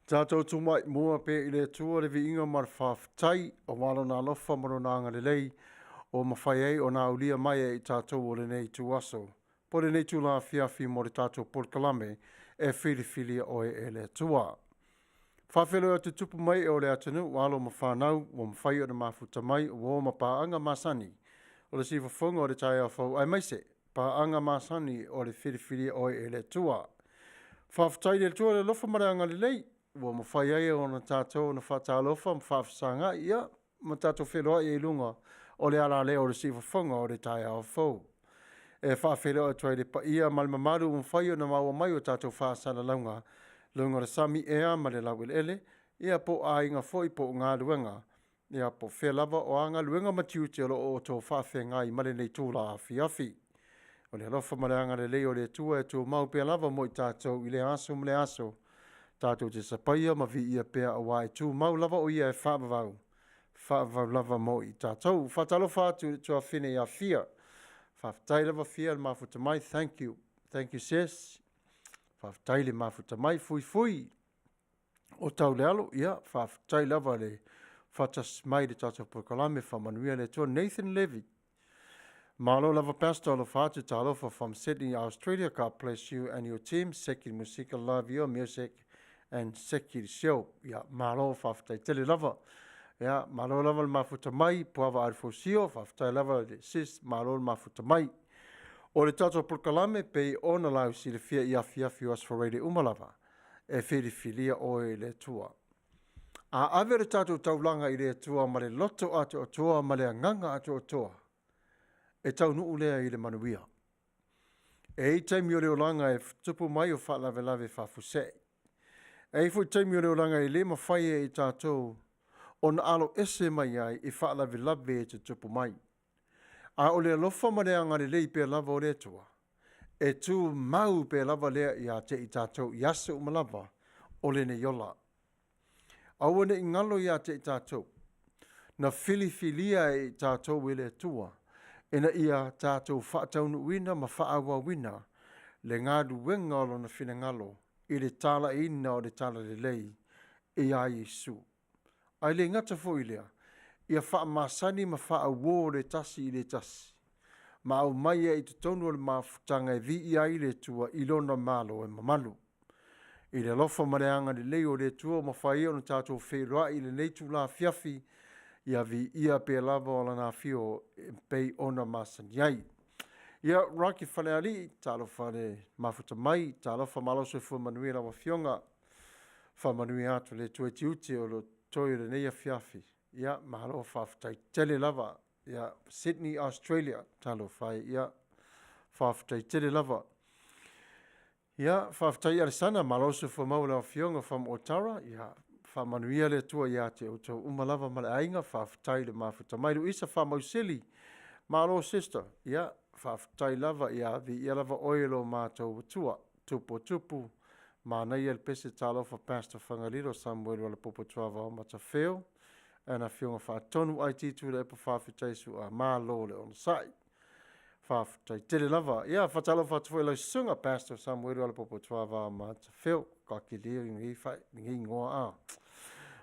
Tatou tumai mua pea i le Atua le viiga ma le faafetai aua Lona alofa ma Lona agalelei ua mafai ai ona aulia mai e i tatou o lenei ituaso po o lenei itula afiafi mo le tatou polokalame e filifilia oe e le Atua. Faafeiloai atu i tupu ma ee o le atunuu, alo ma fanau ua mafai ona mafuta mai, uo ma paaga masani o le siufofoga o le taeao fou aemaise paaga masani o le filifilia oe e le Atua. Faafetai i le Atua i le alofa ma le agalelei ua mafai ai ona tatou ona faatalofa ma faafesagai, ia ma tatou feiloai ai i luga o le alaleo o le siufofoga o le taeao fou. E faafeiloai atu ai i le paia ma le mamalu ua mafai ona maua mai o tatou faasalalauga i luga o le sami, ea ma le laueleele, ia po o aiga foi po o galuega, ia po o fea lava o a galuega ma tiute o lo o outou faafeagai ma lenei itula afiafi. O le alofa ma le agalelei o le Atua e tumau pea lava mo i tatou i lea aso ma lea aso, tatou te sapaia ma viia pea aua e tumau lava o Ia e faavavau, faavavau lava mo i tatou. Faatalofa atu i le tuafafine ia Fia, faafetai lava Fia le mafuta mai, thank you. Thank you sis. Faafetai le mafuta mai, fuifui o Taulealo, ia faafetai lava le faatasi mai i le tatou polokalame, faamanuia le Atua. Nathan Levy, malo lava Pastor, alofa atu, talofa from Sydney, Australia. God bless you and your team. Seki Musika, love your music and Seki Show. Ia, malo, faafetai tele lava. Ia, malo lava le mafuta mai, Puava Alfosio, faafetai lava le sis, malo le mafuta mai. O le tatou polokalame pei ona lausilafia i afiafi o Aso Faraile uma lava, e filifilia oe e le Atua. A ave le tatou taulaga i le Atua ma le loto atoatoa ma le agaga atoatoa, e taunuu lea i le manuia. E i ai taimi o le olaga e tupu mai o faalavelave faafuasei. E i ai foi taimi o le olaga e le mafai e i tatou ona alo ese mai ai i faalavelave e tutupu mai. A o le alofa ma le agalelei pea lava o le Atua, e tumau pea lava lea ia te i tatou i aso uma lava o lenei ola. Aua ne i galo ia te i tatou, na filifilia e i tatou e le Atua, ina ia tatou faataunuuina ma faaauauina le galuega o Lona finagalo i le talaiina o le Talalelei ia Iesu. Ae le gata foi i lea, ia faamasani ma faauo le tasi i le tasi, ma aumai ai i totonu o le mafutaga e viia ai le Atua i Lona Malo e mamalu. I le alofa ma le agalelei o le Atua ua mafai ai ona tatou feiloai i lenei itula afiafi, ia viia pea lava o Lana afio e pei ona masani ai. Ia, Rocky Falealii, talofa le mafuta mai, talofa malo soifua manuia lau Afioga. Faamanuia atu le Atua i tiute o lo o totoe i lenei afiafi. Ia, malo faafetai tele lava. Ia, Sydney, Australia, talofa e. Ia, faafetai tele lava. Ia, faafetai Alesana, malo le soifua maua i lau Afioga from Otara. Ia, faamanuia le Atua ia te outou uma lava ma le aiga. Faafetai i le mafuta mai. Luisa Faamausili, malo sister. Ia, faafetai lava, ia viia lava oe e lo matou Atua. Tupu o tupu, manaia le pese talofa Pastor Fagalilo Samuelu Alapopo Tuavao Matafeo and Afioga Faatonu IT Tuilaepa faafetai Su'a malo le onosai. Faafetai tele lava. Ia, faatalofa atu foi i lau susuga Pastor Samuelu Alapopo Tuavao Matafeo, kakilia lenei fa lenei igoa a.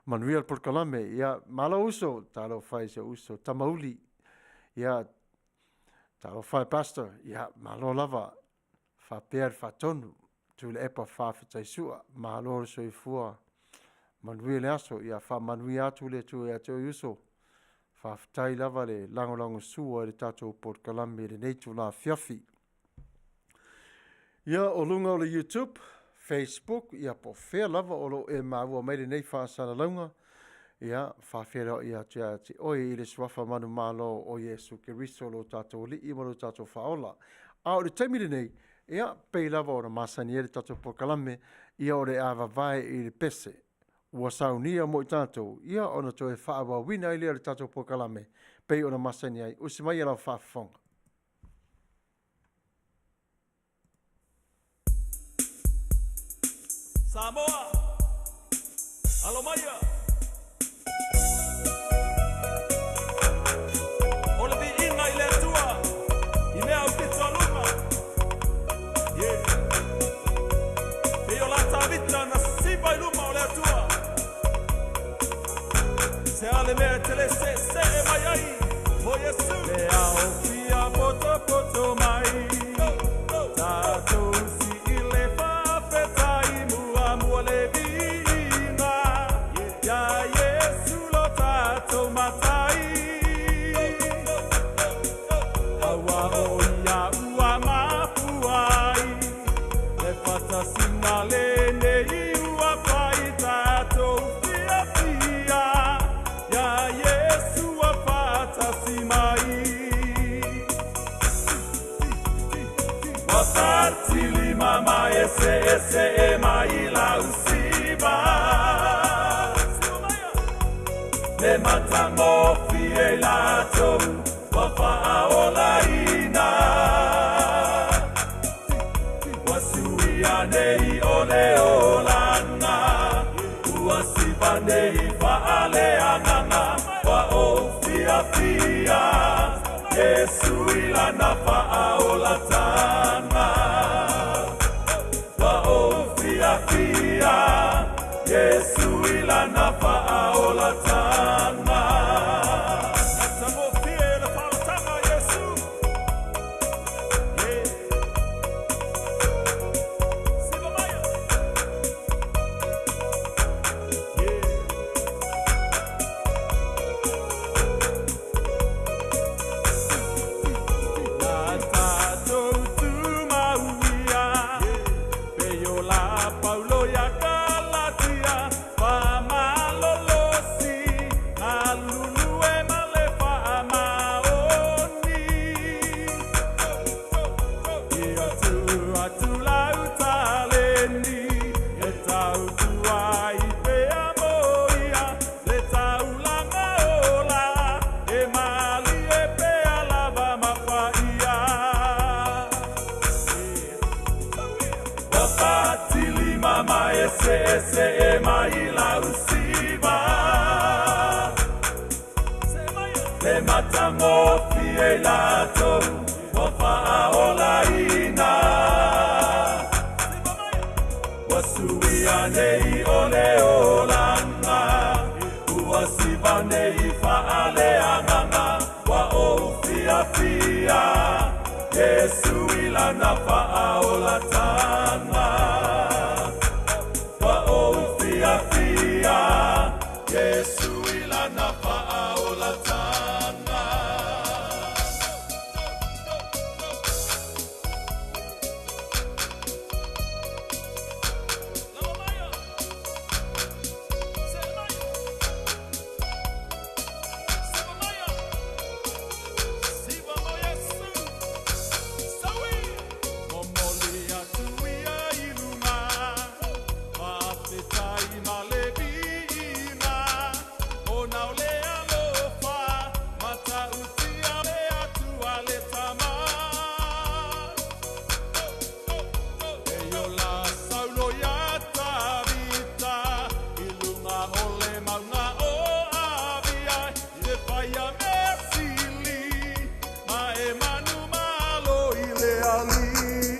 Manuia le polokalame. Ia, malo uso, talofa i si ou uso Tamauli. Ia, talofa e Pastor. Ia, malo lava. Faapea le faatonu, Tuilaepa faafetai Sua, malo le soifua, manuia le aso, ia faamanuia atu le Atua ia te oe uso. Faafetai lava le lagolagosua i le tatou polokalame i lenei itula afiafi. Ia, o luga o le YouTube, Facebook, ia po o fea lava o lo o e maua mai lenei faasalalauga, ia, faafeiloai atu ia te oe i le suafa manumalo o Iesu Keriso lo tatou Alii ma lo tatou Faaola. A o le taimi lenei, ia, pei lava ona masani ai le tatou polokalame, ia o le a vavae i le pese ua saunia mo i tatou, ia ona toe faaauauina ai lea o le tatou polokalame pei ona masani ai. Usi mai lau faafofoga. Samoa, alo maia! O le viiga i le Atua i mea aupito a luga. Yeah. Pei o la Tavita na siva i luma o le Atua. Se a le mea e te le se'ese'e mai ai mo Iesu. Le ao fia potopoto mai, tatou si'i le faafetai muamua le viiga iā Iesu lo tatou Matai. Aua o ia ua mafua ai le faatasiga lenei ua fai tatou fiafia iā Iesu ua faatasi mai. Ua fatilima ma eseese mai lausiva le matagofie i latou ua faaolaina. Ua suia nei o le olaga, ua siva nei faaleagaga, ua ou fiafia Iesu i lana faaolataga. Ua ou fiafia Iesu i lana faaolataga. Matagofie le faaolataga a Iesu. Yeah. Siva maia. Yeah. Na tatou tumauia, pei o la Paulo ia Kalatia, faamalolosi, galulue ma le faamaoni. Ia tuu atu lau taleni, e tautua ai pea mo ia, le taulaga ola, e malie pea lava ma paia. Ua fatilima ma eseese mai lausiva le matagofie i latou ua faaolaina. Ua suia nei o le olaga, ua siva nei faaleagaga, ua ou fiafia Iesu i lana faaolataga. Ua ou fiafia Iesu i lana faaolataga. Lava maia. Se'e maia. Siva maia. Siva mo Iesu. Saui. Momoli atu ia i luga, faafetai ma le viiga, ona o le alofa matautia le Atua le Tama. E ola Saulo ia Tavita i luga o le mauga o Avia, e faia mea sili ma e manumalo i le Alii.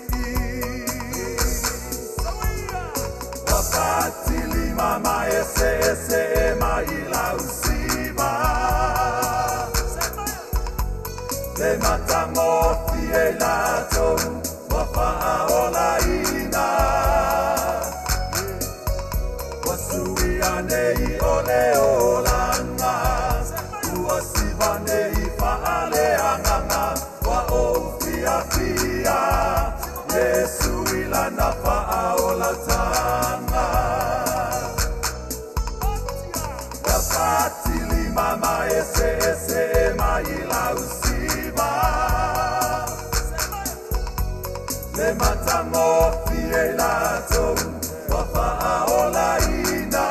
Ua fatilima ma eseese mai lausiva le matagofie i latou ua faaolaina. Ua suia nei o le olaga, ua siva nei faaleagaga, ua ou fiafia Iesu i lana faaolataga. Ua fatilima ma eseese mai lausiva le matagofie i latou ua faaolaina.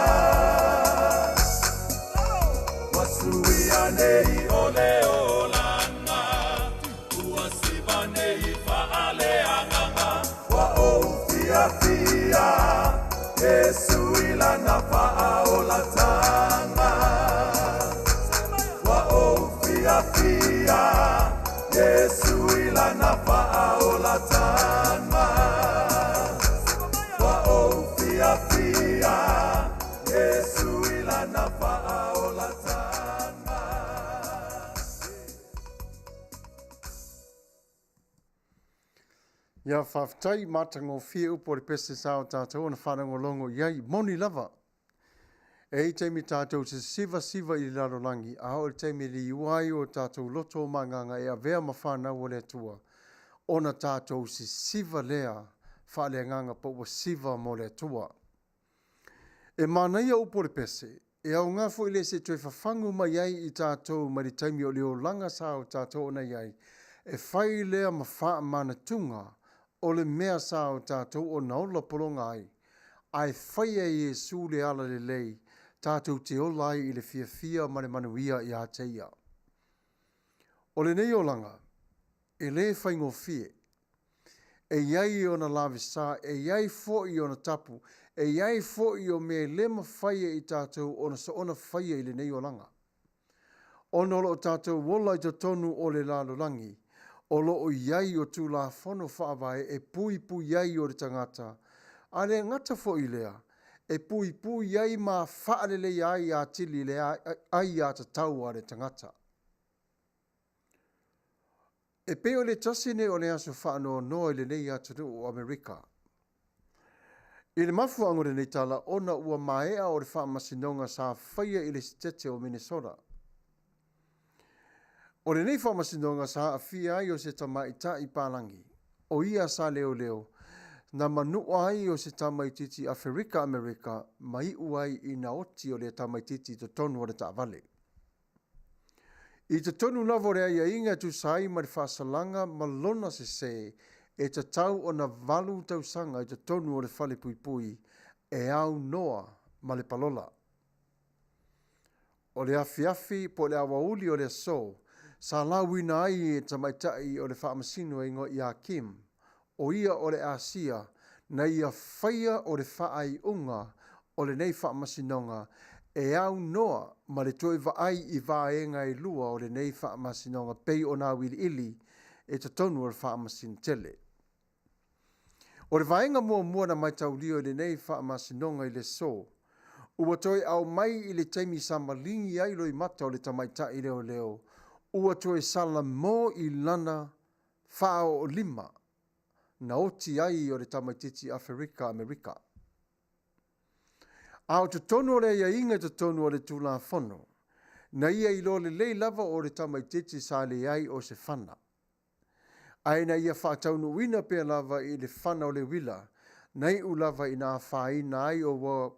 Ua suia nei o le olaga, ua siva nei faaleagaga, ua ou fiafia Iesu i lana faaolataga. Ua ou fiafia Iesu i lana faaolataga. Ua ou fiafia Iesu i lana faaolataga. Ia, faafetai, matagofie upu o le pese sa o tatou ona faalogologo i ai. Moni lava, e i ai taimi tatou te sivasiva i le lalolagi, a oo i le taimi e liua ai o tatou loto ma agaga e avea ma fanau a le Atua, ona tatou sisiva lea faaleagaga po ua siva mo le Atua. E manaia upu o le pese, e aoga foi lea se i toe fafagu mai ai i tatou mai le taimi o le olaga sa o tatou ona i ai, e fai lea ma faamanatuga o le mea sa o tatou ona ola pologa ai, ae faia e Iesu le ala lelei tatou te ola ai i le fiafia ma le manuia ia te Ia. O lenei olaga, e le faigofie. E i ai ona lavesa, e i ai foi ona tapu, e i ai foi o mea e le mafai e i tatou ona soona faia i lenei olaga. Ona o lo o tatou ola i totonu o le lalolagi, o lo o i ai o Tulafono Faavae e puipui ai o le tagata, a le gata foi i lea, e puipui ai ma faaleleia ai atili le aiatatau a le tagata. E pei o le tasi nei o le aso faanoanoa i lenei atunuu o Amerika. I le mafuaaga o lenei tala ona ua maea o le faamasinoga sa faia i le Setete o Minnesota. O lenei faamasinoga sa aafia ai o se tamaitai palagi, o ia sa leoleo, na manua ai o se tamaitiiti Aferika Amerika ma iu ai ina oti o lea tamaitiiti i totonu o le taavale. I totonu lava o le aiaiga e tusa ai ma le faasalaga ma lona sesē, e tatau ona 8 tausaga i totonu o le falepuipui e aunoa ma le palola. O le afiafi po o le aoauli o le aso, sa lauina ai e tamaitai o le faamasino e igoa ia Kim, o ia o le Asia, na ia faia o le faaiuga o lenei faamasinoga e aunoa ma le toe vaai i vaega e lua o lenei faamasinoga pei ona auiliili e totonu o le faamasino tele. O le vaega muamua na mataulia i lenei faamasinoga i le aso, ua toe aumai i le taimi sa maligi ai loimata o le tamaitai leoleo, ua toe salamo i lana faaoolima na oti ai o le tamaitiiti Aferika Amerika. A o totonu o le aiaiga i totonu o le Tulafono, na ia iloa lelei lava o le tamaitiiti sa leai o se fana. Ae na ia faataunuuina pea lava i le fana o le uila, na iu lava ina afaina ai o ua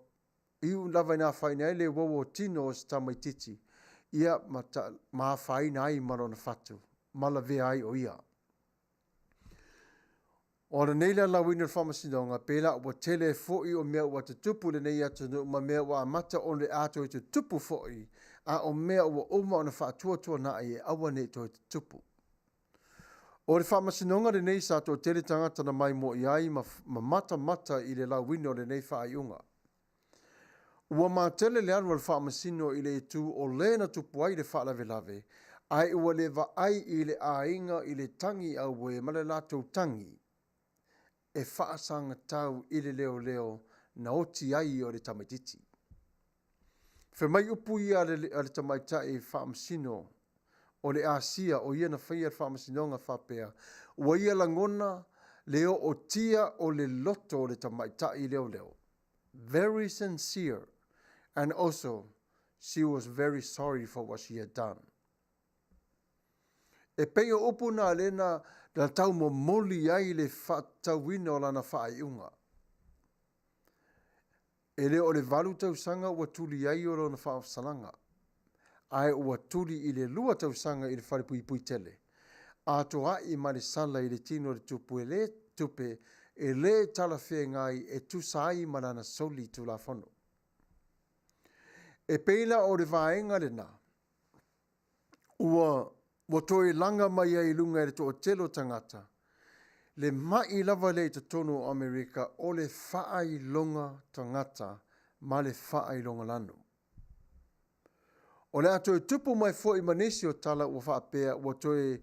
iu lava ina afaina ai le uaua o tino o se tamaitiiti, ia ma, ta, ma afaina ai ma lona fatu, ma lavea ai o ia. O lenei le lauina o le faamasinoga, pēlā ua tele foi o mea ua tutupu i lenei atunuu ma mea ua amata ona a toe tutupu foi, a o mea ua uma ona faatuatuanai e aua ne i toe tutupu. O le faamasinoga lenei sa toatele tagata na maimoa i ai ma, ma matamata i le lauina o lenei faaiuga. Ua matele le alu a le faamasino i le itu o lē na tupu ai le faalavelave, ae ua le vaai i le aiga i le tagi auē ma le latou tagi e faasagatau i le leoleo na oti ai o le tamaitiiti. Fai mai upu ia a le, a le tamaitai faamasino o le Asia o ia na faia le faamasinoga faapea, ua ia lagona le ootia o le loto o le tamaitai leoleo. Very sincere and also she was very sorry for what she had done. E pei o upu na lea na, na taumomoli ai le faatatauina o lana faaiuga. E le o le 8 tausaga ua tuli ai o lona faasalaga, ae ua tuli i le 2 tausaga i le falepuipui tele, atoai ma le sala i le tino o le tupu e le tupe e le talafeagai e tusa ai ma lana soli tulafono. E pei la o le vaega lena, ua, ua toe laga mai ai i luga e le toatele o tagata, le mai lava lea i totonu o Amerika o le faailoga tagata ma le faailoga lanu. O le a toe tupu mai foi ma nisi o tala ua faapea ua toe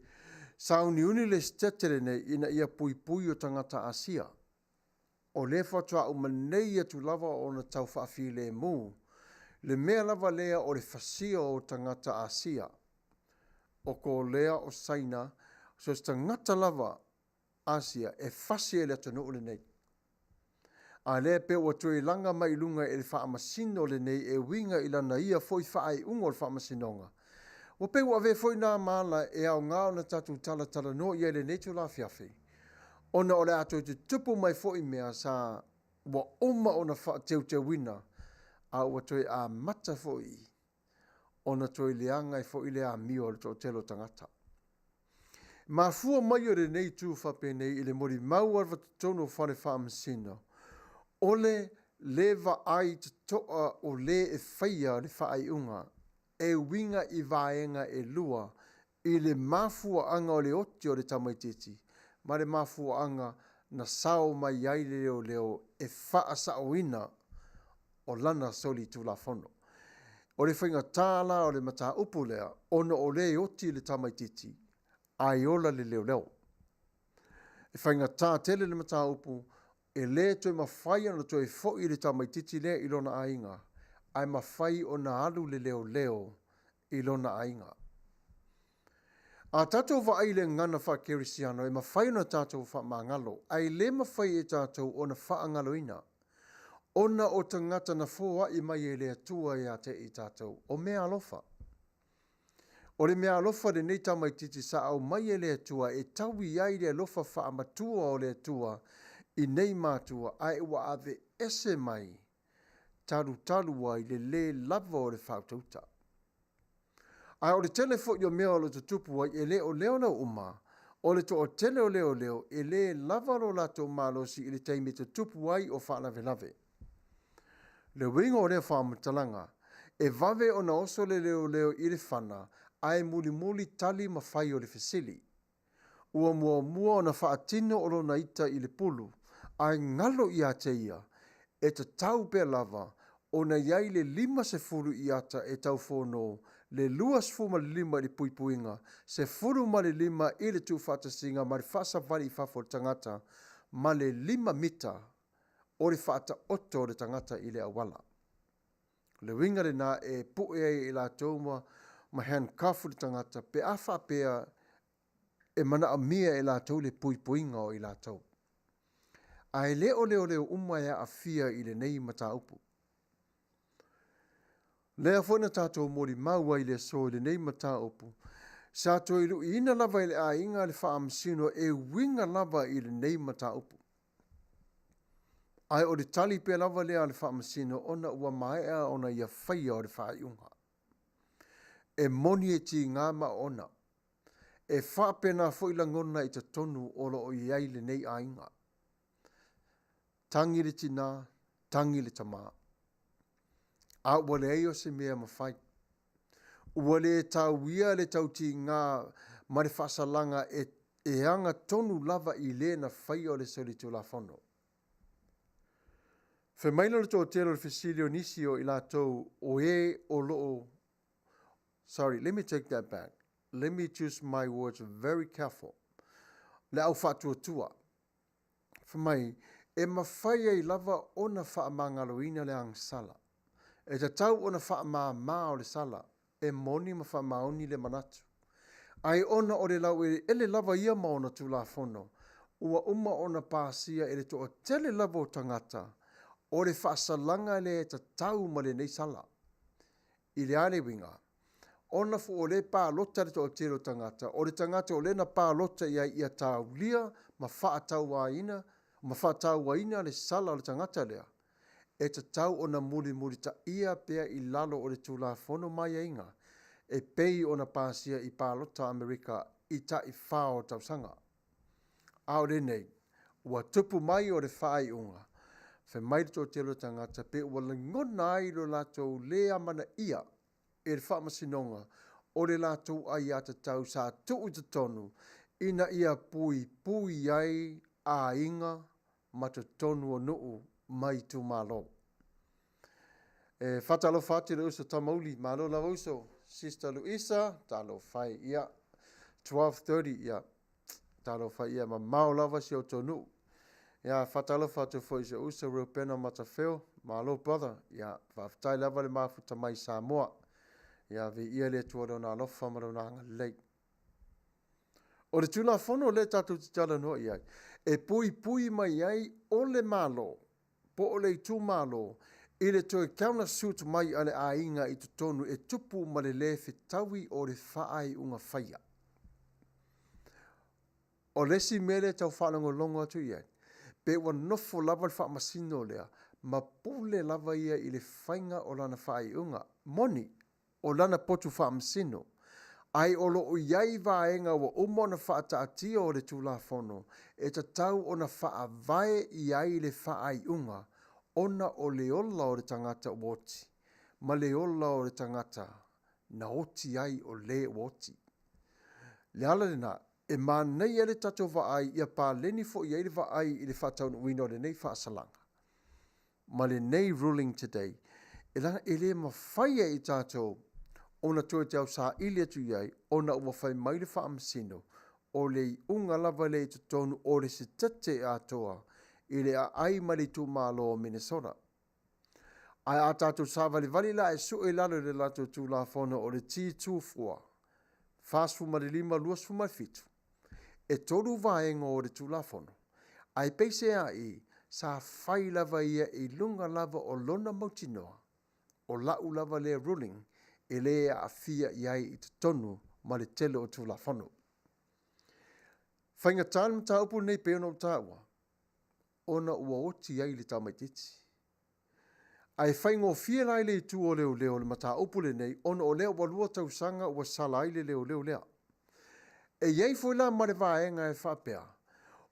sauniuni le setete lenei ina ia puipui o tagata Asia. O lea faatoa uma nei atu lava ona tau faafilemu le mea lava lea o le fasia o tagata Asia, o Kolea, o Saina, so se tagata lava Asia e fasi ai le atunuu lenei. A lea pei ua toe laga mai i luga e le Faamasino lenei e uiga i lana ia foi faaiuga o le Faamasinoga. Ua pei ua avea foi na ma ala e aoga ona tatou talatalanoa i ai i lenei itula afiafi, ona o le a toe tutupu mai foi mea sa ua uma ona faateuteuina, a ua toe amata foi ona toe leaga ai foi le amio a le toatele o tagata. Mafua mai o lenei itu faapenei i le molimau a le totonu o fale faamasino, o le lē vaai totoa o lē e faia le faaiuga e uiga i vaega e lua i le mafuaaga o le oti o le tamaitiiti ma le mafuaaga na sao mai ai le leoleo e faasaoina o lana solitulafono. O le faigata la o le mataupu lea, ona o lea e oti le tamaitiiti ae ola le leoleo. E faigata tele le mataupu, e lē toe mafai ona toe foi le tamaitiiti lea i lona aiga, ae mafai ona alu le leoleo i lona aiga. A tatou vaai i le gagana faakerisiano, e mafai ona tatou faamagalo, ae le mafai e tatou ona faagaloina, ona o tagata na foai mai e le Atua ia te i tatou, o mea alofa. O le mea alofa lenei tamaitiiti sa aumai e le Atua e taui ai le alofa faamatua o le Atua i nei matua, ae ua ave ese mai talutalu ai le lē lava o le faautauta. Ae o le tele foi o mea o lo tutupu ai, e le o leoleo uma, o le toatele o leoleo e lē lava lo latou malosi i le taimi e tutupu ai o faalavelave. Le uiga o lea faamatalaga, e vave ona oso le leoleo i le fana, ae mulimuli tali ma fai o le fesili. Ua muamua ona faatino o lona ita i le pulu, ae galo ia te ia, e tatau pea lava ona i ai le 50 iata e taufono, le 25 i le puipuiga, 15 i le tuufaatasiga ma le faasavali i fafo o le tagata, ma le 5 mita o le faataoto o le tagata i le auala. O le uiga lena e pue ai e i latou ma handcuff le tagata pe a faapea e manaomia e latou le puipuiga o i latou. Ae le o leoleo uma e aafia i lenei mataupu. Lea foi na tatou molimau ai i le aso i lenei mataupu, sa toe luiina lava e le aiga le faamasino e uiga lava i lenei mataupu. Ae o le tali pea lava lea a le faamasino ona ua maea ona ia faia o le faaiuga. E moni e tiga ma oona. E faapena foi lagona i totonu o lo o i ai lenei aiga. Tagi le tina, tagi le tamā. A ua leai o se mea mafai. Ua le tauia le tautiga ma le faasalaga e aga tonu lava i le na faia o le solitulafono. Fai mai le toatele o le fesili o nisi o i latou o e o loo. Sorry, let me take that back. Let me choose my words very careful. Le au faatuatua. Fai mai, e mafai ai lava ona faamagaloina le agasala. E tatau ona faamāmā o le sala, e moni ma faamaoni le manatu. Ae ona o le laueleele lava ia ma ona tulafono, ua uma ona pasia e le toatele lava o tagata, o le faasalaga lea e tatau ma lenei sala. I le a le uiga, ona fu o le palota le toatele o tagata, o le tagata o lena palota ia ia taulia ma faatauaina, ma faatauaina le sala o le tagata lea, e tatau ona mulimulitaia pea i lalo o le tulafono ma aiaiga, e pei ona pasia i palota Amerika i tai 4 o tausaga. A o lenei, ua tupu mai o le faaiuga, fai mai le toatele o tagata pe ua lagona ai lo latou lē amanaia e le faamasinoga o le latou aiatatau sa tuu i totonu ina ia puipui ai aiga ma totonu o nuu ma itumalo. E faatalofa atu i le uso Tamauli, malo lava uso, Sister Luisa, talofa e, ia, 12:30, ia, talofa ia, mamao lava si o nuu. Ia, faatalofa atu foi i si uso Reupena Matafeo, malo brother, ia, faafetai lava le mafuta mai Samoa. Ia, viia le Atua i lona alofa ma lona agalelei. O le Tulafono lea tatou te talanoa i ai, e puipui mai ai o le Malo po o le itumalo i le toe counter-suit mai a le aiga i totonu e tupu ma le lē fetaui o le faaiuga faia. O le isi mea lea e tau faalogologo atu i ai, pe ua nofo lava le faamasino lea ma pule lava ia i le faiga o lana faaiuga. Moni, o lana potu faamasino, ae o lo o i ai vaega ua uma ona faataatia o le Tulafono e tatau ona faavae i ai le faaiuga ona o le ola o le tagata ua oti ma le ola o le tagata na oti ai o le ua oti. Le ala lena, e manaia le tatou vaai ia paleni foi i ai le vaai i le faataunuuina o lenei faasalaga ma lenei ruling today, e leaga e le mafai e i tatou ona toe tausaili atu i ai ona ua fai mai le Faamasino o le iuga lava lea i totonu o le setete atoa i le aai ma le itumalo o Minnesota. Ae a tatou savalivali la e sue i lalo i le latou Tulafono o le T24, 45 27, e tolu vaega o le Tulafono, ae peiseai sa fai lava ia i luga lava o lona mautinoa, o la'u lava lea ruling e le aafia i ai i totonu ma le tele o Tulafono. Faigata le mataupu lenei pei ona ou taua, ona ua oti ai le tamaitiiti. Ae faigofie la i le itu o leoleo le mataupu lenei ona o lea ua 2 tausaga ua sala ai le leoleo lea. E i ai foi la ma le vaega e faapea,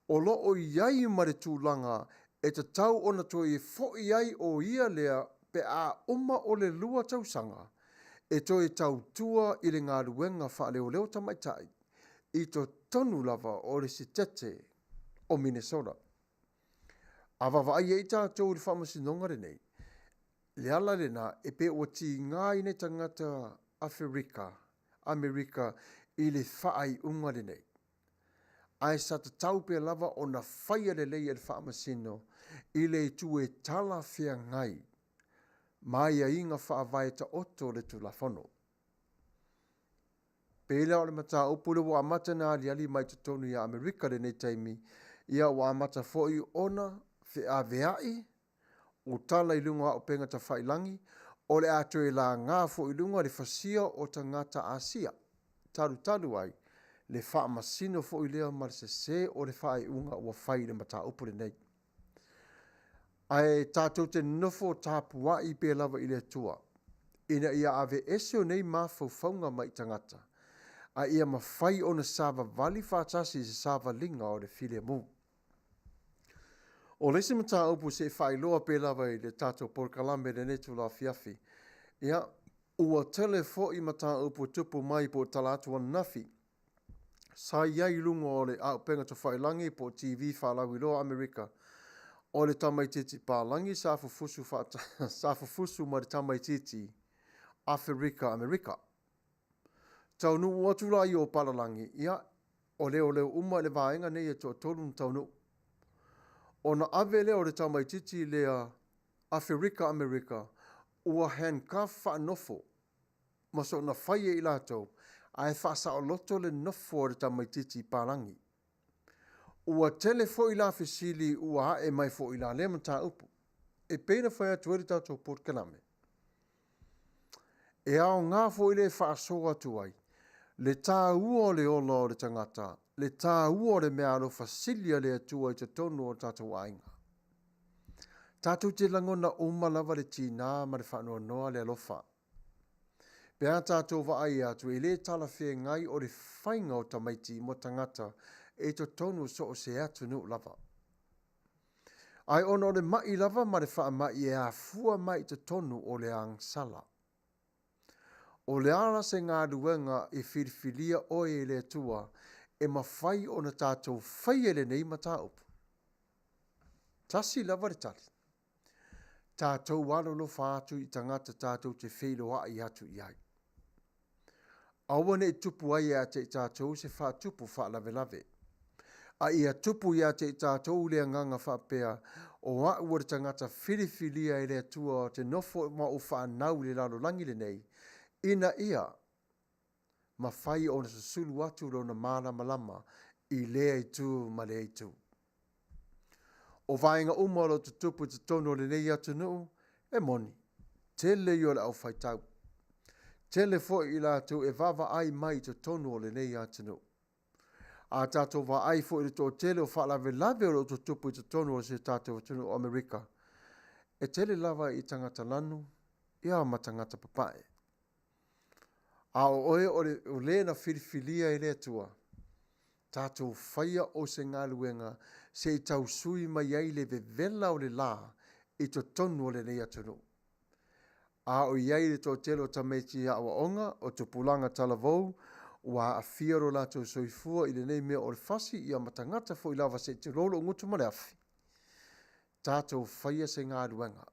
o lo o i ai ma le tulaga e tatau ona toe foi ai o ia lea pe a uma o le 2 tausaga e toe tautua i le galuega faaleoleo tamaitai i totonu lava o le setete o Minnesota. A vaavaai ai tatou i le faamasinoga lenei, le ala lena e pei ua tiga ai nei tagata Aferika, Amerika i le faaiuga lenei. Ae sa tatau pea lava ona faia lelei e le faamasino i le itu e talafeagai ma aiaiga faavae taoto o le Tulafono. Pei la o le mataupu lea ua amata ona aliali mai totonu ia Amerika lenei taimi, ia ua amata foi ona feaveai o tala i luga o auupega tafailagi, o le a toe laga foi i luga le fasia o tagata Asia, talutalu ai le faamasino foi lea ma le sese o le faaiuga ua fai i le mataupu lenei. Ae tatou te nofo tapuai pea lava i le Atua ina ia aveese o nei mafaufauga mai tagata, a ia mafai ona savavali faatasi i se savaliga o le filemu. O le isi mataupu se i faailoa pea lava i le tatou polokalame i lenei itula afiafi, ia, ua tele foi mataupu tupu mai po o tala atu ananafi sa i ai i luga o le auupega tafailagi po o TV faalauiloa a Amerika, o le tamaitiiti palagi sa fufusu, sa fufusu ma le tamaitiiti Aferika Amerika. Taunuu atu la i o palalagi, ia, o leoleo uma i le vaega nei e toatolu na taunuu. Ona ave lea o le tamaitiiti lea Aferika Amerika ua handcuff faanofo ma soona fai e i latou ae faasaoloto le nofo a le tamaitiiti palagi. Ua tele foi la fesili ua ae mai foi la lea mataupu. E pei ona fai atu ai le tatou polokalame, e aoga foi le faasoa atu ai le taua o le ola o le tagata, le taua o le meaalofa sili a le Atua i totonu o tatou aiga. Tatou te lagona uma lava le tiga ma le faanoanoa le alofa. Pe a tatou vaai atu e le talafeagai o le faiga o tamaiti mo tagata i totonu o so o se atunuu lava. Ae ona o le ma'i lava ma le faamai e afua mai i totonu o le agasala. O le a la se galuega i filifilia oe e le Atua e mafai ona tatou faia lenei mataupu? Tasi lava le tali. Tatou alolofa atu i tagata tatou te feiloai atu i ai. Aua ne i tupu ai ia te i tatou se faatupu faalavelave. A ia tupu ia te i tatou le agaga faapea, o a'u o le tagata filifilia e le Atua ou te nofo ma ou fanau i le lalolagi lenei, ina ia mafai ona susulu atu lona malamalama i lea itu ma lea itu. O vaega uma o lo o tutupu i totonu o lenei atunuu, e moni, tele ia o le aufaitau. Tele foi i latou e vaavaai mai i totonu o lenei atunuu. A tatou vaai foi i le toatele o faalavelave o lo o tutupu i totonu o si o tatou atunuu o Amerika, e tele lava i tagata lanu ia ma tagata papae. A o oe o le, o le na filifilia e le Atua, tatou faia o se galuega se i tausui mai ai le vevela o le lā i totonu o lenei atunuu. A o i ai le toatele o tamaiti aoaoga o tupulaga talavou ua aafia lo latou soifua i lenei mea o le fasi ia ma tagata foi lava se i tulou lou gutu ma le afi, tatou faia se galuega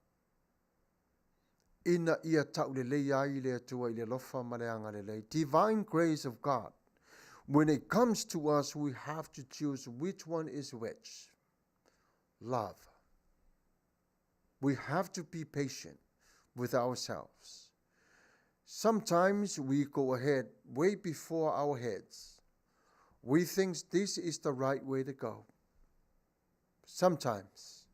ina ia tauleleia ai le Atua i le alofa ma le agalelei. Divine grace of God. When it comes to us, we have to choose which one is which. Love. We have to be patient with ourselves. Sometimes we go ahead way before our heads. We think this is the right way to go. Sometimes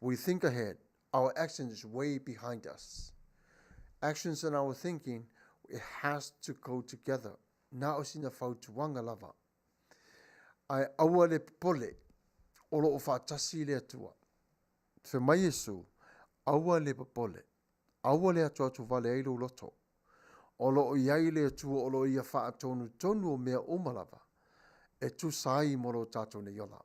we think ahead, our action is way behind us. Actions and our thinking, it has to go together. Na o sina fautuaga lava. Ae aua le popole, o lo o faatasi le Atua. Fai mai Iesu, aua le popole, aua le atuatuvale ai lou loto. O lo o i ai le Atua o lo o ia faatonutonu o mea uma lava e tusa ai mo lo tatou nei ola.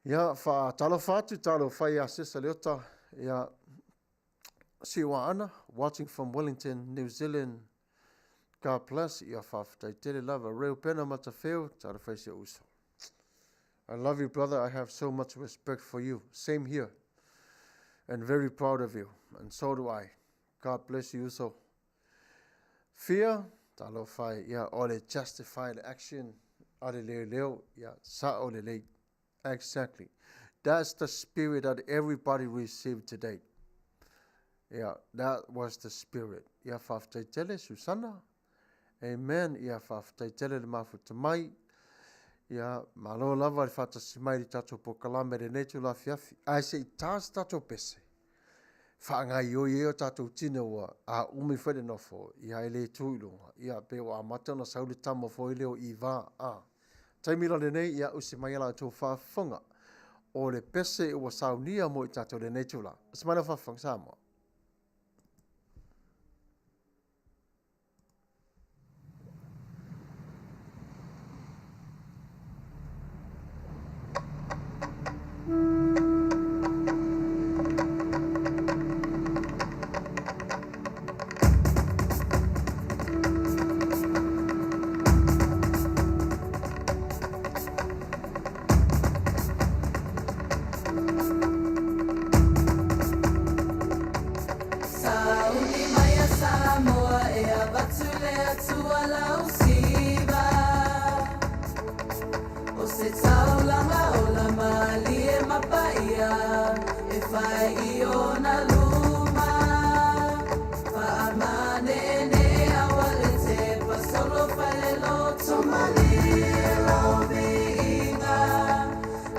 Ia, faatalofa atu, talofa ia Sesa Leota, ia, Siuaana, watching from Wellington, New Zealand. God bless, ia faafetai tele lava. Reupena Matafeo, talofa i si ou uso. I love you, brother. I have so much respect for you. Same here. And very proud of you. And so do I. God bless you so. Fear, talofa e, ia, o le justified action a le leoleo, ia, sao lelei. Exactly. That's the spirit that everybody received today. Yeah, that was the spirit. Ia faafetai tele, Susana. Amen. Ia faafetai tele le mafuta mai. Ia, malo lava le faatasi mai i le tatou polokalame i lenei itula afiafi. Ae se i ta se tatou pese, faagaoioi ai o tatou tino ua umi foi le nofo, ia e le tu i luga, ia pe ua amata ona sau le tama foi lea o Iva, a. Taimi la lenei, ia usi mai a la outou faafofoga o le pese ua saunia mo i tatou i lenei itula. Usi mai lau faafofoga, Samoa. Sauni mai a Samoa e avatu le Atua lau siva O se taulaga ola malie ma paia e fai i ona luma Faamanene aua le tepa solo fai le loto malie lau viiga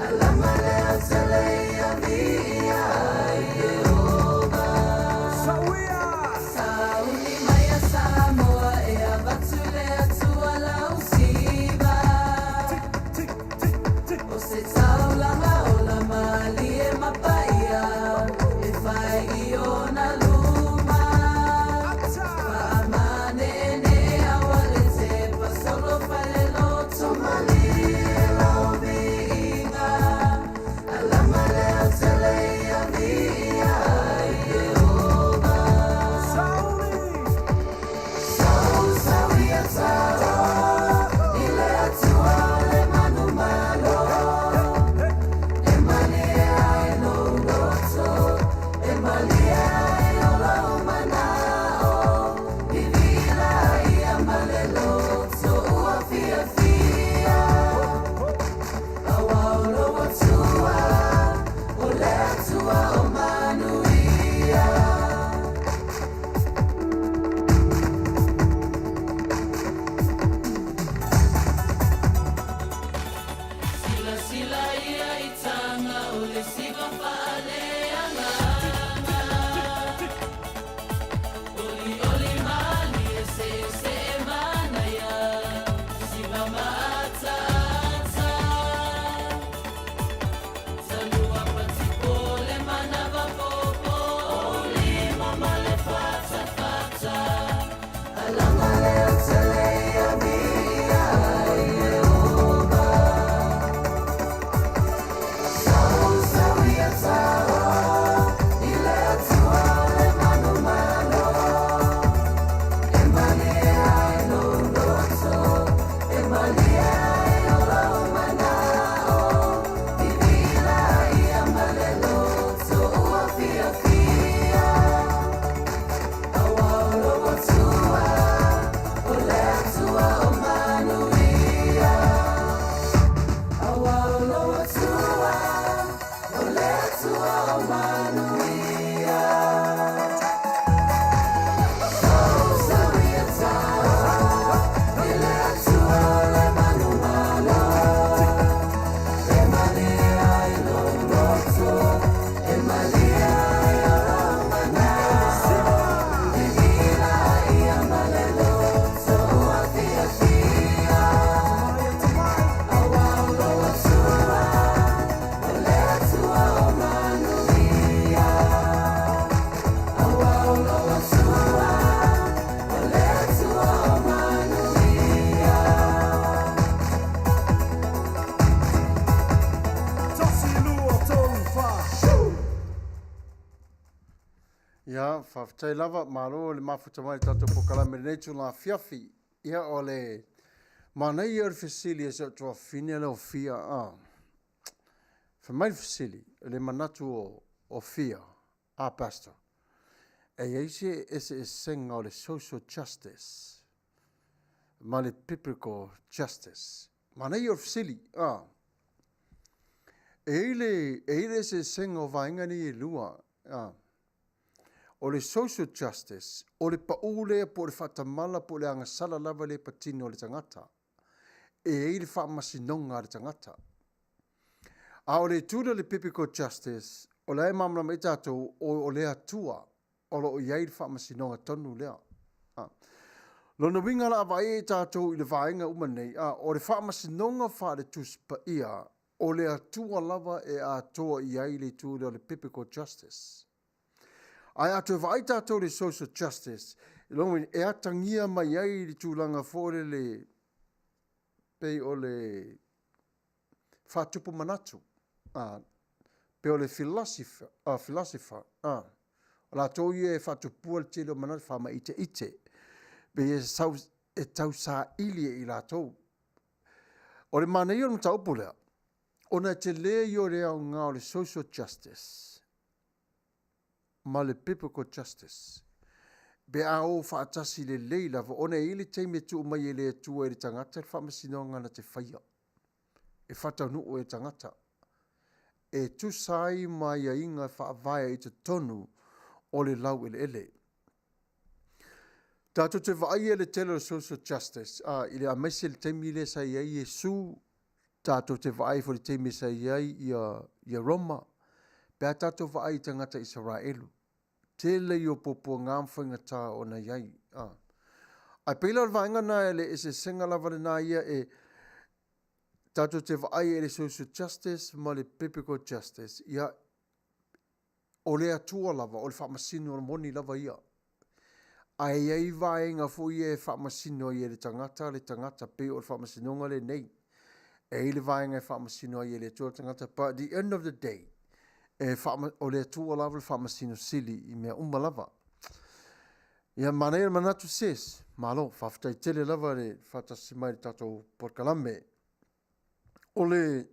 Alama lea tele ia viia ai Ieova. Sauni mai a Samoa e avatu le Atua lau siva O se taulaga ola malie ma paia e fai i ona luma Faamanene aua le tepa solo fai le loto malie lau viiga Alama lea tele ia viia ai Ieova. Sau, sau ia tau i le Atua o le manumalo E malie ai lou loto, e malie ai Ia, faafetai lava, malo le mafuta mai i le tatou polokalame i lenei itula afiafi. Ia, o le manaia o le fesili a si ou tuafafine lea o Fia, a. Fai mai le fesili, o le manatu o Fia, a Pastor, e i ai se eseesega o le social justice ma le biblical justice? Manaia o le fesili, a. E i ai le, e i ai le eseesega o vaega nei e lua, a. O le social justice, o le pau lea po o le faatamala po o le agasala lava lea e patino i le tagata. E i ai le faamasinoga a le tagata. A o le itu lea o le biblical justice, o la e malamalama ai tatou, o le Atua o lo o i ai le faamasinoga tonu lea. A. Lona uiga la a vaai ai tatou i le vaega uma nei, a, o le faamasinoga faale-Tusi Paia, o le Atua lava e atoa i ai le itu lea o le biblical justice. Ae a toe vaai tatou i le social justice, lona uiga, e atagia mai ai le tulaga foi lele pei o le faatupu manatu, a, pei o le philosopher, a, philosopher, a, o latou ia e faatupua le tele o manatu faamaiteite, pei e sau e tausaili e i latou. O le manaia o le mataupu lea, ona e tele ia o le aoga o le social justice ma le biblical justice pe a o faatasi lelei lava, ona e i ai le taimi e tuu mai e le Atua i le tagata le faamasinoga na te faia e faataunuu e le tagata e tusa ai ma aiaiga e faavae i totonu o le laueleele. Tatou te vaaia le tele o le social justice, a, i le aemaise le taimi lea sa i ai Iesu, tatou te vaai foi i le taimi sa i ai ia Roma, pe a tatou vaai i tagata Isaraelu, tele ia o puapuaga ma faigata ona i ai. A. Ae pei la o le vaega lena, le eseesega lava lena ia e tatou te vaai i le social justice ma le biblical justice, ia, o le Atua lava, o le faamasino moni lava ia. Ae i ai vaega foi ia e faamasino ai e le tagata le tagata, pei o le faamasinoga lenei. E i ai le vaega e faamasino ai e le Atua le tagata, but at the end of the day, e o le Atua lava le faamasino sili i mea uma lava. Ia, manaia le manatu sis, malo, faafetai tele lava le faatasi mai i le tatou polokalame. O le,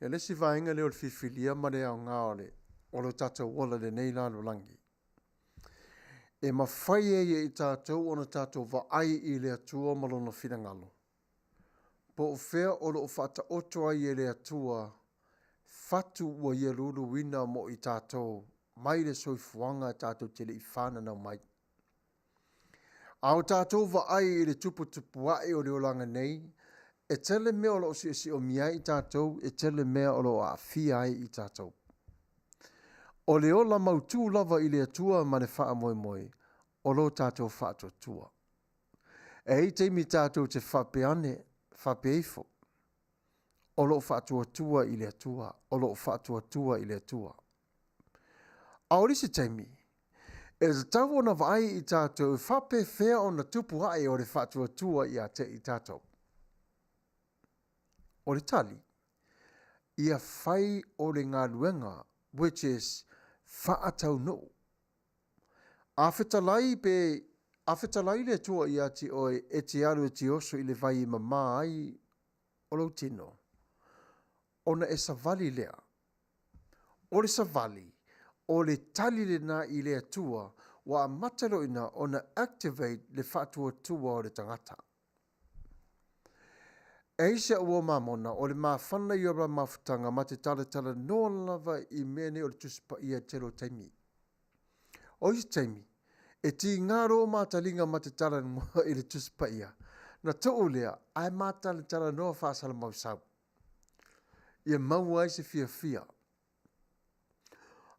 ia le isi vaega lea o le filifilia ma le aoga o le, o lo tatou ola i lenei lalolagi. E mafai ai e i tatou ona tatou vaai i le Atua ma Lona finagalo, po o fea o lo o faataoto ai e le Atua fatu ua Ia luluina mo i tatou mai le soifuaga tatou te le i fananau mai. A o tatou vaai i le tuputupuae o le olaga nei, e tele mea o lo o siosiomia ai i tatou, e tele mea o lo o aafia ai i tatou. O le ola mautū lava i le Atua ma le faamoemoe o lo tatou faatuatua. E i ai taimi tatou te faapea ane, faapea ifo, o lo o faatuatua i le Atua, o lo o faatuatua i le Atua. A o le isi taimi, e tatau ona vaai i tatou e faapefea ona tupu ae o le faatuatua ia te i tatou. O le tali, ia fai o le galuega, which is faataunuu. A fetalai pe a fetalai le Atua ia te oe e te alu e te oso i le vai e mamā ai o lou tino, ona e savali lea. O le savali, o le tali lena i le Atua ua amata loa i ina ona activate le faatuatua o le tagata. E i si a'u uo mamona, o le mafana ia o la mafutaga ma te talatalanoa lava i mea nei o le Tusi Paia i le tele o taimi. O isi taimi, e tiga loa ma taliga ma te talanoa i le Tusi Paia, na tuu lea ae ma talatalanoa faasalamausau, ia maua ai se fiafia.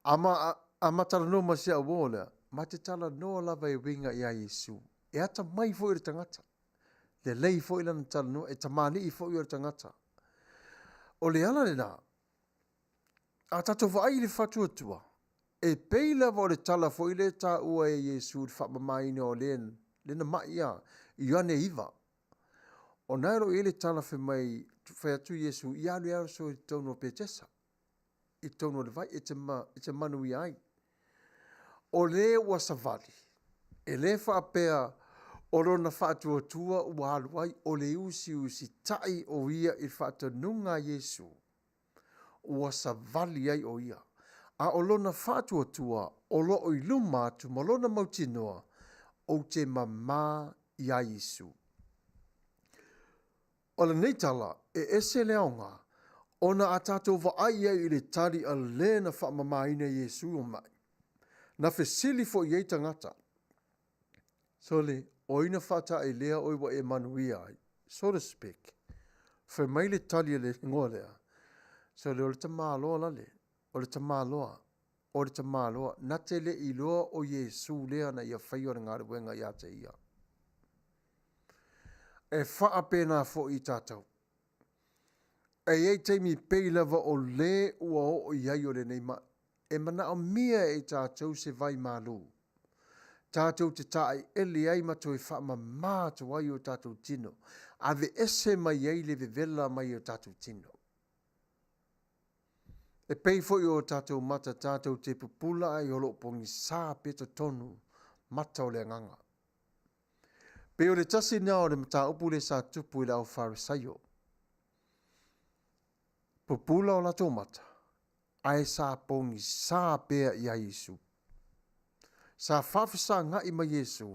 A ma, a ma talanoa ma si a'u uo lea, ma te talanoa lava e uiga iā Iesu. E atamai foi le tagata, lelei foi lana talanoa, e tamalii foi o le tagata. O le ala lena, a tatou vaai i le faatuatua, e pei lava o le tala foi lea e taua e Iesu i le faamamaina o le, le na mai a, Ioane 9. O na e lo o i ai le tala fai mai, fai atu Iesu, ia alu e oso i totonu o Petesa, i totonu o le vai, e te, ma, e te manuia ai. O le ua savali, e le faapea o lona faatuatua ua alu ai, o le usiusitaʻi o ia i le faatonuga a Iesu, ua savali ai o ia. A o lona faatuatua o lo o i luma atu ma lona mautinoa, ou te mamā iā Iesu. O lenei tala, e ese le aoga, ona a tatou vaai i ai i le tali a le na faamamaina Iesu o maʻi, na fesili foi i ai tagata, Sole, o ai na faataelea oe ua e manuia ai? So to speak. Fai mai le tali a le igoa lea, Sole, o le tamaloa lale, o le tamaloa, o le tamaloa, na te le iloa o Iesu lea na ia faia le galuega ia te ia. E faapena foi i tatou. E i ai taimi pei lava o le ua oo i ai o lenei maʻi. E manaomia e i tatou se vai malū, tatou te taeele ai ma toe faamamā atu ai o tatou tino, aveese mai ai le vevela mai o tatou tino. E pei foi o tatou mata tatou te pupula ai o lo o pogisā pea totonu mata o le agaga. Pei o le tasi lena o le mataupu lea sa tupu i le au Farisaio. Pupula o latou mata, ae sa pogisā pea iā Iesu. Sa faafesagaʻi ma Iesu,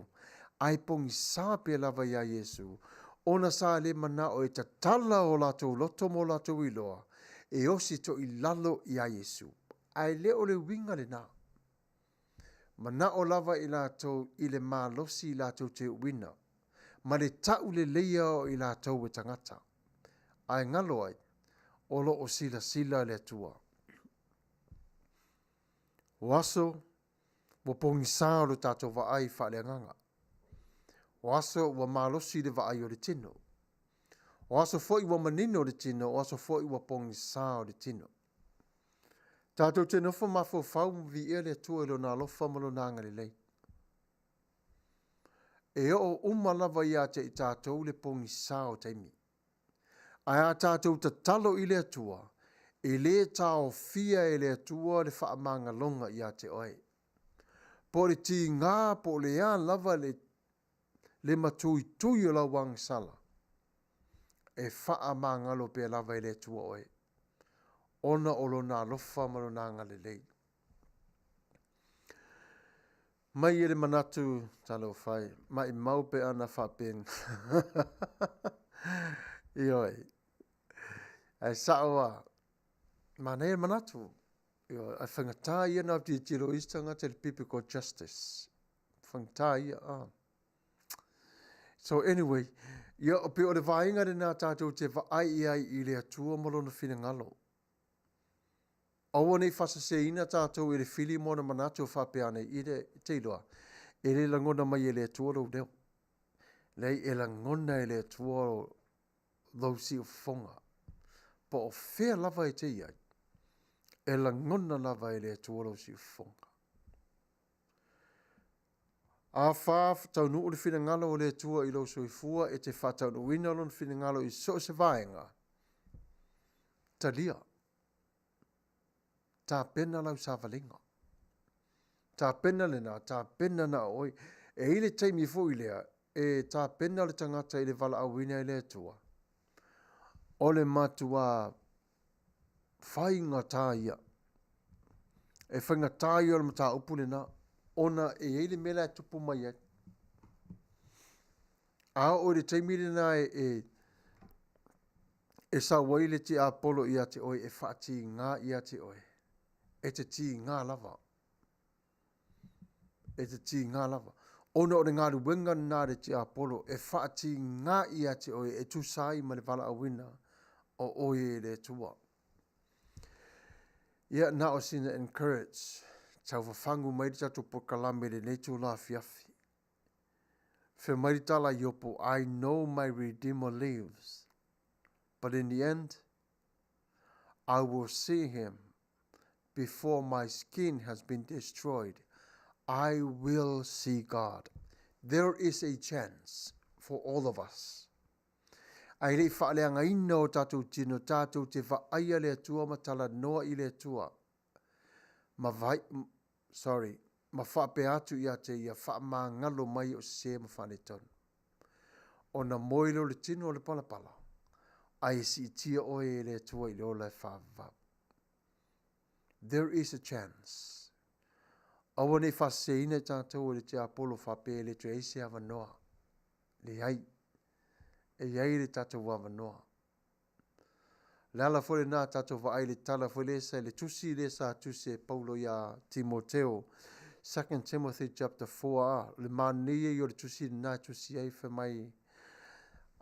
ae pogisā pea lava iā Iesu, ona sa le manao e tatala o latou loto ma o latou iloa, e osi toʻilalo iā Iesu. Ae le o le uiga lena. Manao lava i latou i le malosi i latou te uina, ma le tauleleia o i latou e tagata. Ae galo ai, o lo o silasila le Atua. O aso ua pogisā o lo tatou vaai faaleagaga. O aso ua malosi le vaai o le tino. O aso foi ua manino le tino, o aso foi ua pogisā o le tino. Tatou te nofo mafaufau ma viia le Atua i lona alofa ma lona agalelei. E oo uma lava ia te i tatou le pogisā o taimi. Ae a tatou tatalo i le Atua, e lē taofia e le Atua le faamagaloga ia te oe. Po o le tigā po o le a lava le, le matuitui o lau agasala, e faamagalo pea lava e le Atua oe, ona o lona alofa ma lona agalelei. Mai e le manatu, talofa e, maimau pe ana faapena. Ioe. Ae sao lava, manaia le manatu. Ioe, ae faigata ia ona tilotilo isi tagata i le biblical justice. Faigata ia, ah. So anyway, ia, pei o le vaega lena tatou te vaai i ai i le Atua ma Lona finagalo. Aua ne i faaseseina tatou i le fili ma ona manatu faapea ane i le te iloa, e le lagona mai e le Atua lou leo. Leai, e lagona e le Atua lou siufofoga. Po o fea lava e te i ai, e lagona lava e le Atua lou siufofoga. Afā taunuu le finagalo o le Atua i lou soifua e te faataunuuina lona finagalo i so o se vaega, talia. Tapena lau savaliga. Tapena lena, tapena na o oe. E i ai le taimi foi lea e tapena le tagata i le valaauina e le Atua, o le matuā faigata ia. E faigata ia o le mataupu lena, ona e i ai le mea la e tupu mai ai. A oo i le taimi lena e, e, e sau ai le tiapolo ia te oe e faatigā ia te oe, e te tigā lava. E te tigā lava. Ona o le galuega lena a le tiapolo e faatigā ia te oe e tusa ai ma le valaauina o oe e le Atua. Ia, na o sina encourage, tau fafagu mai le tatou polokalame i lenei itula afiafi. Fai mai le tala a Iopo, I know my Redeemer lives, but in the end, I will see him before my skin has been destroyed. I will see God. There is a chance for all of us. Ae le i faaleagaina o tatou tino, tatou te vaaia le Atua ma talanoa i le Atua. Ma vai, sorry. ma faapea atu ia te ia, Faamagalo mai o sesē ma faaletonu. Ona moe lea o le tino o le palapala, ae e siitia oe e le Atua i le ola e faavavau. There is a chance. Aua ne i faaseseina i tatou e le tiapolo faapea e le toe ai se avanoa. Leai. E i ai le tatou avanoa. O le ala foi lena a tatou vaai i le tala foi lea sa i le tusi lea sa tusi e Paulo iā Timoteo, 2 Timothy chapter 4, a, o le manaia ia o le tusi lena e tusi ai fai mai,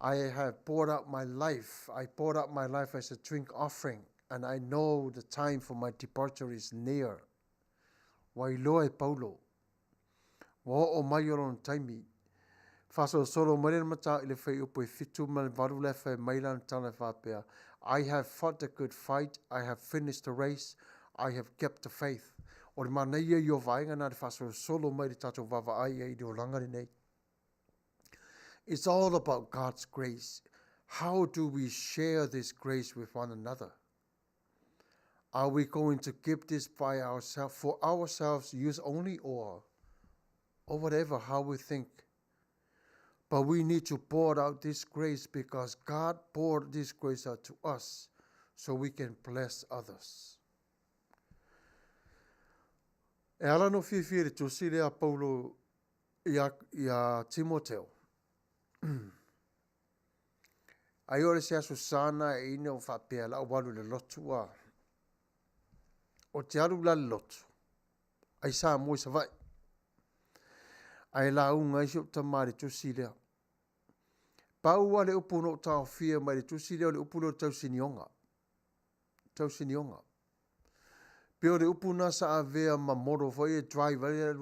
I have poured out my life, I poured out my life as a drink offering, and I know the time for my departure is near. Ua iloa e Paulo, ua oo mai o lona taimi. Faasolosolo mai le mata i le fuaiupu e 7 ma le 8 la e fai mai lana tala e faapea, I have fought the good fight, I have finished the race, I have kept the faith. O le manaia ia o vaega na le faasolosolo mai le tatou vaavaai ai i le olaga lenei. It's all about God's grace. How do we share this grace with one another? Are we going to keep this by ourselves, for ourselves use only, or whatever, how we think? But we need to pour out this grace because God poured this grace out to us so we can bless others. E ala no fiafia i le tusi lea a Paulo ia, ia Timoteo. Ai o le se aso sana e ina o faapea lau alu le lotu a. O te alu la le lotu. Ai sa mo i Savaii. Ae lauga ai si ou tama i le tusi lea. Pau lava le upu na ou taofia mai le tusi lea o le upu lea o le tausinioga. Tausinioga. Pei o le upu lena sa avea ma model foi e drive ai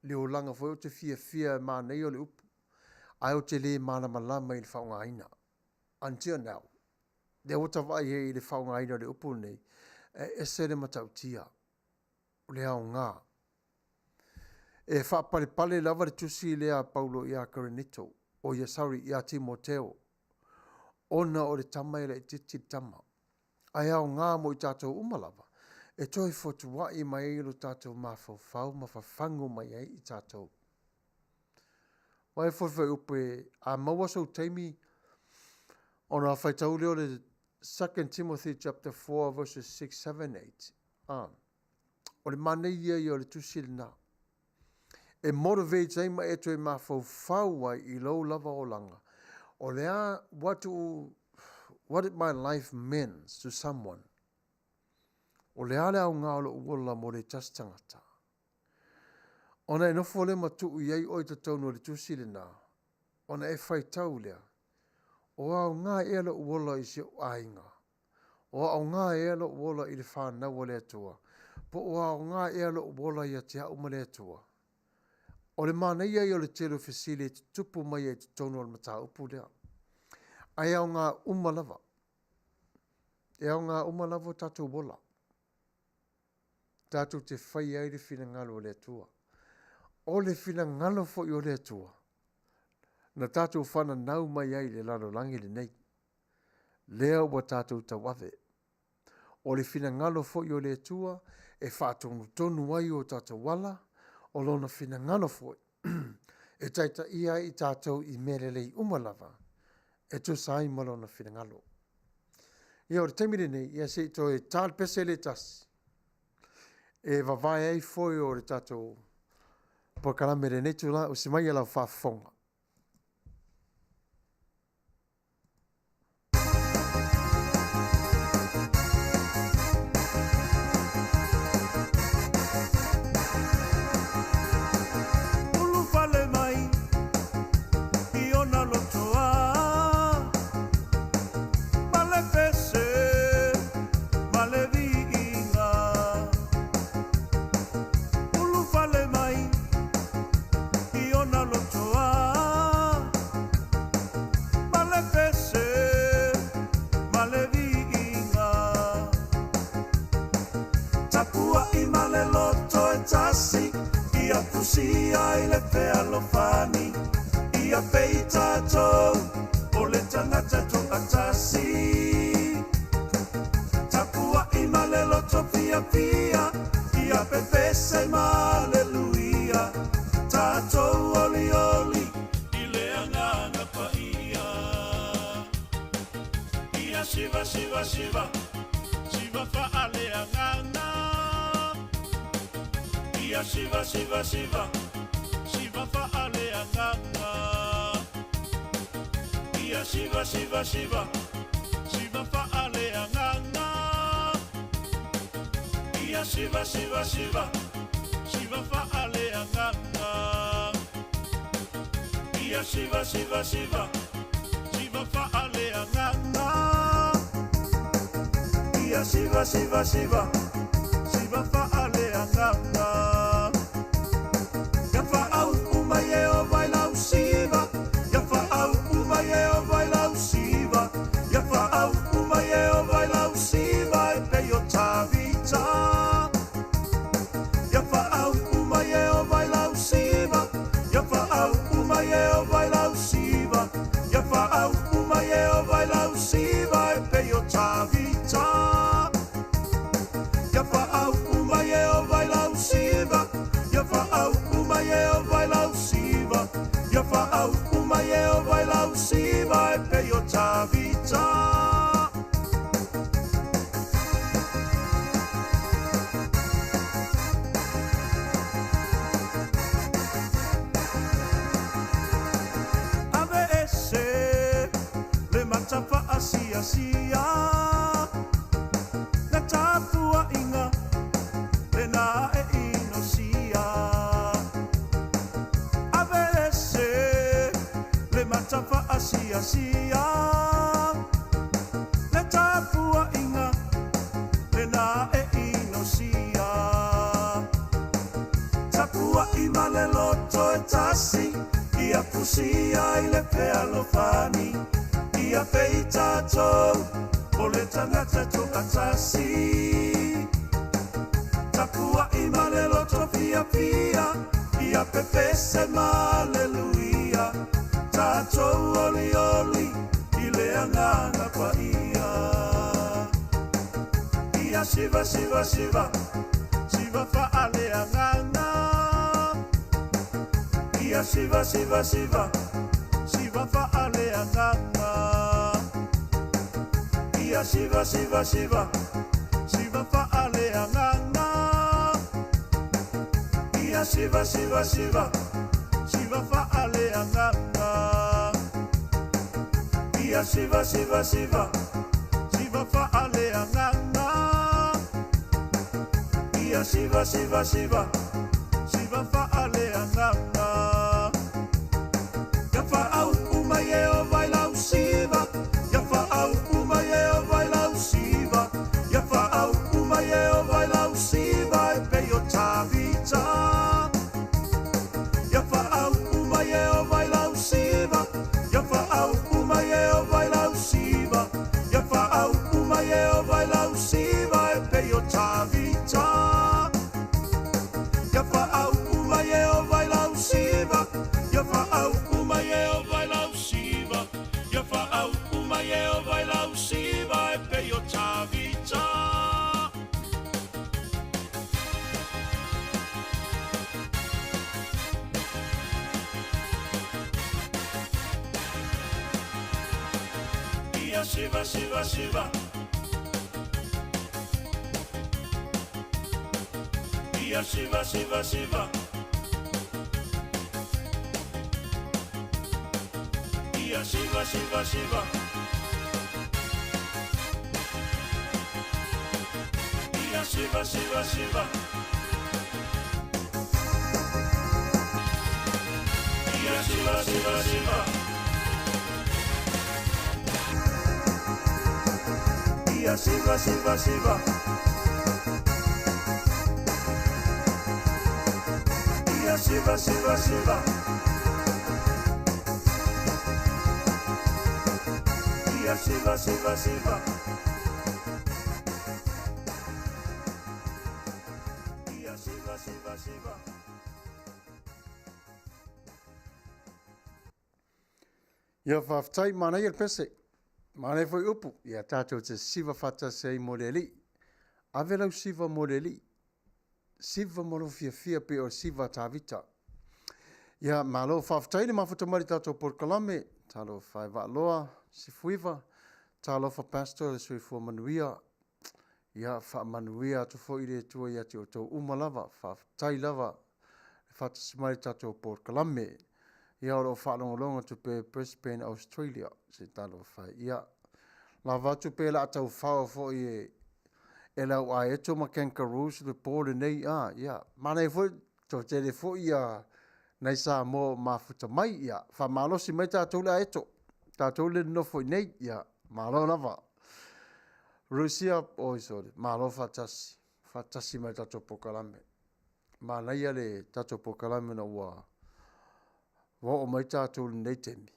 le olaga foi ou te fiafia e manaia o le upu. Ae ou te le malamalama i le faaaogaina. Until now. Lea ua ta vaai ai i le faaaogaina o le upu lenei, e ese le matautia. O le aoga. E faapalepale lava le tusi lea a Paulo iā Korinito, o ia, sorry, iā Timoteo, ona o le tama e laitiiti le tama. Ae aoga mo i tātou uma lava, e toe fotuaʻi mai ai lo tātou mafaufau ma fafagu mai ai i tātou. Wai foi foi upu e, a maua sou taimi, ona faitau lea o le 2 Timothy chapter 4 verses 6, 7, 8. Ah. O le manaia ia o le tusi lena. E motivate ai ma e toe mafaufau ai i lou lava olaga. O le a, what do, what did my life means to someone? O le a le aoga o lou ola mo le tasi tagata? Ona e nofo lea ma tuu i ai oe i totonu o le tusi lena, ona e faitau lea, o aoga ea lou ola i si ou aiga? O aoga ea lou ola i le fanau a le Atua? Po o aoga ea lou ola ia te au ma le Atua? O le manaia ia o le tele o fesili e tutupu mai ai i totonu o le mataupu lea. Ae aoga uma lava. E aoga uma lava o tatou ola. Tatou te faia ai le finagalo o le Atua. O le finagalo foi o le Atua, na tatou fananau mai ai i le lalolagi lenei. Lea ua tatou tauave. O le finagalo foi o le Atua e faatonutonu ai o tatou ala, o Lona finagalo foi e taitaia ai i tatou i mea lelei uma lava e tusa ai ma Lona finagalo. Ia, o le taimi lenei, ia se i toe ta le pese le tasi e vavae ai foi o le tatou polokalame lenei tula, usi mai ia lau faafofoga. Ulufale mai i ona lotoa ma le pese ma le viiga. Ulufale mai i ona lotoa ma le pese ma le viiga. Tapuaʻi ma le loto e tasi, ia fusia i le fealofani, ia pei tatou o le tagata toatasi. Tapuaʻi ma le loto fiafia, ia pepese ma le luiga. siva Siva faaleagaga Ia siva siva siva Siva faaleagaga Ia siva siva siva Siva faaleagaga Ia siva siva siva Siva faaleagaga Ia siva siva siva Siva faaleagaga Ia siva siva siva Siva faaleagaga Ia faaupu mai e o vai lau siva Ia faaupu mai e o vai lau siva Ia faaupu mai e o vai lau siva E pei o Tavita Ia faaupu mai e o vai lau siva Ia faaupu mai e o vai lau siva Ia faaupu mai e o vai lau siva E pei o Tavita Ia faaupu mai e o vai lau siva Ia faaupu mai e o vai lau siva Ia faaupu mai e o vai lau siva E pei o Tavita Ave ese le matafaasiasia Le tapuaiga lena e inosia Ave ese le matafaasiasia Le tapuaiga lena e inosia Tapuai ma le loto e tasi Ia fusia i le fealofani Ia fei tatou O le tagata toatasi Tapuai ma le loto fiafia Ia pepese ma aleluia Tatou olioli I le agaga paia Ia siva siva siva Siva faaleagaga Ia siva siva siva Siva faaleagaga Ia siva siva siva Siva faaleagaga Ia siva siva siva Siva faaleagaga Ia siva siva siva Siva faaleagaga Ia siva siva siva Siva faaleagaga Ia faaupu mai e o vai lau siva Ia faaupu mai e o vai lau siva Ia faaupu mai e o vai lau siva E pei o Tavita Ia faaupu mai e o vai lau siva Ia faaupu mai e o vai lau siva Ia faaupu mai e o vai lau siva E pei o Tavita Ia faaupu mai e o vai lau siva Ia faaupu mai e o vai lau siva Ia faaupu mai e o vai lau siva E pei o Tavita Ia siva siva siva Ia siva siva siva Ia siva siva siva Ia siva siva siva Ia siva siva siva Ia siva siva siva Ia siva siva siva Ia siva siva siva Ia siva siva siva Ia faafetai, manaia le pese. Manaia foi upu, ia tatou te siva faatasi ai mo le Alii. Ave lau siva mo le Alii. Siva mo lou fiafia pei o le siva a Tavita. Ia, malo faafetai le mafuta mai i le tatou polokalame, talofa e Vaaloa, Sifuiva. Talofa Pastor le soifua manuia. Ia, faamanuia atu foi le Atua ia te outou uma lava. Faafetai lava le faatasi mai i le tatou polokalame. Ia, o lo o faalogologo atu pea i Brisbane, Australia. Se talofa e. Ia, lava atu pe o le a tau fao foi e, e lau aeto ma Kangaroos le po lenei. A, ia, manaia foi, toatele foi ia nai Samoa o mafuta mai. Ia, faamalosi mai tatou le aeto. Tatou le nonofo i nei. Ia, malo lava. Rusia, oi sorry, malo faatasi. Faatasi mai tatou polokalame. Manaia le tatou polokalame na ua ua oo mai tatou i lenei taimi.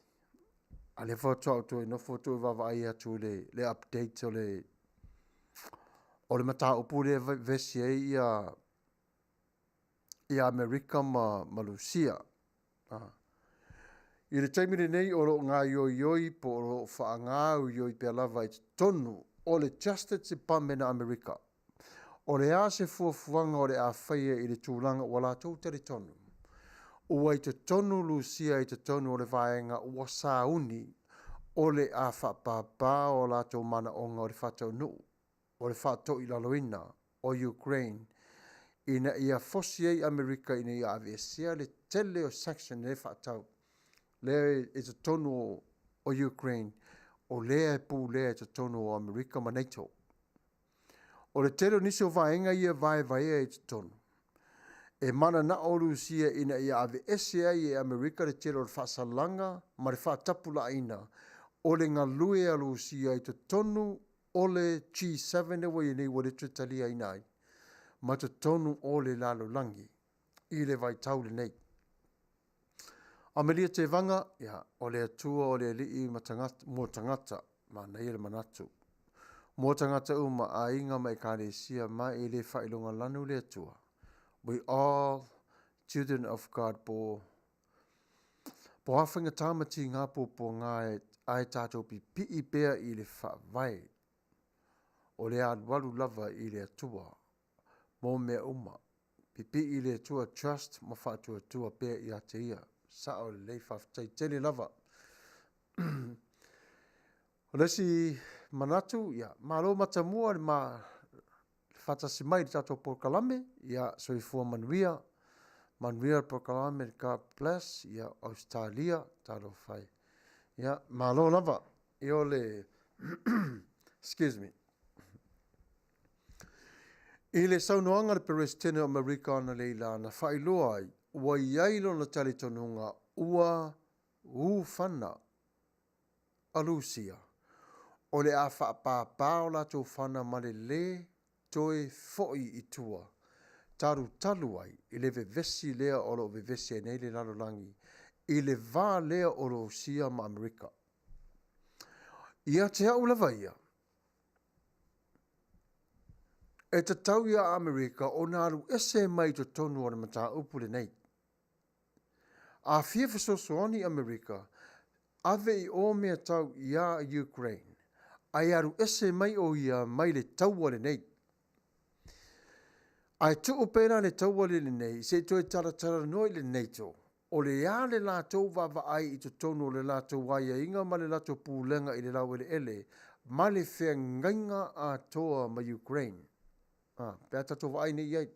A lea faatoa ou toe nofo toe vaavaai atu i le, le update o le o le mataupu lea e vevesi ai ia ia Amerika ma, ma Lusia. Ah. I le taimi lenei o lo o gaoioioi po o lo o faagaoioi pea lava i totonu o le Justice Department a Amerika. O le a se fuafuaga o le a faia i le tulaga ua latou talitonu ua i totonu Lusia i totonu o le vaega ua sauni o le a faapāpā o latou manaoga o le faataunuu o le faatoilaloina o Ukraine ina ia fosi ai Amerika ina ia aveesea le tele o sanction lea e faatau lea i totonu o Ukraine o lea e pulea i totonu o Amerika ma NATO. O le tele o nisi o vaega ia e vaevaea i totonu e mananao Lusia ina ia aveese ai e Amerika le tele o le faasalaga ma le faatapulaaina o le galue a Lusia i totonu o le G7 lea ua i ai nei ua le toe taliaina ai ma totonu o le lalolagi i le vaitau lenei. Amelia Tevaga, ia, o le Atua o le Alii ma tagata, mo tagata, manaia le manatu. Mo tagata uma, aiga ma ekalesia ma e le faailoga lanu le Atua. We all children of God po po a faigata ma tiga puapuaga e ae tatou pipii pea i le faavae o le alualu lava i le Atua mo mea uma. Pipii i le Atua trust ma faatuatua pea ia te Ia. Sao lelei, faafetai tele lava. O le isi manatu, ia, malo matamua le ma le faatasi mai i le tatou polokalame, ia, soifua manuia, manuia le polokalame, God bless, ia, Australia, talofa e. Ia, malo lava. Ia o le excuse me. I le saunoaga a le Peresetene o Amerika analeila na faailoa ai, ua i ai lona talitonuga ua ufana a Lusia, o le a faapāpā o latou fana ma le lē toe fo'i i tua, talutalu ai i le vevesi lea o lo o vevesi ai nei le lalolagi i le va lea o Lusia ma Amerika. Ia te au lava ia, e tatau iā Amerika ona alu ese mai i totonu o le mataupu lenei. A fia fesoasoani Amerika, ave i o mea tau iā Ukraine, ae alu ese mai o ia mai le taua lenei. Ae tuu pea la le taua le lenei se i toe talatalanoa i le NATO, o le a le latou vaavaai i totonu o le latou aiaiga ma le latou pulega i le laueleele ma le feagaiga atoa ma Ukraine. A, pe a tatou vaai nei i ai.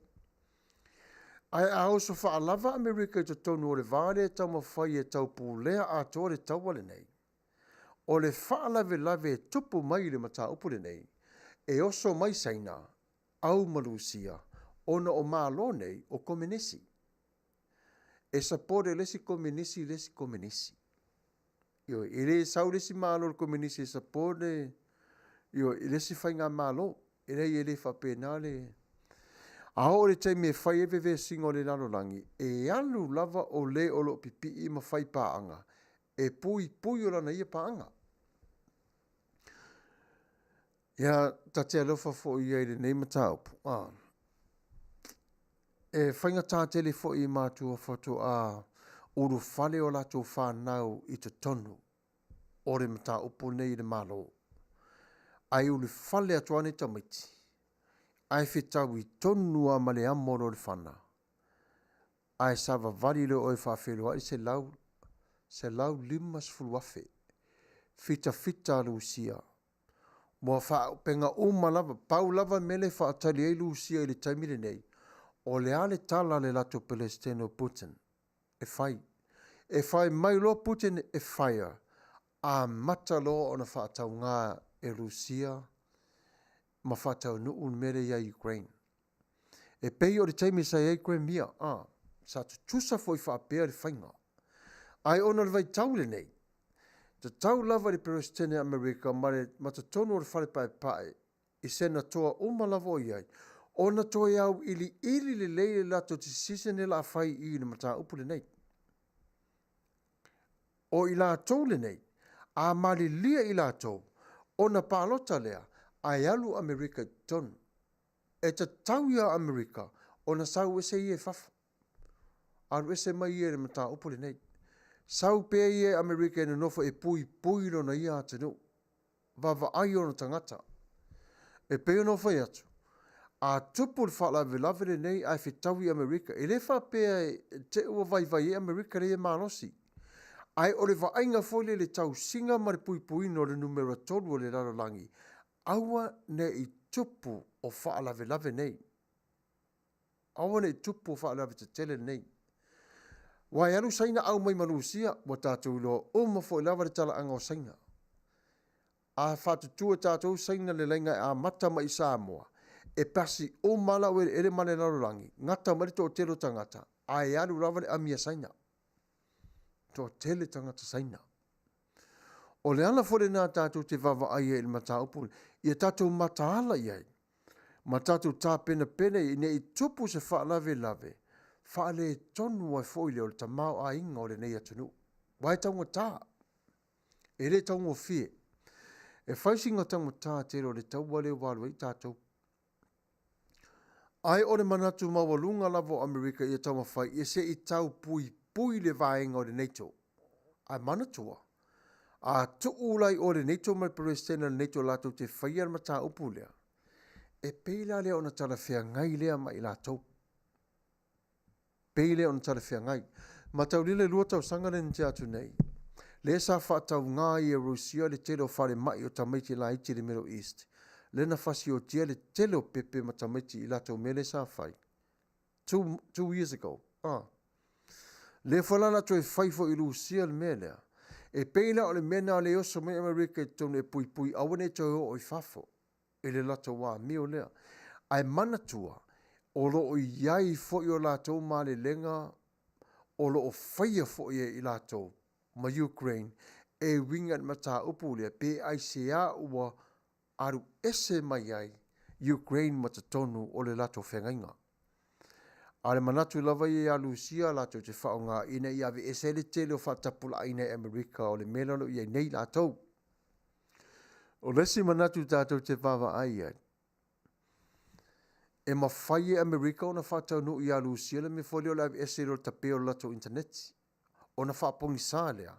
Ae a oso faalava Amerika i totonu o le va lea e taumafai e taupulea atoa le taua lenei, o le faalavelave e tupu mai i le mataupu lenei, e oso mai Saina, au ma Lusia, ona o Malo nei o Komenisi. E support e le isi Komenisi le isi Komenisi. Ioe, e le sau le isi Malo o le Komenisi e support le, ioe, i le isi faigamalo. E leai, e le faapena le... A oo i le taimi e fai ai vevesiga o le lalolagi, e alu lava o le o lo o pipii ma fai paaga e puipui o lana ia paaga. Ia, ta te alofa foi ia i lenei mataupu. Ah. E faigata tele foi i matua faatoa ulufale o latou fanau i totonu o le mataupu nei i le Malo. Ae ulufale atu lava nei tamaiti, ae fetaui tonu lava ma le amo o le fana, ae savavali loa oe faafeiloai le 150,000 fitafita a Lusia. Mo faaupega uma lava, pau lava le mea lea e faatali ai Lusia i le taimi lenei, o le a le tala a le latou Peresetene o Putin e fai. E fai mai loa Putin e fire, amata loa ona faatauga e Rusia ma faataunuu le mea lea ia Ukraine. E pei o le taimi sa i ai Crimea, a, sa tutusa foi faapea le faiga. Ae ona o le vaitau lenei, tatau lava i le Peresetene a Amerika ma le ma totonu o le Fale Paepae i Senatoa uma lava o i ai, ona toe auiliili lelei le latou decision lea o le a fai i i le mataupu lenei. O i latou lenei, a malilie i latou, ona palota lea, ae alu Amerika i totonu. E tatau ia Amerika ona sau ese ia i fafo. Alu ese mai ia i le mataupu lenei. Sau pea ia i Amerika e nonofo e puipui lona ia atunuu. Vaavaai ona tagata. E pei ona ou fai atu, a tupu le faalavelave lenei ae fetaui Amerika, e le faapea e te i ua vaivai ai Amerika lea e malosi. Ae o le vaaiga foi lea i le tausiga ma le puipuiga o le numera 3 o le lalolagi, aua ne i tupu o faalavelave nei. Aua ne i tupu o faalavelave tetele nei. Aua e alu Saina au mai ma Lusia, ua tatou iloa uma foi lava le talaaga o Saina. A faatutu e tatou Saina le laina e amata mai i Samoa, e pasi uma lava laueleele ma le lalolagi, gata mai le toatele o tagata, ae alu lava le ami a Saina. Toatele tagata Saina. O le ala foi lena tatou te vaavaai ai i le mataupu, ia tatou mataala i ai, ma tatou tapenapena i ai ne i tupu se faalavelave faaletonu ai foi lea o le tamaoaiga o lenei atunuu. Aua e taugata, e le taugofie. E fai sina taugata tele o le taua lea ua alu ai tatou. Ae o le manatu maualuga lava o Amerika ia taumafai ia se i tau puipui le vaega o le NATO. Ae manatua, a tuu la i o i le NATO ma le Peresetene o le NATO latou te faia le mataupu lea, e pei la lea ona talafeagai lea ma i latou. Pei lea ona talafeagai. Mataulia le 2 tausaga lea na tea atu nei, lea sa faatauga ai e Rusia le tele o falemai o tamaiti laiti i le Middle East, lea na fasiotia le tele o pepe ma tamaiti i latou mea lea sa fai. 2 years ago. Ah. Lea foi la na toe fai foi i Rusia le mea lea. E pei la o le mea na lea e oso mai Amerika i totonu e puipui aua ne i toe oo i fafo i le latou amio lea. Ae manatua, o lo o i ai foi o latou malelega o lo o faia foi e i latou ma Ukraine e uiga i le mataupu lea pe aisea ua alu ese mai ai Ukraine ma totonu o le latou feagaiga. A o le manatu lava ia ia Lusia latou te faaaoga ina ia aveese ai le tele o faatapulaaina e Amerika o le mea lea o lo o i ai nei latou. O le isi manatu tatou te vaavaai i ai, e mafai e Amerika ona faataunuu ia Lusia le mea foi lea o le aveese i lo le tape o le latou initaneti, ona faapogisa lea,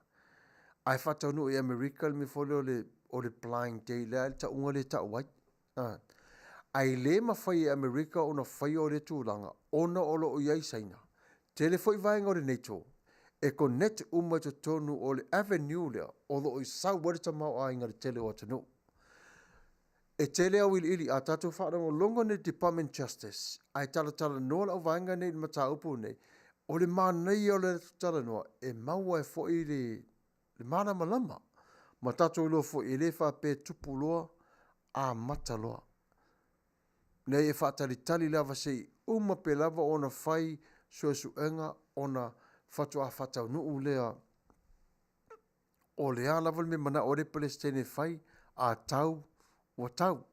ae faataunuu e Amerika le mea foi lea o le blind date, le a le tauga lea e tau ai. Ae le mafai e Amerika ona faia o lea tulaga ona o lo o i ai Saina. Tele foi vaega o le NATO e connect uma i totonu o le avenue lea o lo o sau ai le tamaoaiga i le tele o atunuu. E tele auiliili a tatou faalogologo nei i le Department Justice ae talatalanoa lau vaega nei i le mataupu nei, o le manaia o le talanoa e maua ai foi le malamalama ma tatou iloa foi e le faapea e tupu loa amata loa. Leai, e faatalitali lava se i uma pe lava ona fai suesuega ona faatoa faataunuu lea o le a lava le mea manao ai le Peresetene e fai, a tau, ua tau,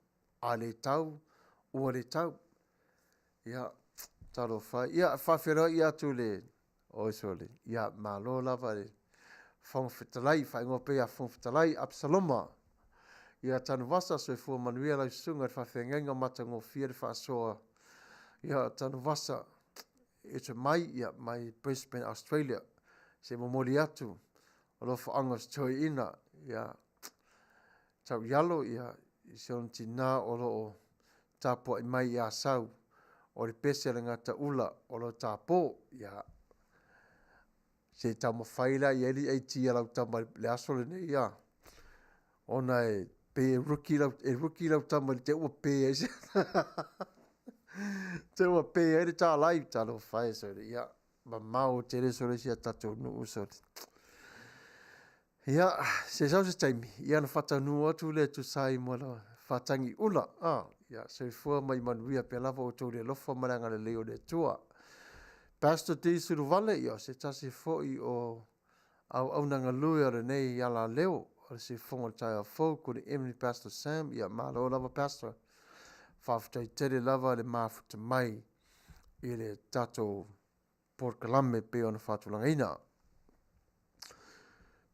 a le tau, ua le tau. Ia, talofa e. Ia, faafeiloai atu le oi sole. Ia, malo lava le Fofoga Fetalai, faaigoa pea ia Fofoga Fetalai, Absaloma. Ia, Tanuvasa, soifua manuia lau susuga i le faafeagaiga matagofie le faasoa. Ia, Tanuvasa, e mai, ia, mai Brisbane, Australia. Se momoli atu alofaga o se toeaina, ia, tauialo, ia, i si ona tinā o lo o tapuai mai i Asau, o le pese a le gataula o lo tapo, ia, se i taumafai la i ai le IT a lau tama i le aso lenei, ia, ona e Pe e rookie lau, e rookie lau tama i le te ua pe ai se te ua pe ai le tālai, talofa e sole, ia, mamao tele sole si a tatou nuu sole. Ia, se sau se taimi, ia na whatanua atu le tusa ai ma le whatangi ula. Ah, ia, soifua ma ia manuia pea lava outou i le alofa ma le agalelei o le Atua. Pastor D. Suluvale, ia, o se tasi foi o auauna galue o lenei alaleo o le siufofoga o le taeao fou. Good evening Pastor Sam, ia malo lava Pastor. Faafetai tele lava le mafuta mai i le tatou polokalame pei ona faatulagaina.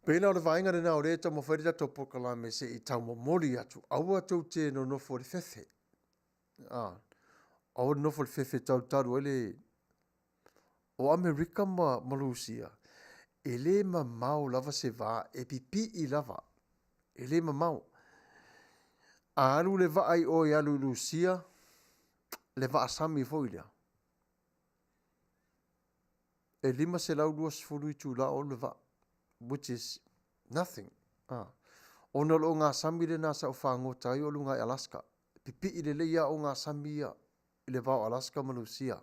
Pei la o le vaega lena o lea e taumafai le tatou polokalame se i taumomoli atu, aua tou te nonofo i le fefe. Ah, aua le nofo i le fefe e talutalu ai le o Amerika ma, ma Lusia, e le mamao lava se va, e pipii lava. E le mamao. A alu le vaa i o e alu i Lusia, le vaa sami foi lea, e 520 itula o alu le vaa, which is nothing. Ah. Ona o le ogasami lena sa ou fagota ai o luga i Alaska. Pipii lelei lava ogasami ia i le va o Alaska ma Lusia.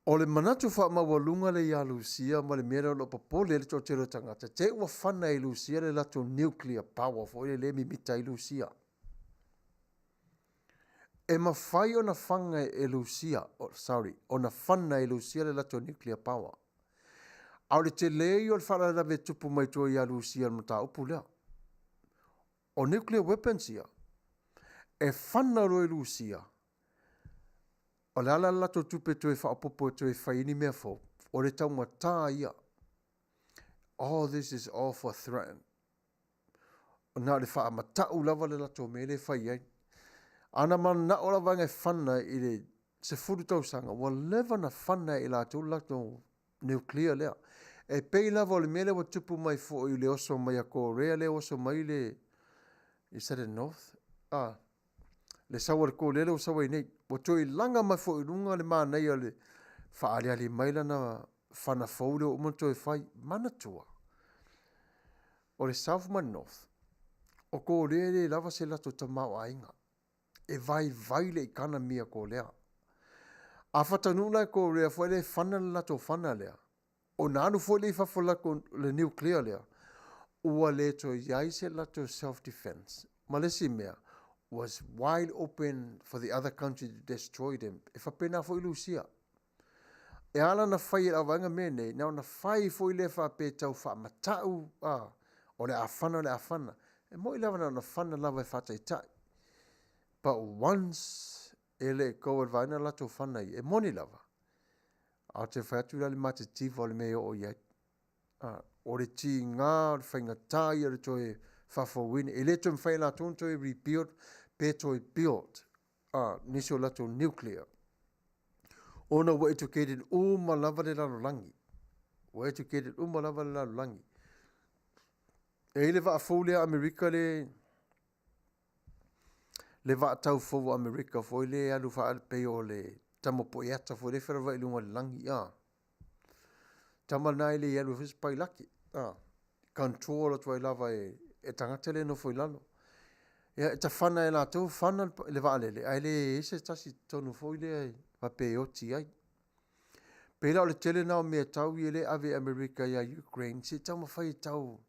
O le manatu faamaualuga lea ia Lusia ma le mea lea o lo o popole ai le toatele o tagata, te i ua fana e Lusia le latou nuclear power foi lea e mimita ai Lusia. E mafai ona faga e Lusia, oh, sorry, ona fana e Lusia le latou nuclear power. A o le tele ia o le faalavelave e tupu mai tua ia Lusia i le mataupu lea. O nuclear weapons ia, e fana loa e Lusia, o le a la le latou tupe toe faaopoopo e toe fai ai ni mea fou, o le taugata ia. All this is all for threaten. Na o le faamatau lava le latou mea lea e fai ai. A na mananao la vaega e fana i le 10 tausaga, ua leva na fana e i latou le latou nuclear lea. E pei lava o le mea lea ua tupu mai foi i le oso mai a Korea lea ua oso mai le is that a north? Ah, le sau a le Korea lea ua sau ai nei. Ua toe laga mai foi i luga le manaia o le faaaliali mai lana fana fou lea ua uma ona toe fai. Manatua, o le South ma le North, o Korea e le lava se latou tamaoaiga. E vaivai le economy a Korea. A faataunuu la e Korea foi lea e fana le latou fana lea, ona alu foi lea i fafo latou le nuclear lea, ua le toe i ai se latou self defense. Ma le isi mea, was wide open for the other country to destroy them. E faapena foi Lusia. E ala ona fai e le auvaega mea nei, na ona fai foi lea faapea e tau faamatau, a, o le a fana, o le a fana. E moni lava na ona fana lava e faataitai. But once e le i go e le vaega latou fana ia, e moni lava, a ou te fai atu la le matitiva o le mea e oo i ai. A, o le tiga, o le faigata ia o le toe faafouina. E le toe mafai e latou ona toe rebuild pe toe build a, nisi o latou nuclear. Ona ua educated uma lava le lalolagi. Ua educated uma lava le lalolagi. E i ai le vaa fou lea a Amerika le le vaa tau fou a Amerika foi lea e alu faa pei o le tama poiata foi lea e felavai i luga o le lagi a. Tama lena e le i alu e fai se pailate a. Control atu ai lava e, e tagata lea e nofo i lalo. Ia, e tafana e latou, fana le vaalele, ae le i ai se tasi totonu foi lea e faapea e oti ai. Pei la o le tele na o mea tau ia lea e ave e Amerika ia Ukraine, se i taumafai e tau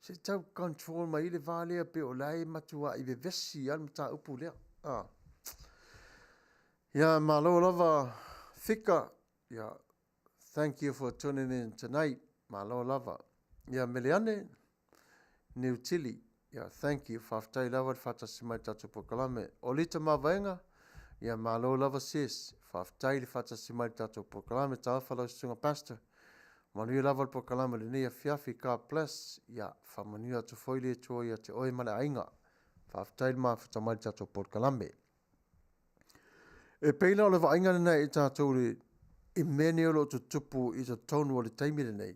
se i tau control mai ai le va lea pei o la e matuai vevesi lava le mataupu lea. Ah. Ia, malo lava Fika. Ia, thank you for tuning in tonight. Malo lava. Ia, Meleane, New Tili. Ia, thank you. Faafetai lava le faatasi mai i le tatou polokalame. Olita Mavaega, ia, malo lava sis. Faafetai le faatasi mai i le tatou polokalame. Talofa lau susuga Pastor. Manuia lava le polokalame i lenei afiafi. God bless. Ia, faamanuia atu foi le Atua ia te oe ma le aiga. Faafetai le mafuta mai i le tatou polokalame. E pei la o le vaaiga lena i tatou le, i mea nei o lo o tutupu i totonu o le taimi lenei.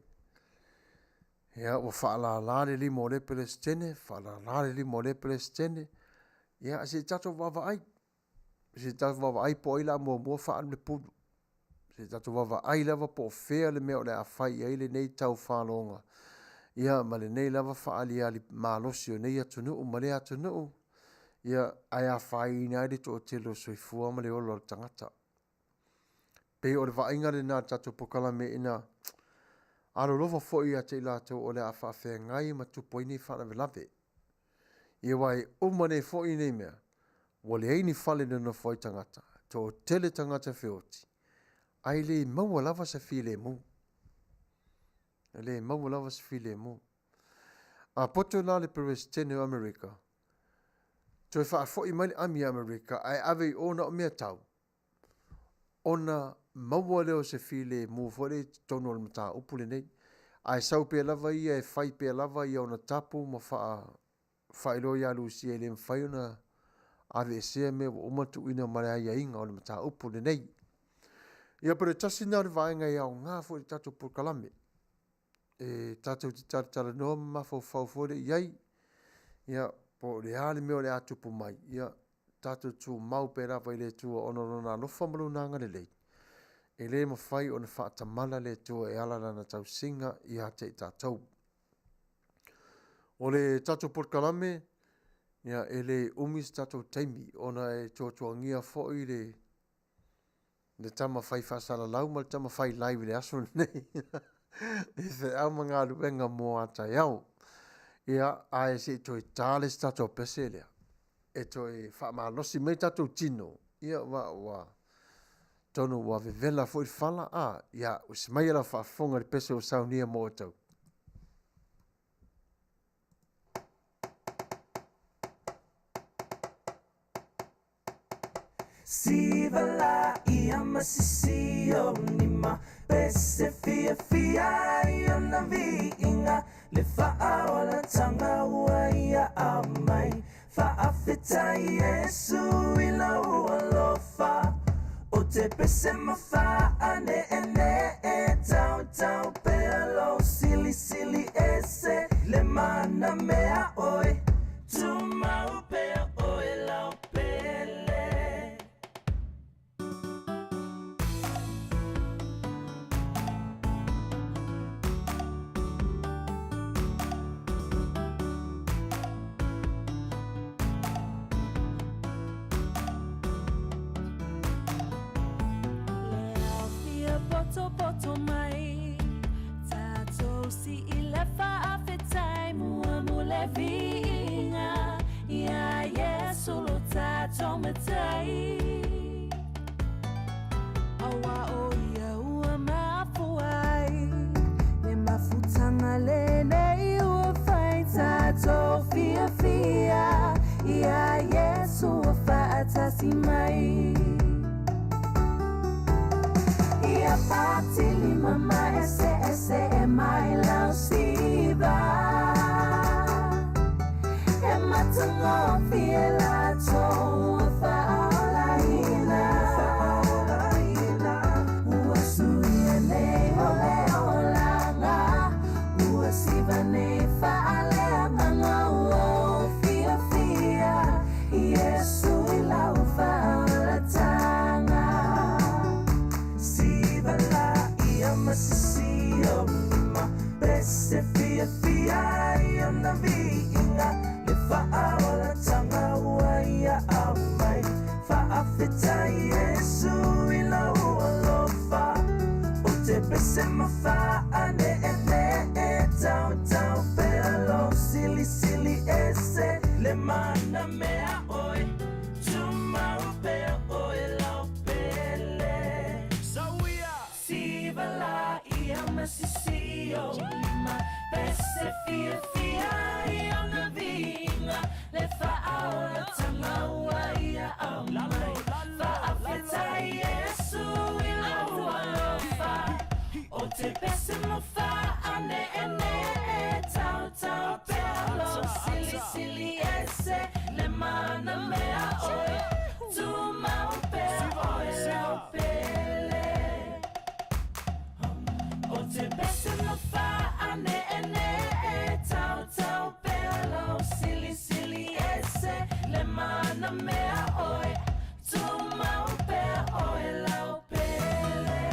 Ia, ua faalala le lima o le Pelesitene, faalala le lima o le Pelesitene. Ia, se i tatou vaavaai. Se i tatou vaavaai po o ai la muamua faaalu le pulu. Se i tatou vaavaai lava po o fea le mea o le a fai i ai lenei taufaloga. Ia, ma lenei lava faaaliali malosi o nei atunuu ma lea atunuu, ia, ae afaina ai le toatele o soifua ma le ola o le tagata. Pei o le vaaiga lena a le tatou polokalame ina alolofa foi ia te i latou o le a faafeagai ma tupu ai nei faalavelave. Ia aua e uma nei foi nei mea, ua leai ni fale e nonofo ai tagata, toatele tagata feoti, ae le maua lava se filemu. E le maua lava se filemu. A poto la le Peresetene o Amerika, toe faafoi mai le ami a Amerika ae ave i o na o mea tau, ona maua lea o se filemu foi lea i totonu o le mataupu lenei. Ae sau pea lava ia e fai pea lava ia ona tapu ma faa, faailoa ia Lusia e le mafai ona aveesea mea ua uma tuuina ma le aiaiga o le mataupu lenei. Ia po o le tasi lena o le vaega e aoga foi i le tatou polokalame e tatou te talatalanoa ma mafaufau foi lea i ai, ia po o le a le mea o le a tupu mai, ia tatou tumau pea lava i le Atua ona o Lona alofa ma Lona agalelei, e le mafai ona faatamala le Atua e ala Lana tausiga ia te i tatou. O le tatou polokalame, ia, e le umi se tatou taimi ona e tuatuagia foi le le tama fai faasalalau ma le tama fai live i le aso lenei i feau ma galuega mo a taeao. Ia, ae se i toe ta le isi tatou pese lea e toe faamalosi mai tatou tino, ia aua ua tonu ua vevela foi le fala, a, ia, usi mai lau faafofoga i le pese ua saunia mo outou. Siva la ia ma sisi o ni ma pese fia fia i ona viiga le faaolatanga ua ia aumai faafetai Iesu i lou alofa o te pese ma faaneenee tautau pea lou silisili ese le mana mea oe tumau pea oe lau pele. Le ao fia potopoto mai Tatou si i le faafetai Muamu le viiga Iā Iesu lo tatou Matai Aua o ia ua mafua ai Le mafutanga lenei ua fai Tatou fiafia Iā Iesu ua faatasi mai Ia patili ma eseese e mai lau siva E matagofie latou ua faaolaina Ua suia nei mo le olaga Ua siva nei faaleagaga Ua ou fiafia Iesu i lau faaolataga Siva la ia ma sisi o ma pese fiafia i ona viiga le faaolatanga ua ia aumai faafetai Iesu i lou alofa o te pese ma faaneenee tautau pea lou silisili ese le mana mea oe tumau pea oe lau pele Sauia! Siva la ia ma sisi o lima pese fiafia i ona viiga le faaolatanga ua ia aumai faafetai Iesu i lou alofa o te pese mo faaneenee tautau pea lou silisili ese le mana mea oe tumau pea oe lau pele O te pese mo faaneenee tautau pea lou silisili ese le mana mea oe tumau pea oe lau pele.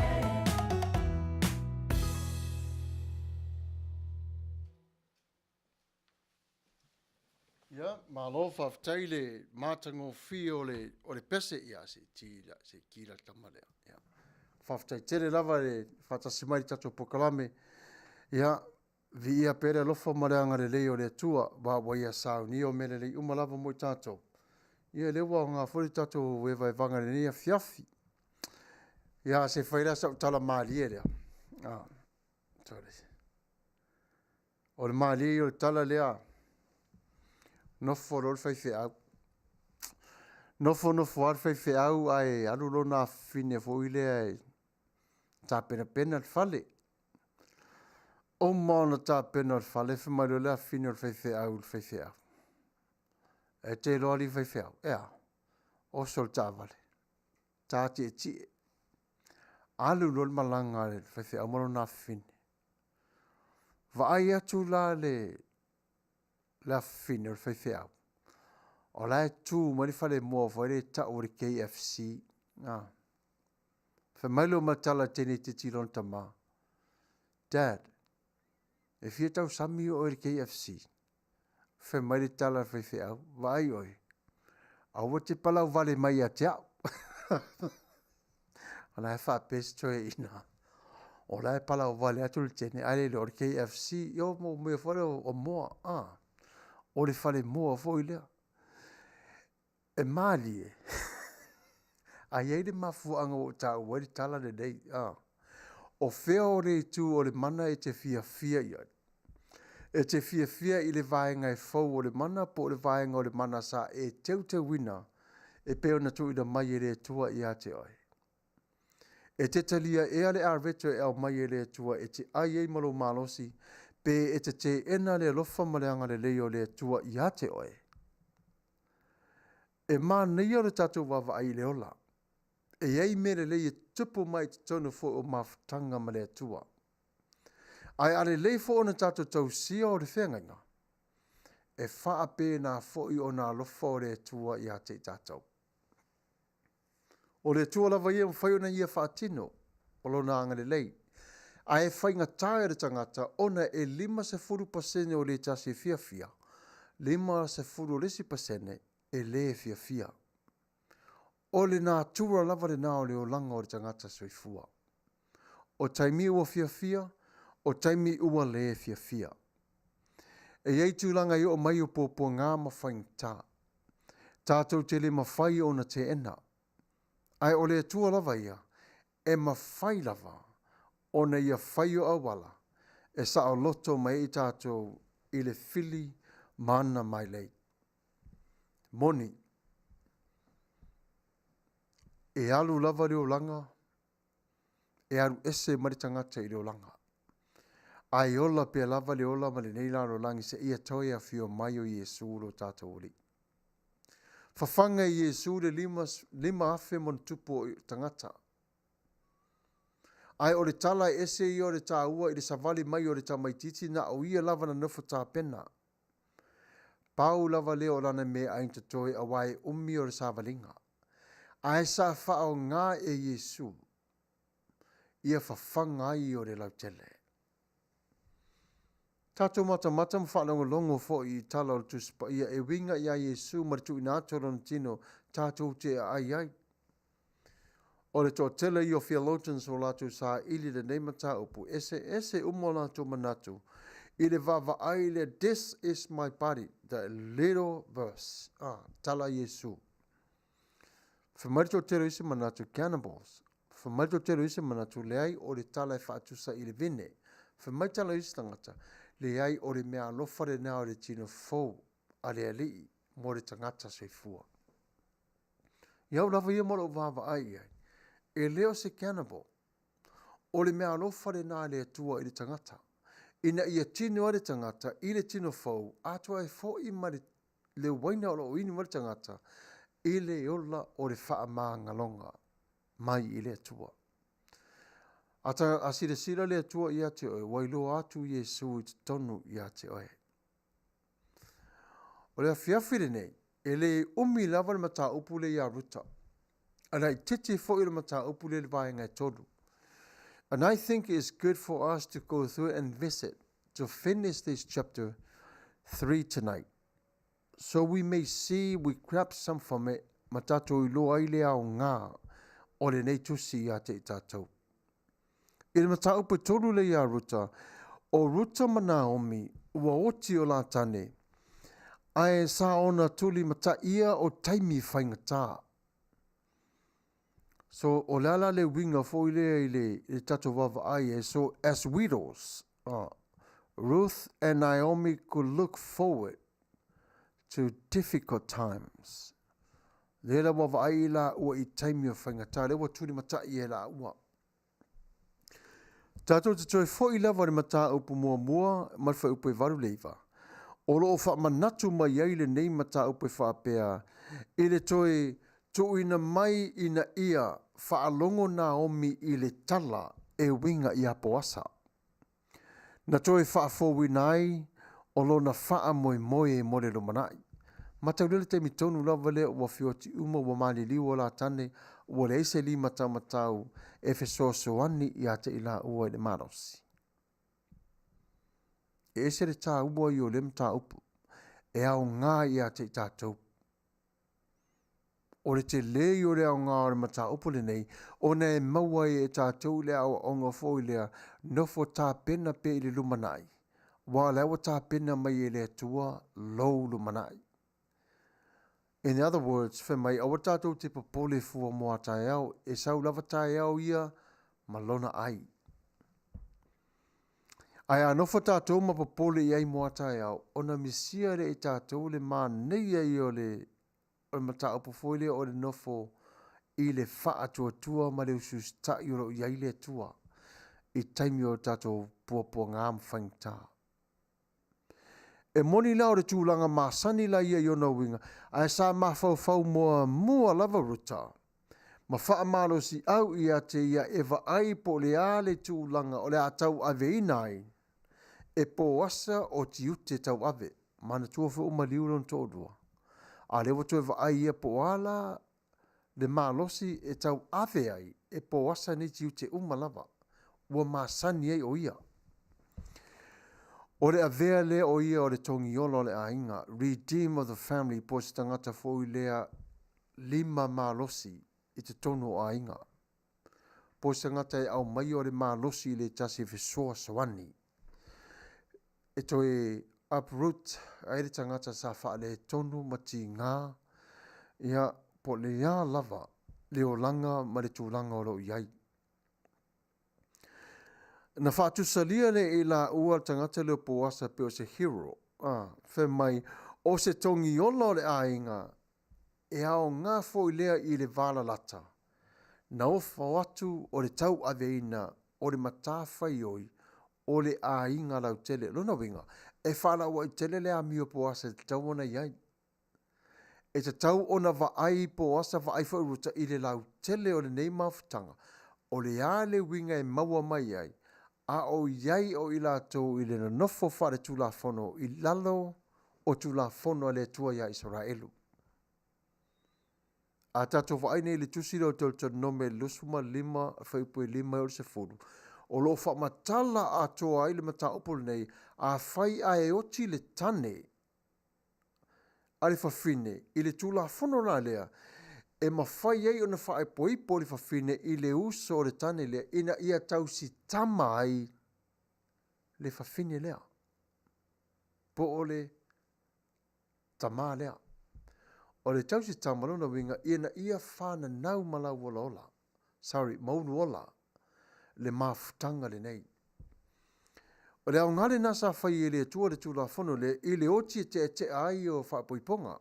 Ia, malo faafetai le matagofie o le, o le pese, ia se i ti, se i ki la tama lea. Ia. Faafetai tele lava le faatasi mai i le tatou polokalame. Ia, viia pea le alofa ma le agalelei o le Atua, aua ua ia saunia o mea lelei uma lava mo i tatou. Ia, lea ua aoga foi le tatou evaevaga i lenei afiafi. Ia, se fai la sau tala malie lea. Ah, sorry. O le malie ia o le tala lea, nofo loa le faifeau. Nofo nofo lava le faifeau ae alu lona afafine foi lea e tapenapena le fale. Uma ona tapena le fale, fai mai loa le afafine o le faifeau i le faifeau, E te iloa alii faifeau, e a? Oso le taavale, ta tietie. Alu loa le malaga a le faifeau ma lona afafine. Vaai atu la le le afafine o le faifeau, o la e tu mai le falemoa foi lea e tau o le KFC. Ah. Fai mai lea o ma tala i teine itiiti i lona tama, Dad, e fia tausami oe i le KFC? Fai mai le tala a le faifeau, Vaai oe, aua te palau vale mai ia te au. O la e faapea si toeaina, o la e palau vale atu le teine, ae le iloa o le KFC, io mo mea foi lea o moa, a, o le falemoa foi lea. E malie, a i ai le mafuaaga ua ou taua ai le tala lenei, a, o fea o le itu o le mana e te fiafia i ai? E te fiafia i le vaega e fou o le mana po o le vaega o le mana sa e teuteuina e pei ona tuuina mai e le Atua ia te oe? E te talia ea le areto e aumai e le Atua e te ai ai ma lou malosi, pe e te teena le alofa ma le agalelei o le Atua ia te oe? E manaia lo tatou vaavaai i le ola. E i ai mea lelei e tupu mai i totonu foi o mafutaga ma le Atua. Ae a lelei foi ona tatou tausia o le feagaiga, e faapena foi ona alofa o le Atua ia te i tatou. O le Atua lava ia e mafai ona ia faatino o lona agalelei. Ae faigata e le tagata ona e 50% o le tasi e fiafia, 50 o le isi pasene e lē fiafia. O le natura lava lena o le olaga o le tagata soifua. O taimi ua fiafia, o taimi ua lē fiafia. E i ai tulaga e oo mai o puapuaga ma faigata. Tatou te le mafai ona teena. Ae o le Atua lava ia, e mafai lava ona ia fai o auala e saoloto mai ai i tatou i le fili ma ana mailei. Moni, e alu lava le olaga, e alu ese mai le tagata i le olaga. Ae ola pea lava le ola ma lenei lalolagi seia toe afio mai o Iesu lo tatou Alii. Fafaga e Iesu le 5,000 ma ona tupu o tagata. Ae o le tala e ese ia o le taua i le savali mai o le tamaitiiti na o ia lava na nofo tapena. Pau lava lea o lana meaai na totoe aua e umi o le savaliga. Ae sa faaaoga e Iesu ia fafaga ai o le lautele. Tatou matamata ma faalogologo foi i tala o le Tusi Paia e uiga iā Iesu ma le tuuina atu o lona tino tatou te aai ai. O le toatele ia o theologians o latou saili i lenei mataupu, eseese uma o latou manatu i le vaavaai lea this is my body, the little verse, ah, tala a Iesu. Fai mai le toatele o isi manatu, cannibals. Fai mai le toatele o isi manatu, leai o le tala e faatusa i le vine. Fai mai tala o isi tagata, leai o le mea alofa lena o le tino fou a le Alii mo le tagata soifua. I au lava ia ma lou vaavaai i ai, e le o se cannibal. O le mea alofa lena a le Atua i le tagata, ina ia tino ai le tagata i le tino fou, atoa e foi ma le le uaina o lo o inu ai le tagata i le ola o le faamagaloga mai i le Atua. A, ta, a silasila le Atua ia te oe, ua iloa atu Iesu i totonu ia te oe. O le afiafi lenei, e le umi lava le mataupu lea ia Ruta. A laitiiti foi le mataupu lea i le vaega e tolu. And I think it's good for us to go through and visit to finish this chapter 3 tonight. So we may see we grab some from it ma tatou iloa ai le aoga o lenei tusi ia te i tatou. I le mataupu e tolu lea ia Ruta, o Ruta ma Naomi ua oti o la tane, ae sa ona tuli mataia o taimi faigata. So, o le a la le uiga foi lea i le, i le tatou vaavaai ai. So, as widows, Ruth and Naomi could look forward to difficult times. Lea la ua vaai i la ua i taimi o faigata, lea ua tulimatai e la ua. Tatou te toe foi lava i le mataupu muamua ma le fuaiupu e 89. O lo o faamanatu mai ai lenei mataupu e faapea, i le toe tuuina mai ina ia faalogo Naomi i le tala e uiga ia Poasa. Na toe faafouina ai o lona faamoemoe mo le lumanai. Mataulia le taimi tonu lava lea ua feoti uma ua maliliu o la tane, ua leai se lima taumatau e fesoasoani ia te i laua i le malosi. E ese le taua ia o lea mataupu e aoga ia te i tatou. O le telē ia o le aoga o le mataupu lenei, ona e maua ai e tatou le aoaoga foi lea, nofo tapena pea i le lumanai, aua o la ua tapena mai e le Atua lou lumanai. In other words, fai mai, aua tatou te popole fua mo a taeao, e sau lava taeao ia ma lona ai. Ae a nofo tatou ma popole i ai mo a taeao, ona misia lea e tatou le manaia ia o le o le mataupu foi lea o le nofo i le faatuatua ma le usiusita'i o lo o i ai le Atua i taimi o tatou puapuaga ma faigata. E moni la o le tulaga masani la ia i ona uiga, ae sa mafaufau muamua lava Ruta ma faamalosiau ia te ia e vaai po o le a le tulaga o le a tauaveina ai e Poasa o tiute tauave. Manatua foi ua maliu lona toalua, a o lea ua toe vaai ia po o a la le malosi e tauave ai e Poasa nei tiute uma lava ua masani ai o ia. O le avea lea o ia o le togiola o le aiga, redeem of the family, po o se tagata foi lea lima malosi i totonu o aiga, po o se tagata e aumaia o le malosi i le tasi e fesoasoani e toe uproot ai le tagata sa faaletonu ma tiga, ia, po o le a lava le olaga ma le tulaga o lo o i ai. Na faatusalia lea e i laua le tagata lea o Poasa pei o se hero, a, fai mai, o se togiola o le aiga, e aoga foi lea i le valalata, na ofo atu o le tauaveina o le matafaioi o le aiga lautele. O lona uiga, e faalauai tele le amio Poasa e tatau ona i ai. E tatau ona vaai Poasa, vaai foi Ruta i le lautele o lenei mafutaga, o le a le uiga e maua mai ai, a o i ai o i latou i le nonofo faaletulafono i lalo o Tulafono a le Atua ia Isaraelu. A tatou vaai nei i le tusi lea o Deuteronome 25, fuaiupu e 5 e oo i le 10, o lo o faamatala atoa ai le mataupu lenei, afai ae oti le tane a le fafine i le Tulafono la lea, e mafai ai ona faaipoipo le fafine i le uso o le tane lea ina ia tausitama ai le fafine lea, po o le tama lea. O le tausitama lona uiga ina ia fananau ma lauolaola, sorry, mauluola le mafutaga lenei. O le aoga lena sa fai e le Atua le Tulafono lea i le oti e teatea ai o faapoipoga.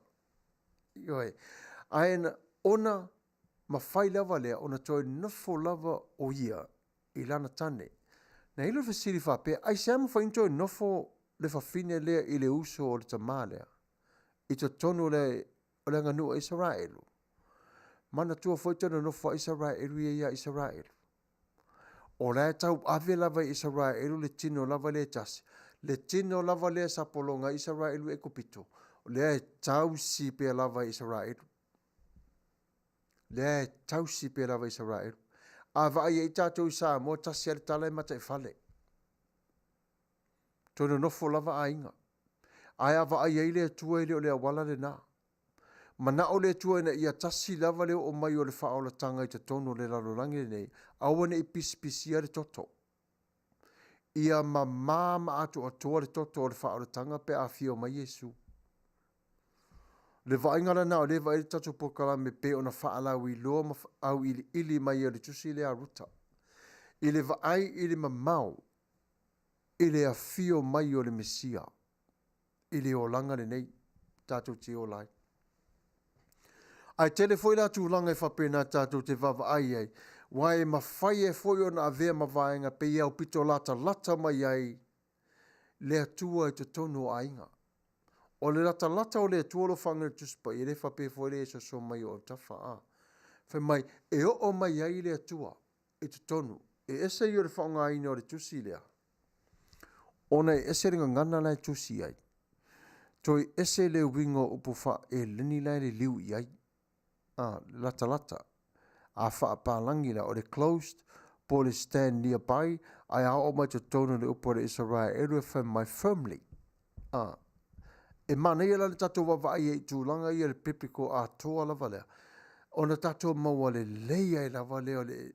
Ioe. Ae ona mafai lava lea ona toe nofo lava o ia i lana tane. Na i ai le fesili faapea, aisea mafai ona toe nofo le fafine lea i le uso o le tamā lea i totonu o le o le aganuu a Isaraelu? Manatua foi te nonofo a Isaraelu ia ia Isaraelu. O la e tauave lava e Isaraelu le tino lava lea e tasi. Le tino lava lea sa pologa ai Isaraelu i Ekopito, lea e tausi pea lava e Isaraelu. Lea e tausi pea lava e Isaraelu. A vaai ai tatou i Samoa, tasi lava le tala e mataifale. Toe nonofo lava aiga. Ae a vaai ai le Atua e le o le auala lena. Manao le Atua ina ia tasi lava le oo mai o le faaolataga i totonu o le lalolagi lenei, aua ne i pisipisia le toto. Ia mamā ma atoatoa le toto o le faaolataga pe a afio mai Iesu. Le vaaiga lena o lea e vaai ai le tatou polokalame pei ona faalauiloa ma auiliili mai e le tusi lea a Ruta. I le vaai i le mamao i le afio mai o le Mesia i le olaga lenei tatou te ola ai. Ae tele foi la tulaga e faapena tatou te vaavaai ai, aua e mafai ai foi ona avea ma vaega pei e aupito latalata mai ai le Atua i totonu o aiga. O le latalata o le Atua o lo o faaaogaina i le Tusi Paia, e le faapea foi lea e soso mai i ou autafa, a. Fai mai, e oo mai ai le Atua i totonu. E ese ia o le faaaogaina o le tusi lea, ona e ese le gagana la e tusi ai, toe ese le uiga o upu faa-Eleni la e liliu i ai, a, latalata. A faapalagi la, o le closed po o le stand nearby, ae a oo mai totonu o le upu a le Isaraelu e fai mai firmly. A, e manaia la le tatou vaavaai ai i tulaga ia i le biblical atoa lava lea, ona tatou maua lelei ai lava lea o le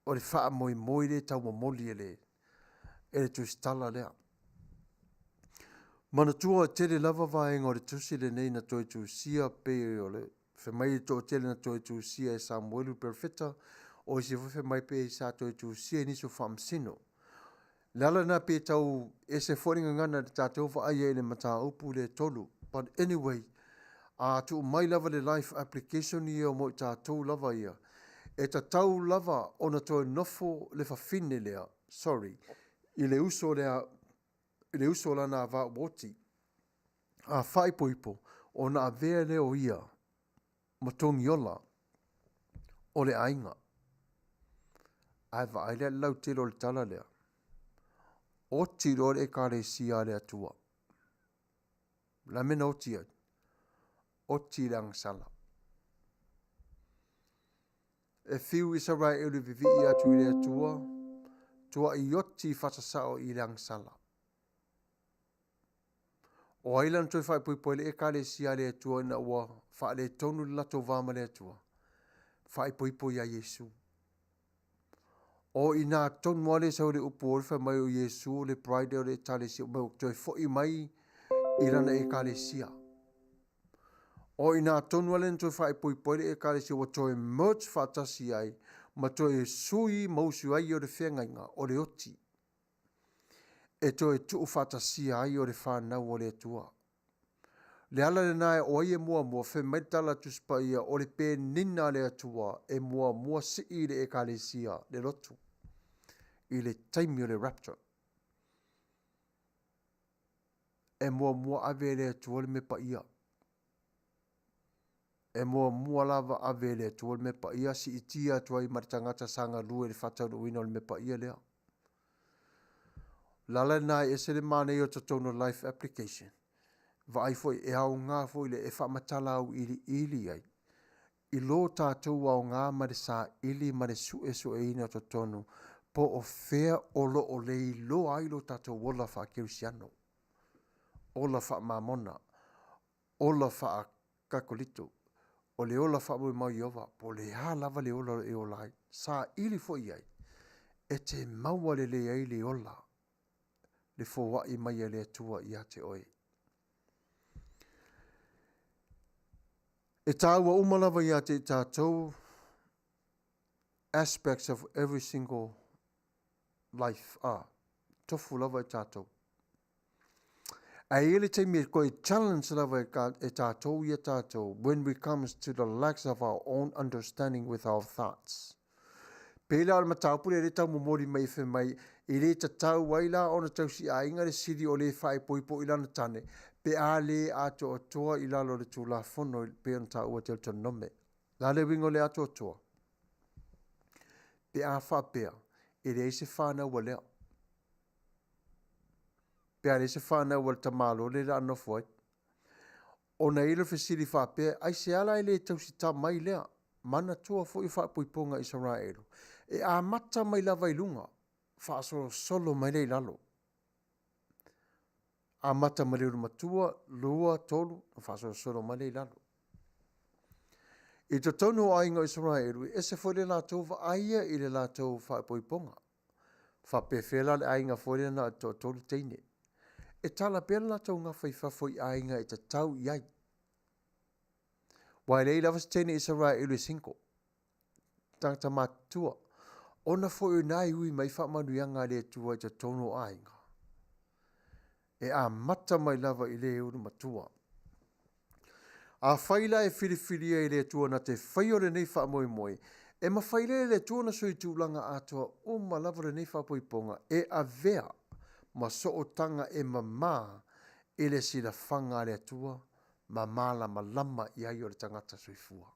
o le faamoemoe lea e taumomoli e le e le tusitala lea. Manatua e tele lava vaega o le tusi lenei na toe tusia pei o le fai mai le toatele na toe tusia e Samuelu le perofeta, o isi foi fai mai pei sa toe tusia e nisi o faamasino. Le ala lena pei e tau ese foi le gagana i le tatou vaai ai i le mataupu lea e tolu. But anyway, a tuu mai lava le life application ia mo i tatou lava ia, e tatau lava ona toe nofo le fafine lea, sorry, i le uso lea, i le uso o lana avā ua oti, a faaipoipo, ona avea lea o ia ma togiola o le aiga. Ae vaai la i le lautele o le tala lea, oti loa le Ekalesia a le Atua. O le a le mea na oti ai? Oti i le agasala. E fiu Isaraelu e vivii atu i le Atua, tuai oti faasasao i le agasala. O ai la na toe faaipoipo ai le Ekalesia a le Atua ina ua faaletonu le latou va ma le Atua? Faaipoipo ia Iesu. O i ina tonu lava lea e sau ai le upu o le fai mai o Iesu o le bride o le Ekalesia, ua toe foi mai i lana Ekalesia. O i ina tonu lava lea na toe faaipoipo ai le Ekalesia ua toe merge faatasi ai ma toe sui ma usu ai o le feagaiga o le oti e toe tuufaatasia ai o le fanau o le Atua. Le ala lena e o ai e muamua, fai mai le tala a Tusi Paia, o le penina a le Atua e muamua sii i le Ekalesia, le lotu, i le taimi o le rapture. E muamua ave e le Atua le mea paia. E muamua lava ave e le Atua le mea paia, siitia atu ai ma le tagata sa galue i le faataunuuina o le mea paia lea. O le ala lena e ese le manaia o totonu o life application. Vaai foi, e aoga foi le e faamatala auiliili ai i lo tatou aoga ma le saili ma le suesueina o totonu po o fea o lo o le iloa ai lo tatou ola faakerisiano, ola faamamona, ola faakakolito, o le ola faamoemao i Ieova, po o le a lava le ola e ola ai, saili foi i ai, e te maua lelei ai le ola, le foai mai a le Atua ia te oe. E tāua uma lava ia te i tātou aspects of every single life, a, tofu lava i tātou. Ae i ai le taimi e koe challenge lava e, ka, e tātou ia tātou when we comes to the lacks of our own understanding with our thoughts. Pei la o le mataupu lea le tau momoli mai e fai mai, e le tatau ai la ona tausiaiga le sili o le faaipoipo i lana tane, pe a le atoatoa i lalo o le Tulafono pei ona taua e Deuteronome. La le uiga o le atoatoa? Pe a faapea, e leai se fanau a lea. Pe a leai se fanau a le tamaloa lea o le a nofo ai. Ona i ai lea o le fesili faapea, aisea la e le tausitama ai lea? Manatua foi o faaipoipoga a Isaraelu, e amata mai lava i luga, faasolosolo mai lea i lalo. Amata mai le ulumatua, 2, 3, ona faasolosolo mai lea i lalo. I totonu o aiga o Isaraelu, e ese foi le latou vaaia i le latou faaipoipoga. Faapefea la le aiga foi lea na o le toatolu teine. E tala pea le latou gafa i fafo i aiga e tatau i ai. Aua e leai lava se teine Isaraelu e single, tagata matutua, ona foi o ina e ui mai ai faamanuiaga a le Atua i totonu o aiga. E amata mai lava i le ulu matua. Afai la e filifilia e le Atua na te faia lenei faamoemoe, e mafai lea e le Atua ona sui tulaga atoa uma lava lenei faapoipoga e avea ma sootaga e mamā i le silafaga a le Atua ma malamalama i ai o le tagata soifua.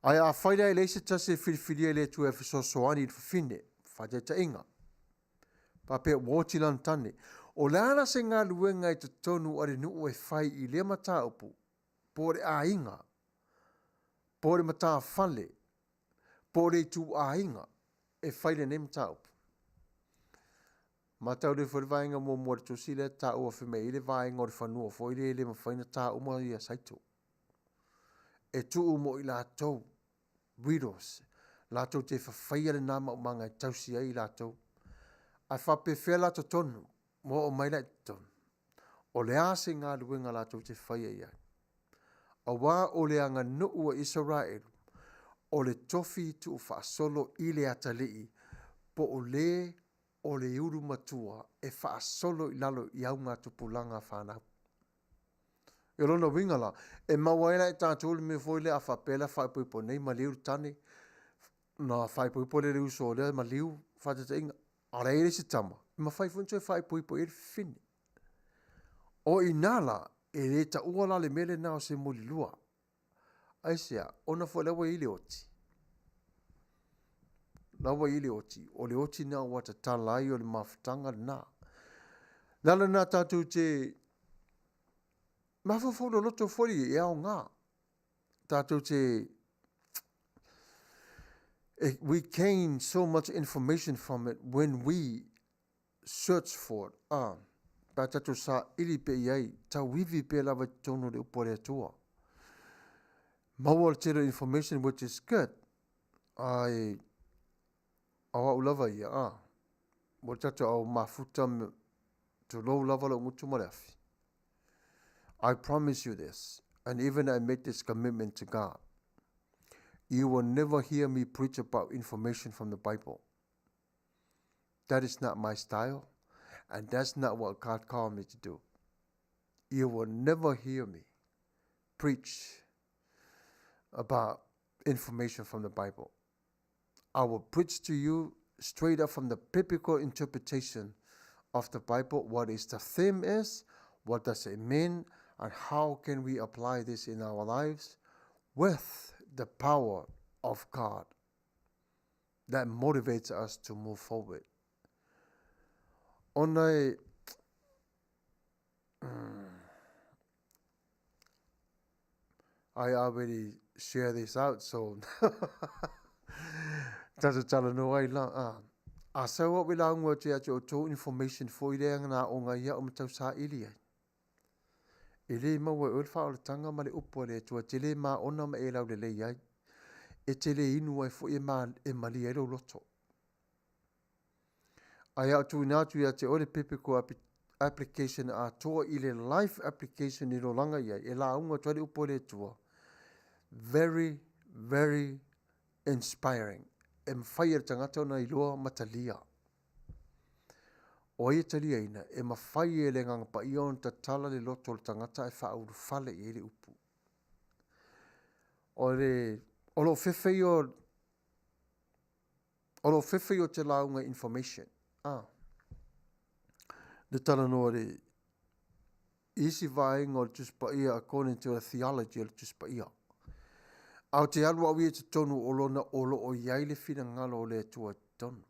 Ae afai la e leai se tasi e filifilia e le Atua e fesoasoani i le fafine, faataitaiga, faapea ua oti lana tane, o le a la se galuega i totonu o le nuu e fai i lea mataupu, po o le aiga, po o le matafale, po o le ituaiga e fai lenei mataupu. Mataulia foi le vaega muamua o le tusi lea e taua fai mai ai le vaega o le fanua foi lea e le mafai ona ta uma ia saito. E tuu mo i latou, widows, latou te fafaia lena maumaga e tausi ai i latou. Ae faapefea la totonu, ua oo mai la i totonu, o le a se galuega latou te faia i ai? Aua o le aganuu a Isaraelu, o le tofi tuufaasolo i le atalii, po o le o le ulu matua e faasolo i lalo i augatupulaga fanau. O lona uiga la, e maua ai la e tatou le mea foi lea a faapea la faaipoipo nei maliu le tane, na faaipoipo lea e le uso o lea maliu, faataitaiga, a o la e i ai le isi tama, e mafai foi ona toe faaipoipo i ai le fafine. O i ina la, e le taua la le mea lena o se mulilua. Aisea? Ona foi o lea ua i ai le oti. La ua i ai le oti, o le oti lena ua tatala ai o le mafutaga lena. O le ala lena tatou te mafaufau loloto foi e aoga. Tatou te we gain so much information from it when we search for it. Ah, pe a tatou saili pea i ai, tauivi pea lava i totonu o le upu a le Atua. Maua le tele o information which is good. Ai, o au lava ia, ah, mo le tatou au mafuta, tulou lava lou gutu ma le afi. I promise you this, and even I made this commitment to God. You will never hear me preach about information from the Bible. That is not my style, and that's not what God called me to do. You will never hear me preach about information from the Bible. I will preach to you straight up from the biblical interpretation of the Bible, what is the theme is, what does it mean, and how can we apply this in our lives with the power of God that motivates us to move forward. Ona e, I already share this out, so tatou talanoa ai la. Ah. A sau au i lauga atu ia te outou information foi lea na aoga ai au ma tausaili ai. E le maua e oe le faaolataga ma le upu a le Atua, e te le maona ma e laulelei ai. E te le inu ai foi e, ma, e malie ai lou loto. Ae a tuuina atu ia te oe le biblical application atoa i le life application i lolaga i ai, e lauga atu ai le upu a le Atua. Very, very inspiring. E mafai e le tagata ona iloa ma talia. O ai e taliaina, e mafai e le Agaga Paia ona tatala le loto o le tagata ae faaulufale i ai le upu. O le, o lo fefe ia o lo fefe ia o te lauga information. Ah. Le talanoa le isi vaega o le Tusi Paia according to the theology o le Tusi Paia. A o te alu au ia i totonu o lona o lo o i ai le finagalo o le Atua i totonu.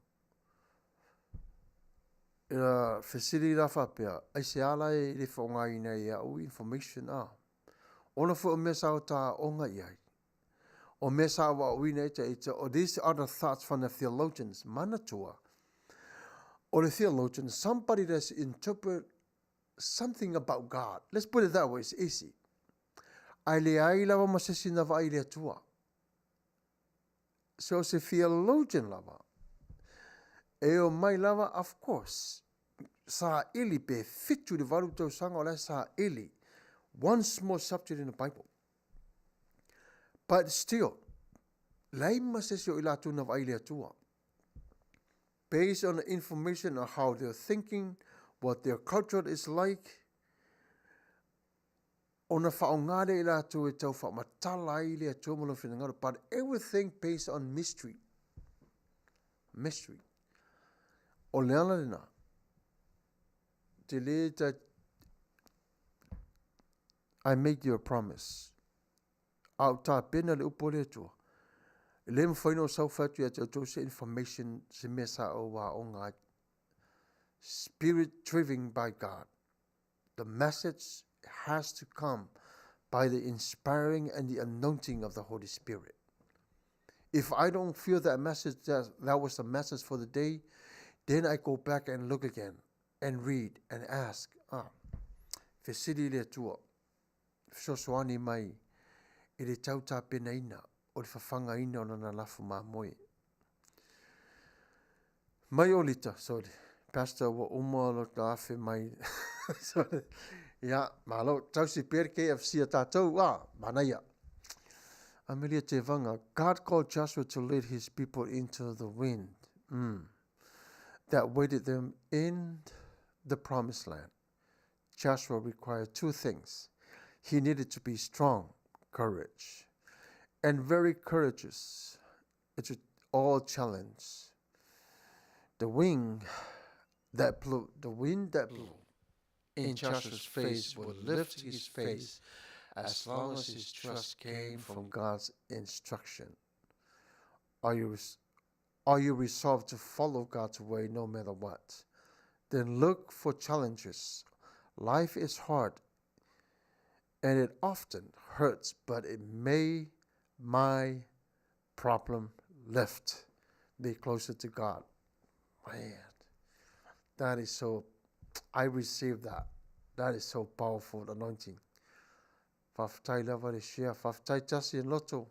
Ina fesili la faapea, aisea la e le faaaogaina ai e au information a? Ona foi o mea sa o ta aoga i ai, o mea sa ou aoina ita ita, o these are the thoughts from the theologians, manatua, O le theologian, somebody that's interpret something about God. Let's put it that way, it's easy. Ae leai lava ma se isi na vaai i le Atua. So o se theologian lava, e o mai lava, of course, saili pe 78 tausaga o la e saili one small subject in the Bible. But still, leai ma se isi o i latou na vaai i le Atua. Based on the information on how they're thinking, what their culture is like, ona faaaoga lea i latou e tau faamatala ai le Atua ma lona finagalo, but everything based on mystery. Mystery. O le ala lena, te le ta, I make you a promise. A o tapena le upu a le Atua, e le mafai ona ou sau fai atu ia te outou se information, se mea sa ou aoga ai. Spirit driven by God. The message has to come by the inspiring and the anointing of the Holy Spirit. If I don't feel that message, that, that was the message for the day, then I go back and look again and read and ask, ah, fesili le Atua, fesoasoani mai i le tau tapenaina o le fafagaina o lana lafo mamoe. Mai o Lita, sorry. Pastor, ua uma lo ta afe mai. Sorry. Ia, malo, tausi pea le KFC a tātou, ah, manaia. Amelia Te Vanga, God called Joshua to lead his people into the wind that waited them in the promised land. Joshua required two things. He needed to be strong, courage, and very courageous to all challenge. The wind that blew, the wind that blew in Joshua's face would lift his face as long as his trust came from God's instruction. Are you, are you resolved to follow God's way no matter what? Then look for challenges. Life is hard and it often hurts, but it may my problem lift me closer to God. Man, that is so, I received that. That is so powerful anointing. Faafetai lava le share, faafetai tasi and loto.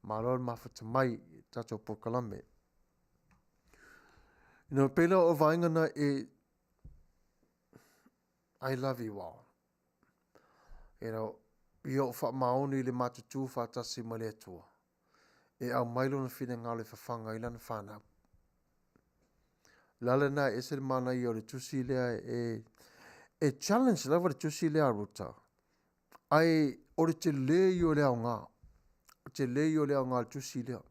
Malo le mafuta mai i tatou polokalame. You know, pēlā o vaenga na e I love you all. You know, i o whaamaoni i le matutu whaatasi ma le Atua. E aumai lona finagalo e fafaga ai lana fanau. O le ala lena e ese le manaia o le tusi lea e, e challenge lava le tusi lea a Ruta. Ae o le tele ia o le aoga. O le tele ia o le aoga o le tusi lea.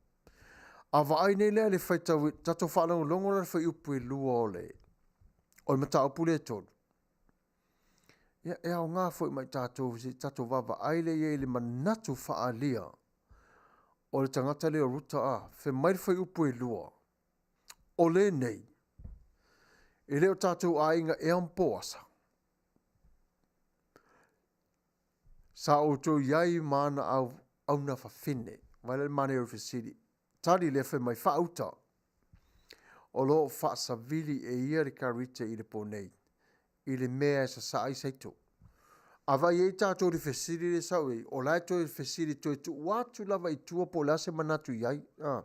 A vaai nei lea i le faitau, tatou faalogologo la i le fuaiupu e lua o le, o le mataupu lea e tolu. Ia, e aoga foi mai tatou, se i tatou vaavaai lea i ai i le manatu faaalia o le tagata lea o Ruta a, fai mai le fuaiupu e lua, o lenei, e le o tatou aiga ea ma Poasa. Sa outou i ai ma ana au, auna fafine. Vaai la le manaia o le fesili. Tali lea fai mai, Faauta! O lo o faasavili e ia le karite i le po nei, i le mea e sasaa ai saito. A vaai ai tatou i le fesili lea sa ou i ai, o la e toe fesili toe tuu atu lava i tua po o le a se manatu i ai. A.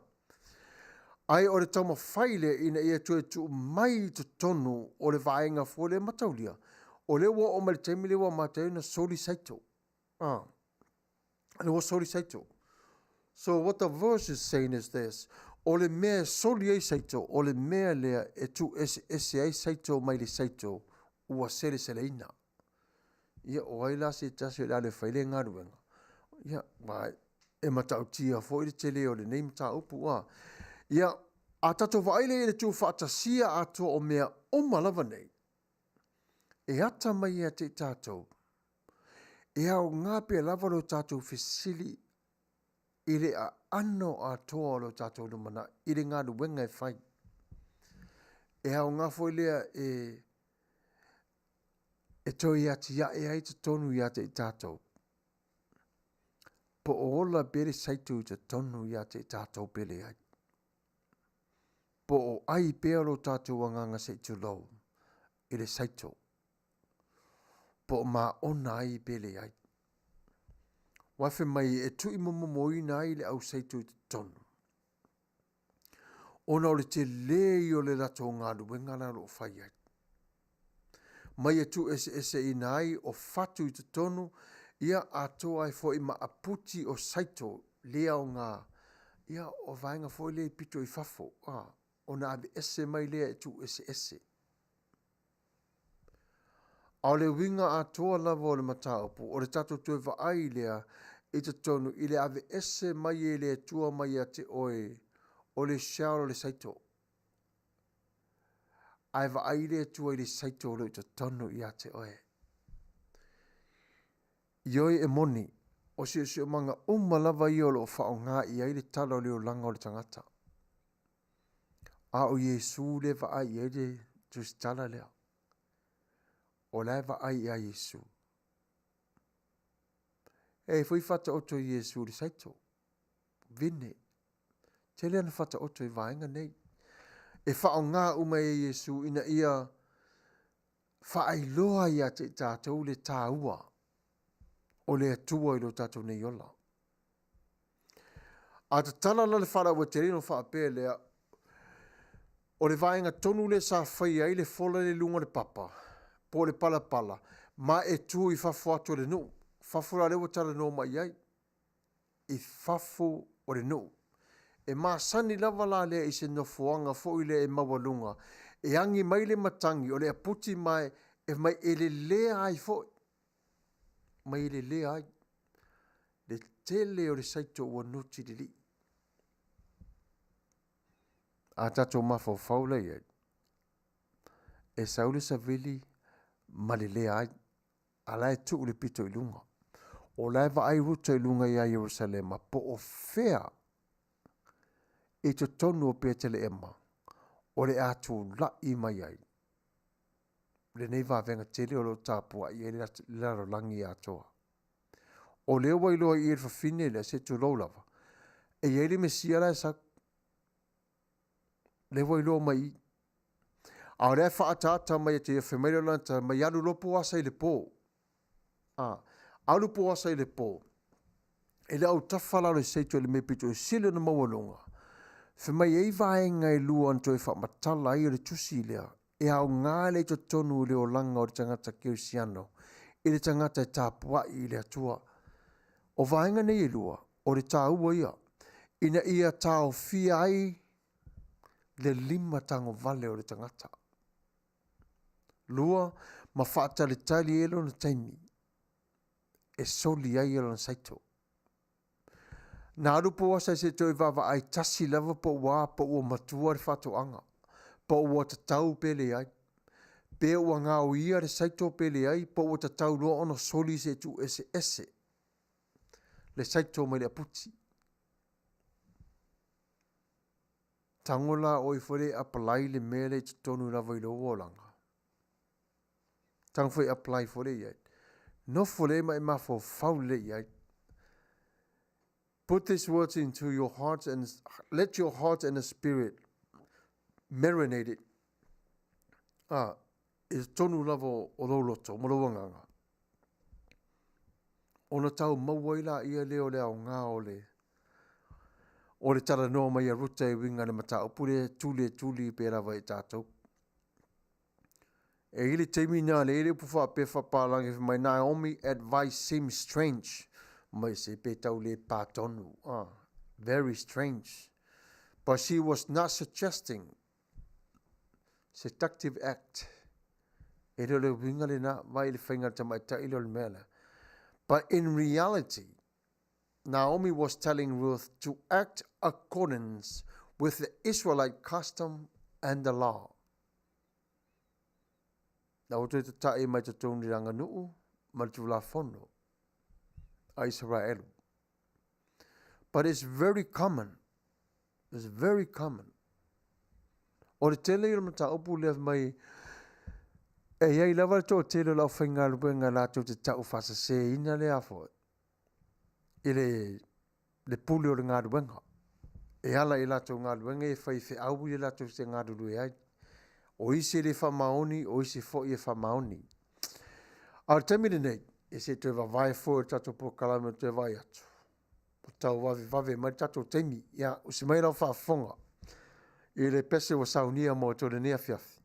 Ae o le taumafai lea ina ia toe tuu mai i totonu o le vaega foi lea mataulia, o lea ua oo mai i le taimi lea ua amata ai ona soli saito. A. Lea ua soli saito. So what the verse is saying is this, o le mea e soli ai saito, o le mea lea e tuueseese ai saito mai le saito ua seleseleina. Ia, o ai la se tasi o le a le fai lea galuega? Ia, aua e matautia foi le tele o lenei mataupu, a. Ia, a tatou vaai lea i le tuufaatasia atoa o mea uma lava nei, e ata mai ia te i tatou, e aoga pea lava lo tatou fesili i le aano atoa o lo tatou lumanai, i le galuega e fai. E aoga foi lea e e toe atiae ai totonu ia te i tatou. Po o ola pea le saito i totonu ia te i tatou pe leai. Po o ai pea lo tatou agaga se i tulou i le saito, po o maona ai pe leai. Aua fai mai e tuuimomomoina ai le au saito i totonu, ona o le tele ia o le latou galuega la o lo o fai ai. Mai e tuueseeseina ai o fatu i totonu, ia atoa ai foi ma aputi o saito le aoga, ia o vaega foi lea i pito i fafo, a, ona aveese mai lea e tuueseese. A o le uiga atoa lava o le mataupu, o le tatou toe vaai lea i totonu i le aveese mai e le Atua mai ia te oe o le shell o le saito. Ae vaai le Atua i le saito o lo o i totonu ia te oe. Ioe e moni, o siosiomaga uma lava ia o lo o faaaoga i ai le tala o le olaga o le tagata. A o Iesu lea e vaai i ai le tusitala lea. O la e vaai ia Iesu. E i ai foi Faataoto i Iesu i le saito, vine. Tele ana Faataoto i vaega nei. E faaaoga uma e Iesu ina ia faailoa ia te i tatou le taua o le Atua i lo tatou nei ola. A tatala la le faalauaitele ona faapea lea, o le vaega tonu lea sa faia ai le fola lea i luga o le papa, po o le palapala, ma e tu i fafo atu o le nuu. Fafo la lea ua talanoa mai i ai, i fafo o le nuu. E masani lava la lea i se nofoaga foi lea e maualuga, e agi mai le matagi o le aputi ma e mai e lelea ai foi, mai e lelea ai le tele o le saito ua nuti lilii. A tatou mafaufau la i ai, e sau le savili ma lelea ai, a la e tuu le pito i luga. O la e vaai Ruta i luga ia Ierusalema po o fea i totonu o Peteleema o le a tulai mai ai lenei vavega tele o lo o tapuai ai le lalolagi atoa. O lea ua iloa i i e le fafine lea, se i tulou lava, e i ai le Mesia la e sau. Lea ua iloa mai i i. A o lea e faaataata mai e te ia, fai mai lea o lana tala, mai alu loa Poasa i le po. A, alu Poasa i le po, i le autafa la o le seito i le mea pito i sili ona maualuga, fai mai e i ai vaega e lua na toe faamatala ai o le tusi lea, e aoga lea i totonu i le olaga o le tagata kerisiano, i le tagata e tapuai i le Atua. O vaega nei e lua, o le taua ia, ina ia taofia ai le lima tagovale o le tagata. Lua, ma faatalitali ai lona taimi e soli ai lona saito. Na alu Poasa se i toe vaavaai tasi lava po ua a, po ua matua le faatoaga, po ua tatau pe leai, pe ua gaoia le saito pe leai, po ua tatau loa ona soli se i tuueseese le saito mai le aputi. Tago la oe foi lea e apply le mea lea i totonu lava i lou olaga. Tago foi e apply foi lea i ai. Nofo lelei ma e mafaufau lelei i ai. Put these words into your heart and let your heart and the spirit marinate it. Ah, i totonu lava o lou loto ma lou agaga. Ona tau maua ai laia lea o le aoga o le o le talanoa mai a Ruta e uiga i le mataupu lea e tuli e tuli pea lava e tatou. E i ai le taimi na le i ai le upu faapea faapalagi fai mai Naomi advice seems strange mai se pe tau le pa tonu. Ah, very strange. But she was not suggesting seductive act. E le o le uiga lena, vai i le faiga a le tamaitai lea o le mea lea. But in reality, Naomi was telling Ruth to act accordance with the Israelite custom and the law. Na ua toe tata'i mai totonu i le aganuu ma le Tulafono a Isaraelu. But it's very common. It's very common. O le tele ia o le mataupu lea mai e i ai lava le toatele o le aufaigaluega latou te tau faaseseina lea foi i le, le pule o le galuega. e ala i latou galuega ia e fai e feau ia latou te galulue ai. O isi e le faamaoni, o isi foi e faamaoni. A o le taimi lenei, e se i toe vavae foi o le tatou polokalame o toe vaai atu, ua tau vavevave mai le tatou taimi. Ia, usi mai lau faafofoga i le pese ua saunia mo outou i lenei afiafi.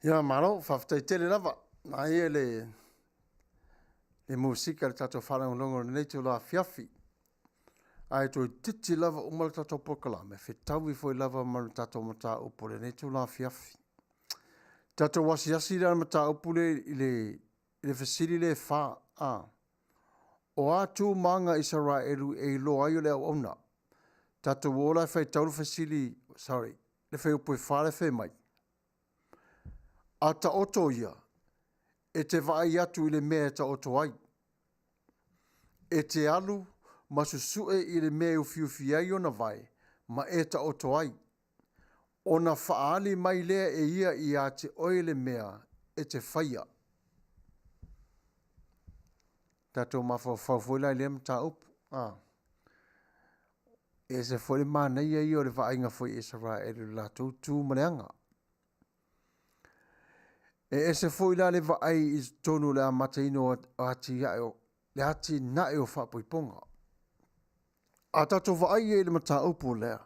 Ia malo, faafetai tele lava. Na ia le le musika le tatou faalogologo i lenei itula afiafi. Ae toeitiiti lava uma le tatou polokalame, fetaui foi lava ma le tatou mataupu o lenei itula afiafi. Tatou asiasi la i le mataupu lea i le fesili lea e fa, a. O a tu ma aga a Isaraelu e iloa ai o le auauna? Tatou o la e faitau le fesili, sorry, le fuaiupu e 4 lea e fai mai, A taoto ia, e te vaai atu i le mea e taoto ai. E te alu ma susue i le mea e ufiufi ai ona vae, ma e taoto ai, ona faaali mai lea e ia iā te oe le mea e te faia. Tatou mafaufau foi la i lea mataupu. A. E ese foi le manaia ia o le vaaiga foi i Isaraelu i le latou tu ma le aga. E ese foi la le vaai i totonu o le amataina o atiae o le atinae o faapoipoga. A tatou vaai i le mataupu lea,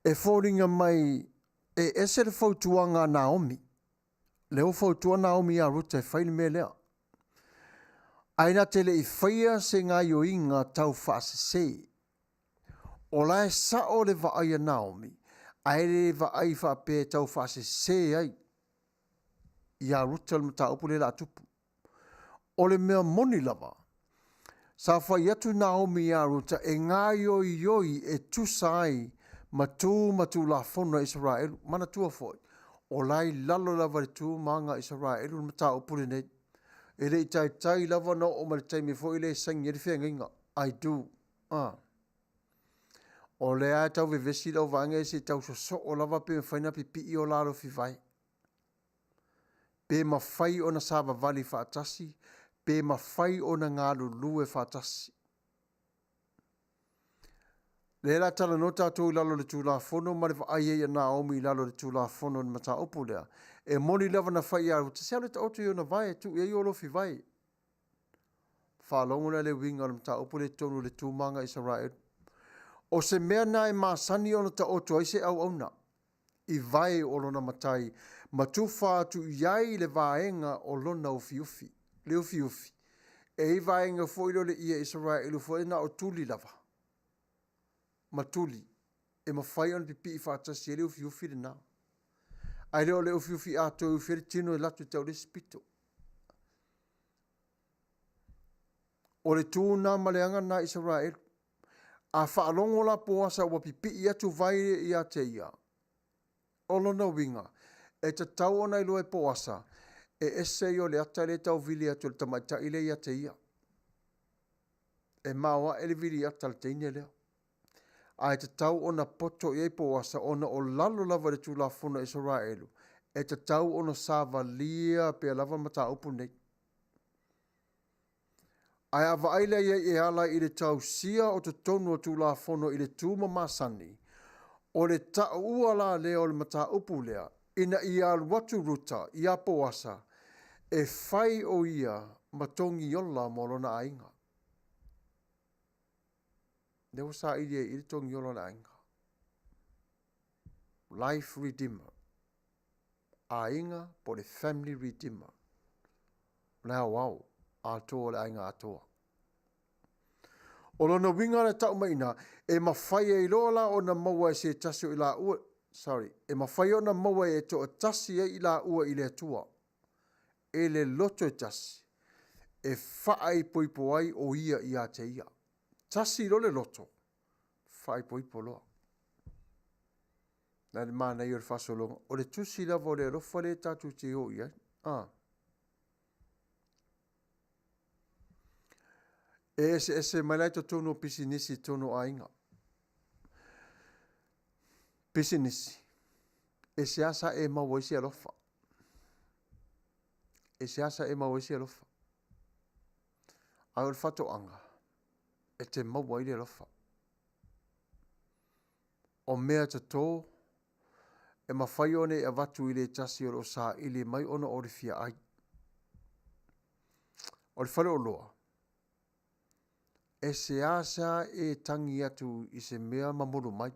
e foliga mai e ese le fautuaga a Naomi. Lea ua fautua Naomi iā Ruta e fai le mea lea. Ae na te le i faia se gaioiga tau faasese. O la e sao le vaai a Naomi, ae le vaai faapea e tau faasese ai iā Ruta le mataupu lea o le a tupu. O le mea moni lava, sa fai atu Naomi iā Ruta e gaioioi e tusa ai ma tu ma tulafono a Isaraelu. Manatua foi, o la e i lalo lava i le tu ma aga a Isaraelu le mataupu lenei. E le i taitai lava ona oo mai le taimi foi lea e saini ai le feagaiga, I do. A. O lea e tau vevesi lau vaega ia se i tau sosoo lava pe mafai ona pipii o la alofi vae. Pe mafai ona savavali faatasi, pe mafai ona galulue faatasi. Lea la talanoa tatou i lalo o le Tulafono ma le vaai ai a Naomi i lalo o le Tulafono i le mataupu lea. E moni lava na fai ia Ruta, se alu e taoto i ona vae, tuu i ai ou alofi vae. Faalogo la le uiga o le mataupu lea i totonu o le tu ma aga Isaraelu. O se mea na e masani ona taoto ai se auauna i vae o lona matai ma tufa atu i ai le vaega o lona ufiufi. Le ufiufi, e i ai vaega foi lea o le ie Isaraelu foi na o tuli lava ma tuli e mafai ona pipii faatasi ai le ufiufi lena. Ae le o le ufiufi atoa e ufi ai le tino e lato e tau le isi pito. O le tu lena ma le aga lena a Isaraelu. A faalogo la Poasa ua pipii atu vae ia te ia, o lona uiga, e tatau ona iloa e Poasa, e ese ia o le ata lea e tau vili atu e le tamaitai lea ia te ia. E maoae le vili ata a le teine lea. Ae tatau ona poto i ai Poasa ona o lalo lava i le Tulafono a Isaraelu, e tatau ona savalia pea lava mataupu nei. Ae a vaai lea i ai e ala i le tausia o totonu o Tulafono i le tu ma masani, o le taua la lea o le mataupu lea, ina ia alu atu Ruta iā Poasa e fai o ia ma togiola mo lona aiga. Lea ua saili ai i i le togiola o le aiga. Life Redeemer. Aiga po o le Family Redeemer. O le aoao atoa o le aiga atoa. O lona uiga la e tau mai i ina, e mafai ai loa la ona maua e se tasi o i laua, sorry, e mafai ona maua e toatasi ai i laua i le Atua, e le loto e tasi, e faaipoipo ai o ia ia te ia. Tasi loa le loto, faaipoipo loa. Na le manaia o le faasologa, o le tusi lava o le alofa lea tatou te o i ai. Ah. E eseese mai la i totonu o pisinisi i totonu o aiga. Pisinisi, e seāseā e maua ai se alofa. E seāseā e maua ai se alofa. Ae o le faatoaga, e te maua ai le alofa. O mea toto, e mafai ona e avatu i le tasi o lo o saili mai ona o le fia ai. O le faleoloa, e seāseā e tagi atu i se mea mamulu mai.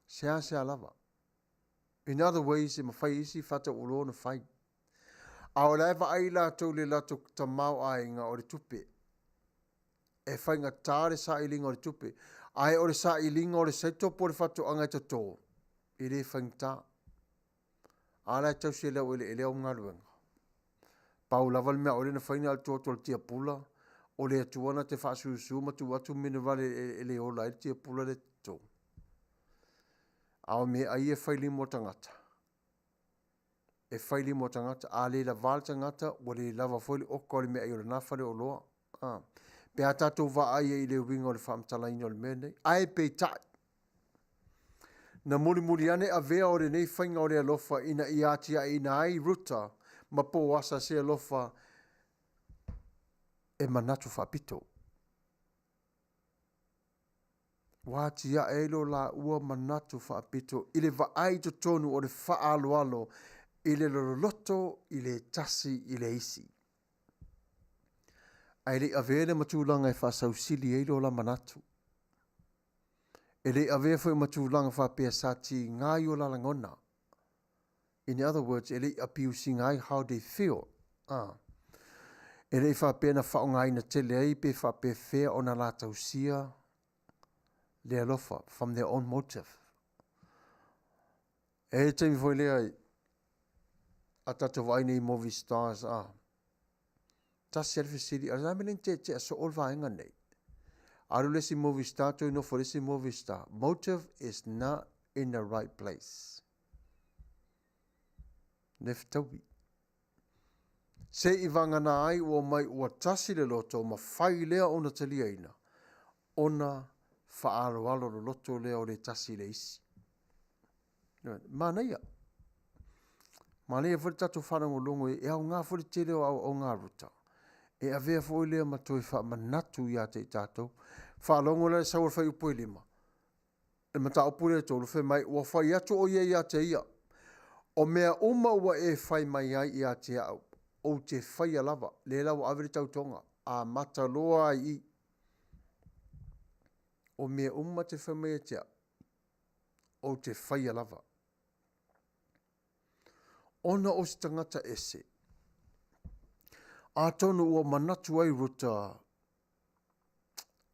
Seāseā lava. In other ways, e mafai e isi faatauoloa ona fai. A o la e vaai latou i le latou tamaoaiga o le tupe. E faigata le sailiga o le tupe, ae o le sailiga o le saito po o le faatoaga e toto, e le faigata. A la e tausi e le aueleele au galuega. Pau lava le mea ʻaʻole na fai na o le tuu atu o le tiapula, o le Atua na te faasusu ma tuu atu minerale e le ola ai le tiapula lea e toto. A o meaai ia e fai lima o tagata. E fai lima o tagata. A le lavā le tagata, ua le lava foi le oka o le meaai o lena faleoloa. A. Pe a tatou vaai ai i le uiga o le faamatalaina o le mea lenei. Ae peitai. Na mulimuli ane avea o lenei faiga o le alofa ina ia atiaeina ai Ruta ma Poasa se alofa e manatu faapito. Ua atiae ai lo laua manatu faapito i le vaai i totonu o le faaaloalo i le loloto i le tasi i le isi. Ae le i avea lea ma tulaga e faasausili ai lo la manatu. E le i avea foi ma tulaga faapea sa tiga i o la lagona. In other words, e le i abuse ina ai how they feel. Ah. E le i faapea na faaaogaina tele ai pe faapefea ona la tausia le alofa from their own motive. E i ai le taimi foi lea a tatou vaai nei i movie stars a tasi lava le fesili, a o le a le mea lea na teetea soo le vaega nei? Alu le isi movie star toe nofo i le isi movie star. Motive is not in the right place. Le fetaui. Se i vagana ai ua omai ua tasi le loto ma fai lea ona taliaina, ona faaaloalo loloto lea o le tasi i le isi. Manaia. Manaia foi le tatou faalogologo e aoga foi le tele o aoaoga a Ruta. E avea foi lea ma toe faamanatu ia te i tatou. Faalogo la i le sau o le fuaiupu e 5, le mataupu lea e 3, fai mai, ua fai atu o ia ia te ia, o mea uma ua e fai mai ai ia te au, ou te faia lava. Lea la ua ave le tautoga, amata loa ai i i. O mea uma te fai mai ia te au, ou te faia lava. Ona o se tagata ese, atonu ua manatu ai Ruta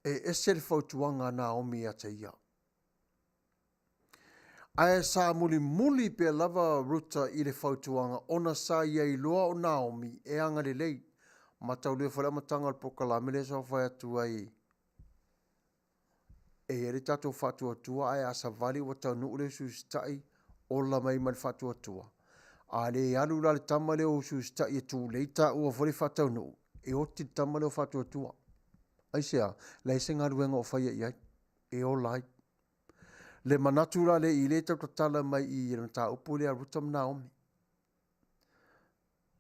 e ese le fautuaga a Naomi ia te ia. Ae sa mulimuli pea lava Ruta i le fautuaga ona sa ia iloa o Naomi e agalelei. Mataulia foi le amataga o le polokalame lea sa fai atu ai e i ai le tatou faatuatua ae a savali ua taunuu le ususita'i ola mai ma le faatuatua. A le alu la le tama lea o ususita'i e tulei taua foi le faataunuu, e oti le tama lea o faatuatua. Aisea? Leai se galuega o faia i ai, e ola ai. Le manatu la lea i lea e tau tatala mai i le mataupu lea a Ruta ma Naomi.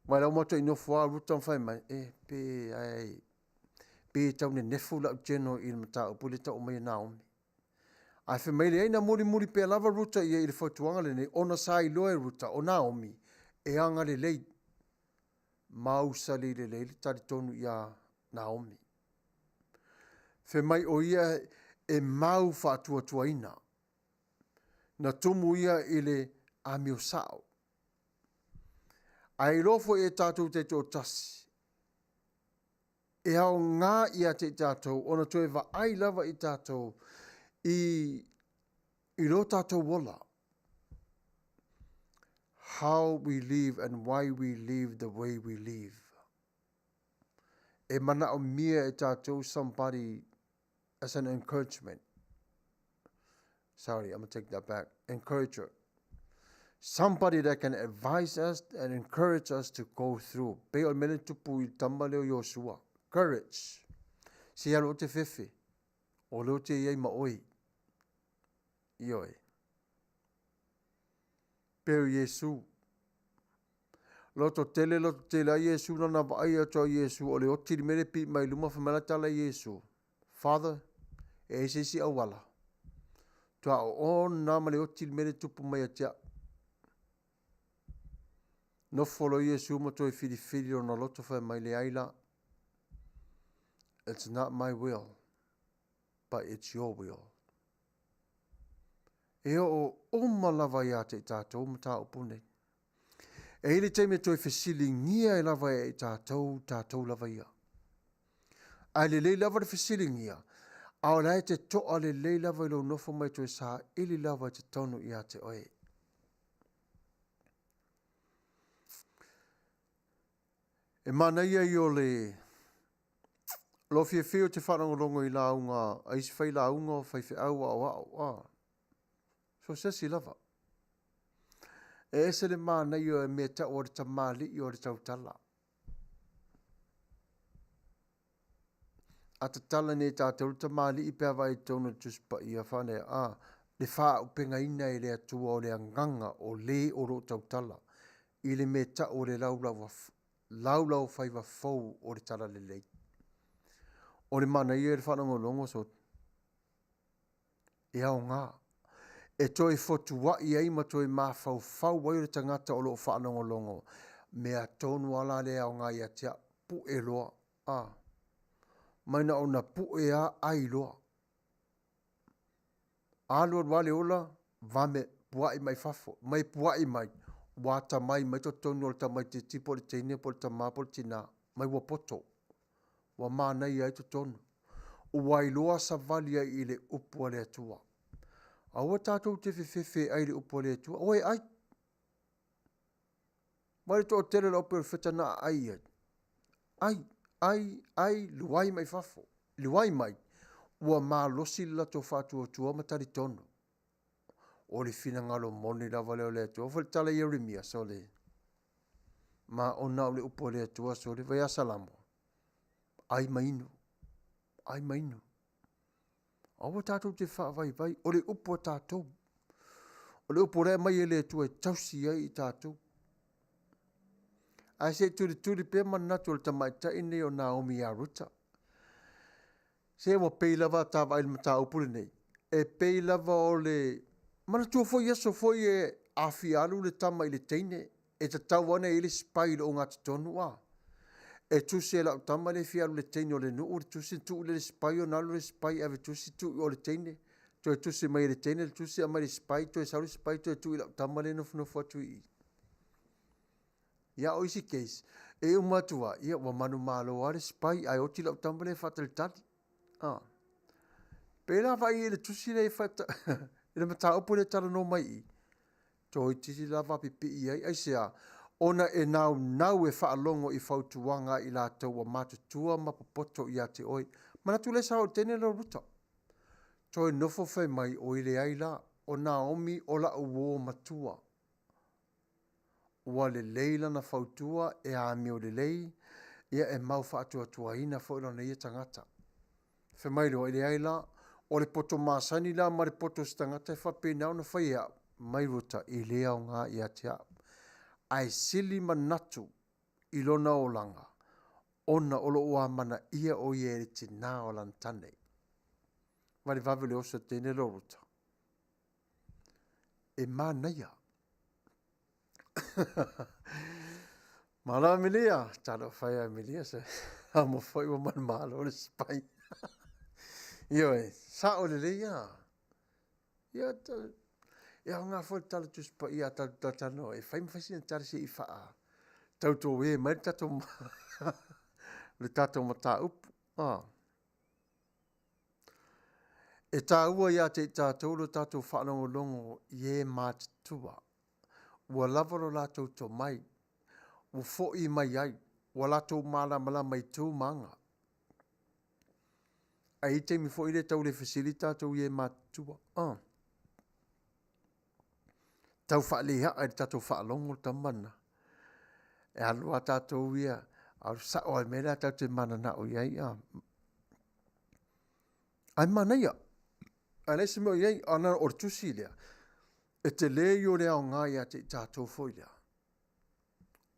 Mai la ua matuai nofo lava Ruta ma fai mai, e pe ai, pe tau nenefu lau geno i le mataupu lea e tau mai e Naomi. Ae fai mai leai na mulimuli pea lava Ruta ia i le fautuaga lenei ona sa iloa e Ruta o Naomi e agalelei mausali lelei le talitonu iā Naomi. Fai mai o ia e mau faatuatuaina. Na tumu ia i le amio sao. Ae iloa foi e tatou taitoatasi, e aoga ia te i tatou ona toe vaai lava i tatou i, i lo tatou ola. How we live and why we live the way we live. E manaomia e tatou somebody as an encouragement. Sorry, I'm gonna take that back. Encourager. Somebody that can advise us and encourage us to go through. Pei o le mea lea na tupu i le tama lea o Iosua. Courage. Se alu o te fefe. O lea o te i ai ma oe. Ioe. Pei o Iesu. Loto tele, loto tele ai Iesu lana vaai atu a Iesu o le oti le mea le pii mai luma fai mai la tala Iesu. Father, e ai se isi auala. Tua o ona ma le oti le mea le tupu mai ia te au. Nofo loa Iesu ma toe filifili lona loto fai mai leai la. It's not my will, but it's your will. E oo uma lava ia te i tatou mataupu nei. E i le taimi e toe fesiligia ai lava e i tatou, tatou lava ia. Ae lelei lava le fesiligia, a o la e te toa lelei lava i lou nofo mai toe saili lava i totonu ia te oe. E manaia ia o le lou fiafia ou te faalogologo i lauga a isi failauga o faifeau aoao, a so o se isi lava. E ese le manaia o mea tau o le tamalii o le tautala. A tatala nei e tatou le tamalii pe a vaai i totonu o le Tusi Paia, whanea, a, Le faaaupegaina e le Atua o le agaga o lē o lo o tautala i le mea tau o le laulaufaiva fou o le Talalelei. O le manaia i le faalogologo sole, e aoga e toe fotuai ai ma toe mafaufau ai o le tagata o lo o faalogologo mea tonu lava la lea e aoga ia te au, pue loa, a. Mai na ona pue lava ai loa. Alu alu lava le ola, vame, puai mai fafo, mai puai mai, ua atamai mai totonu o le tamaitiiti po o le teine po o le tama po o le tina, mai ua poto, ua manaia ai totonu. Ua iloa savali ai i le upu a le Atua. Aua tatou te fefefe e ai i le upu a le Atua. O e ai. Vaai le toatele o le au perofeta na aai i ai. Ai, ai, ai, luai mai fafo, luai mai, ua malosi le latou faatuatua ma talitonu. O le finagalo moni lava lea o le Atua. Foi le tala Ieremia, sole, ma ona o le upu a le Atua, sole, vai Salamo, ai ma inu, ai ma inu. Aua tatou te faavaivai, o le upu a tatou. O le upu o lea e aumai e le Atua e tausi ai i tatou. Ae se i tulituli pea manatu o le tamaitai lenei o Naomi ia Ruta. Se ua pei lava a ta vaai i le mataupu lenei, e pei lava o le... Manatua foi aso foi e a fia alu le tama i le teine, e tatau lava ona i ai le spy i le ogatotonu a. E tusi e lau tama lea e fia alu i le teine o le nuu le tusi, ona tuu lea i le spy ona alu lea o le spy ave tusi tuu i o i le teine, toe tusi mai e le teine le tusi aumai i le spy, toe sau le spy toe tuu i lau tama lea e nofonofo atu i i. Ia o isi case, e uma atu lava, ia ua manumalo lava le spy ae oti lau tama lea e faatalitali. Ah. Pei la vaai i le tusi lea i le mataupu lea e talanoa mai i i, toeitiiti lava pipii ai, aisea? Ona e naunau e faalogo i fautuaga a i latou ua matutua ma popoto ia te oe. Manatu lea sa oo i le teine lea o Ruta. Toe nofo fai mai, oi leai la, o Naomi o la'u uō matua. Ua lelei lana fautua, e amio lelei, ia e mau faatuatuaina foi lona ia tagata. Fai mai loa, e leai la, o le poto masani la ma le poto o se tagata e faapena ona fai e au, mai Ruta, e le aoga ia te au. Ae sili manatu i lona olaga, ona o lo o amanaia o ia e le tinā o lana tane. Valevave o le oso teine lea o Ruta. E manaia. Malo Emilia, talofa e Emilia, se amo foi ua manumalo le spy. Ioe, sa'o lelei a. Ia, e aoga foi le tala Tusi Paia a tatou talatalanoa e fai ma fai sina tala se i faa tautoē mai le tatou le tatou mataupu. Ah. E taua ia te i tatou lo tatou faalogologo i e matutua. Ua lava lo latou tomai, ua fo'i mai ai, ua latou malamalama i tu ma aga. Ae i ai taimi foi lea e tau le fesili tatou i e matutua. Ah. Tau faalea'a i le tatou faalogo le tama lena. E alu lava tatou ia, alu sa'o lava i le mea lea tatou te manana'o i ai. Ah. Ae manaia. Ae leai se mea o i ai, ona o le tusi lea, e tele ia o le aoga ia te i tatou foi lea.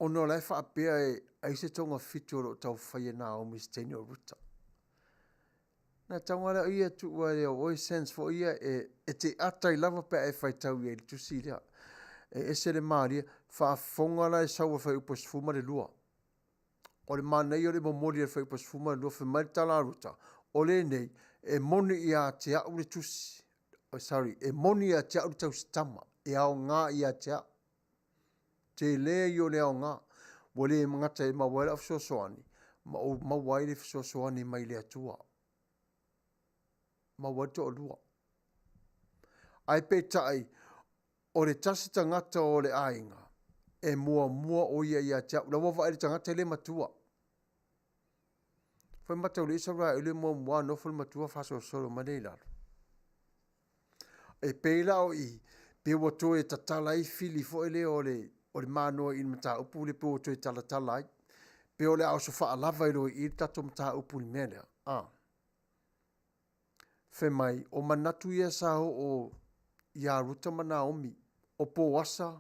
Ona o la e faapea e ai se togafitu o lo o taufai e Naomi i se teine o Ruta. Na tauga lea o ia tuu ai o oe sense foi ia e, e te ata ai lava pe a e faitau i ai i le tusi lea. E ese le malie, faafofoga la e sau o le fuaiupu e 12. O le manaia o le momoli e le fuaiupu e 12, fai mai le tala a Ruta, o lenei, e moni ia te au le tusi, oh, sorry, e moni ia te au le tausitama, e aoga ia te au. Tele ia o le aoga, ua le gata e maua ai lau fesoasoani, ma ou maua ai le fesoasoani mai le Atua. Maua ai le toalua. Ae peitai, o le tasi tagata o le aiga, e muamua o ia ia te au. La ua vaai le tagata e le matua. Fai matau le isa rae le muamua nofo le matua faasolosolo mai lea i lalo. E pei la o i, pe ua toe tatala ai fili foi lea o le, o le manoa i le mataupu lea pe ua toe talatala ai. Pe o le a oso faalava i loa i le tatou mataupu i le mea lea. Ah. Fai mai, o manatu ia sa oo iā Ruta ma Naomi, o Poasa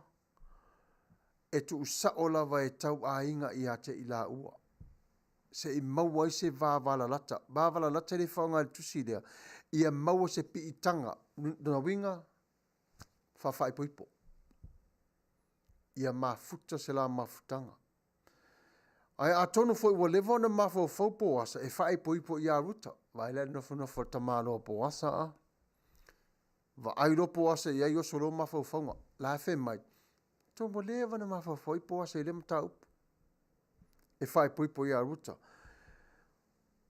e tuusao lava e tauaiga ia te i laua, se i maua ai se vavalalata. Vavalalata le faaaoga i le tusi lea, ia maua se piitaga, lona uiga, faafaaipoipo, ia mafuta se la mafutaga. Ae atonu foi ua leva ona mafaufau Poasa e faaipoipo ia Ruta. Vaai la i le nofonofo a le tamaloa Poasa a. Vaai loa Poasa i ai oso loa mafaufauga. La e fai mai, atonu ua leva ona mafaufau ai Poasa i lea mataupu e faaipoipo ia Ruta.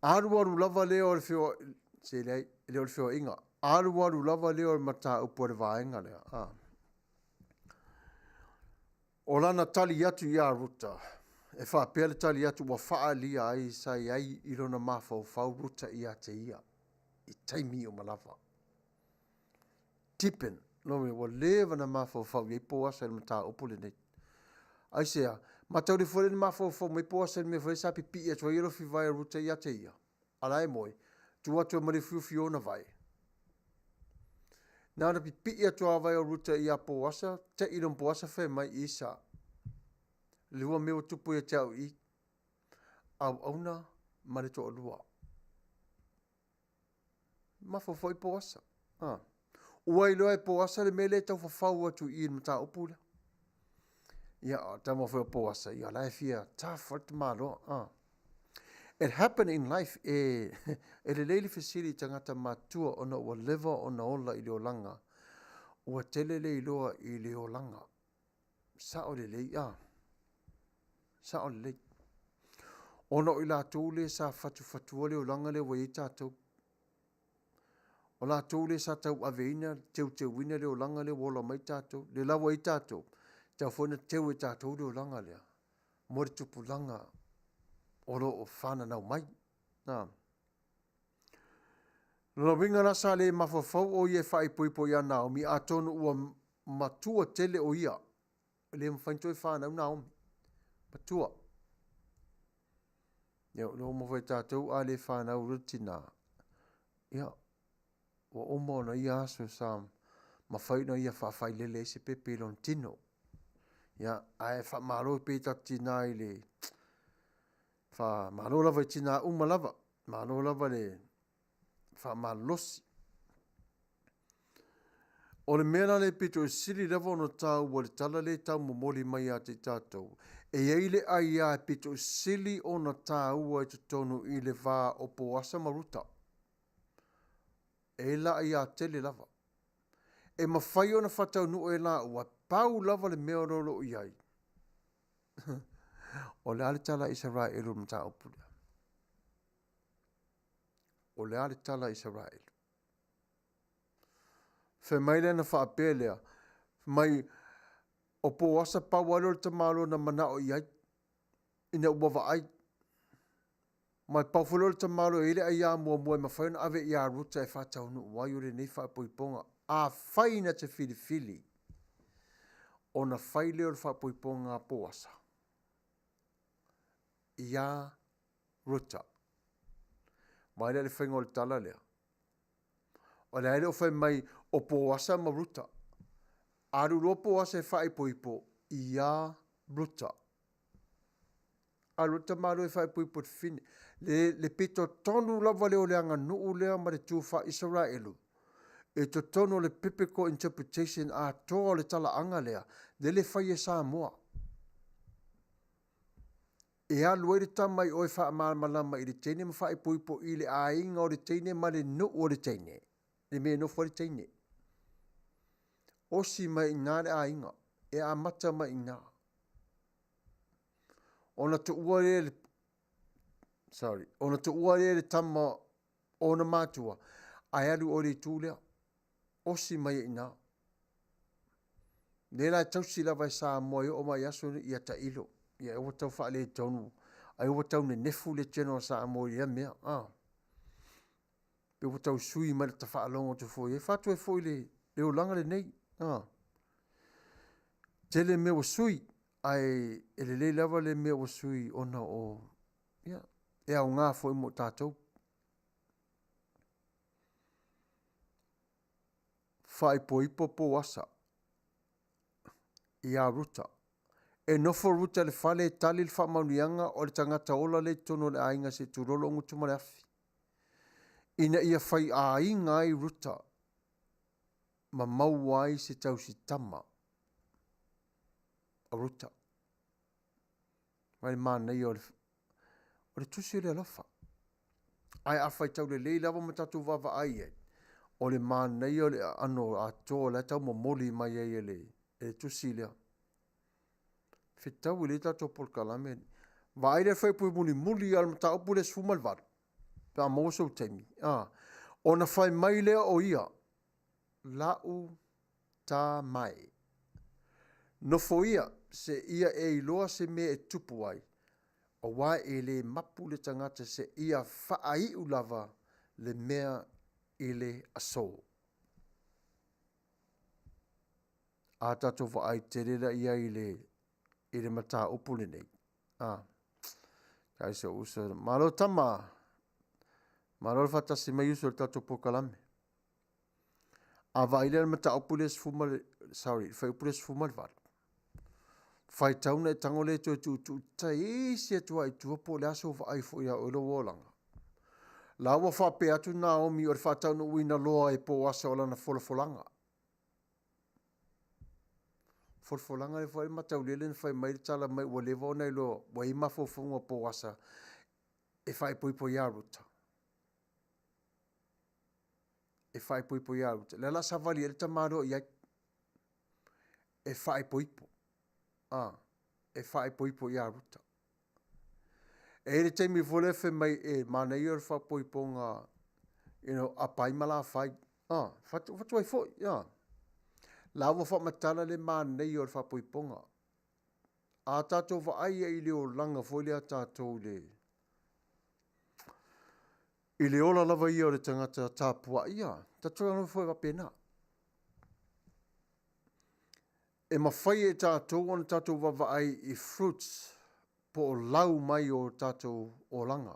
Alu alu lava lea o le feo, se leai, e le o le feoaiga, alu alu lava lea o le mataupu a le vaega lea. A. O lana tali atu ia Ruta, e faapea le tali atu ua faaalia ai sa i ai i lona mafaufau Ruta ia te ia i taimi uma lava. Deepen, lona uiga ua leva ona mafaufau i ai Poasa i le mataupu lenei. Aisea? Matauli foi lea na mafaufau mai Poasa i le mea foi lea sa pipii atu ai alofi vae o Ruta ia te ia, a la e moe, tu atu ai ma le ufiufi o ona vae. Na ona pipii atu lava o vae o Ruta ia Poasa, te i loa ma Poasa fai mai, Isa, lua mea ua tupu ia te au i i, auauna ma le toalua. Mafaufau i Poasa. A. Ua iloa e Poasa le mea lea e tau fafau atu i i le mataupu lea. Ia, o le tama foi o Poasa, ia, o la e fia tough le tamaloa. A. It happen in life, e, e lelei le fesili i tagata matutua ona ua leva ona ola i le olaga, ua tele le iloa i le olaga. Sao lelei, a. Sao lelei. Ona o i latou lea sa fatufatua le olaga lea ua i ai tatou. O latou lea sa tauaveina, teuteuina le olaga lea ua ola mai tatou, le la ua i ai tatou, e tatau foi ona teu e tatou le olaga lea mo le tupulaga o lo o fananau mai. Na. Lona uiga la sa le mafaufau o ia e faaipoipo ia Naomi, atonu ua matua tele o ia, e le mafai ona toe fanau Naomi. Matua. Ia, o uma foi tatou a le fanau loa le tinā, ia, ua uma ona ia aso sa mafai ona ia faafailele ai se pepe i lona tino. Ia, ae faamalo pea i tatou tinā i le faamalo lava i tinā uma lava, malo lava le faamalolosi. O le mea la lea pito i sili lava ona taua i le tala lea e taumomoli mai ia te i tatou, e i ai le aia e pito i sili ona taua i totonu i le va o Poasa ma Ruta. E i ai la aia tele lava. E mafai ona faataunuu e laua, pau lava le mea o lo o i ai. O le a le tala a Isaraelu i le mataupu lea? O le a le tala a Isaraelu? Fai mai lea na faapea lea, fai mai o Poasa pau lava lea o le tamaloa na manao i ai, ina ua vaai. Ma e pau foi lea o le tamaloa e i ai le aia muamua e mafai ona ave ia Ruta e faataunuu ai o lenei faapoipoga. Afai na te filifili, ona fai lea o le faapoipoga a Poasa ia Ruta. Vaai la i le faiga o le tala lea. O le a e le o fai mai o Poasa ma Ruta. Alu loa Poasa e faaipoipo ia Ruta. Alu loa le tamaloa e faaipoipo i le fafine. Le, le pito tonu lava lea o le aganuu lea ma le tu faa-Isaraelu i totonu o le biblical interpretation atoa o le talaaga lea, lele e fai e Samoa. E alu ai le tama i o e faamalamalama i le teine ma faaipoipo i le aiga o le teine ma le nuu o le teine, le mea e nofo ai le teine. Osi mai i ina le aiga, e amata mai i ina. Ona tuua lea le, sorry, ona tuua lea le tama o ona matua, ae alu oe i le itu lea. Osi mai ai i ina. Lea la e tausi lava e Samoa e oo mai i aso nei, ia tailo, ia aua tau faaletonu, ai ua tau nenefu le General Samoa i lea mea. Ah. Pe ua tau sui mai le tafaalogo atu foi ai. Fatu ai foi le, le olaga lenei. Ah. Tele mea ua sui, ae e lelei lava le mea ua sui ona o, ia, e aoga foi mo tatou. Faaipoipo Poasa ia Ruta. E nofo Ruta i le fale e tali le faamanuiaga o le tagata ola lea i totonu o le aiga se i tulou lou gutu ma le afi. Ina ia faiaiga ai Ruta ma maua ai se tausitama a Ruta. Mai le manaia o le, o le tusi o le alofa. Ae a faitau lelei lava ma tatou vaavaai i ai, o le manaia o le aano atoa o la e tau momoli mai ai e le, e le tusi lea. Fetaui lelei tatou polokalame. Vaai le fuaiupu mulimuli lava o le mataupu lea 18, pe a maua sou taimi. A, ona fai mai lea o ia, la'u ta mae. Nofoia seia e iloa se mea e tupu ai, auā e le mapu le tagata seia faaiu lava le mea i le asō. A tatou vaai tele la i ai i le, i le mataupu lenei. A, kai se uso. Malo tama. Malo le faatasi mai uso i le tatou polokalame. A vaai lea i le mataupu lea sorry, le fuaiupu lea 18. Faitau na e tago lea e toe tuutuu taisi atu lava i tua po o le a sou vaai foi ia oe lou olaga. La ua faapea atu Naomi o le faataunuuina loa e Poasa o lana folafolaga. Folafolaga lea foi le mataulele na fai mai le tala mai ua leva ona iloa ua i ai mafaufauga o Poasa e faaipoipo ia Ruta. E faaipoipo ia Ruta. Lea la savali ai le tamaloa i ai. E faaipoipo. A, e faaipoipo ia Ruta. E i ai le taimi foi lea fai mai e manaia le faapoipoga you know, apai ma lafai. Ah, fatu, fatu ai foi. Ah. La ua faamatala le manaia o le faapoipoga. A tatou vaai i le olaga foi lea tatou i le i le ola lava ia o le tagata tapuai, ia, tatou lava foi faapena. E mafai e tatou ona tatou vaavaai i fruits po o lau mai o tatou olaga.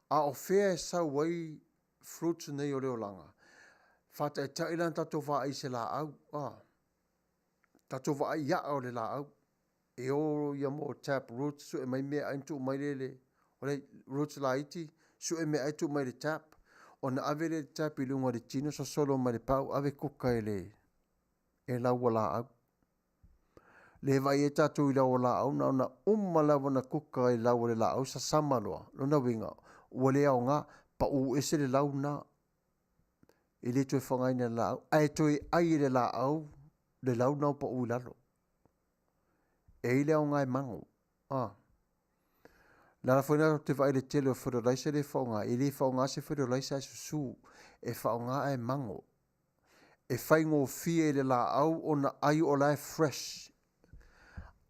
A o fea e sau ai fruits nei o le olaga? Faataitai la ona tatou vaai i se laau, a. Tatou vaai i aa o le laau. E o ia mo tap roots, sue mai meaai ona tuu mai lea i le, o le roots laiti, sue meaai tuu mai i le tap. Ona ave lea i le tap i luga o le tino sosolo mai le pau, ave kuka e le, e lau laau. Le vaai ai tatou i lau o laau, na ona uma lava ona kuka i lau o le laau sasama loa. Lona uiga, ua le aoga, pau ese le lau lena. E le toe faaaogaina e le laau, ae toe ai e le laau le lau lena ua pau i lalo. E i ai le aoga e mago. Ah. Le ala foi lena ou te vaai i le tele o fertilizer lea e faaaoga, e le faaaoga se fertilizer ae susu, e faaaoga ae mago. E faigofie i le laau ona ai o la e fresh.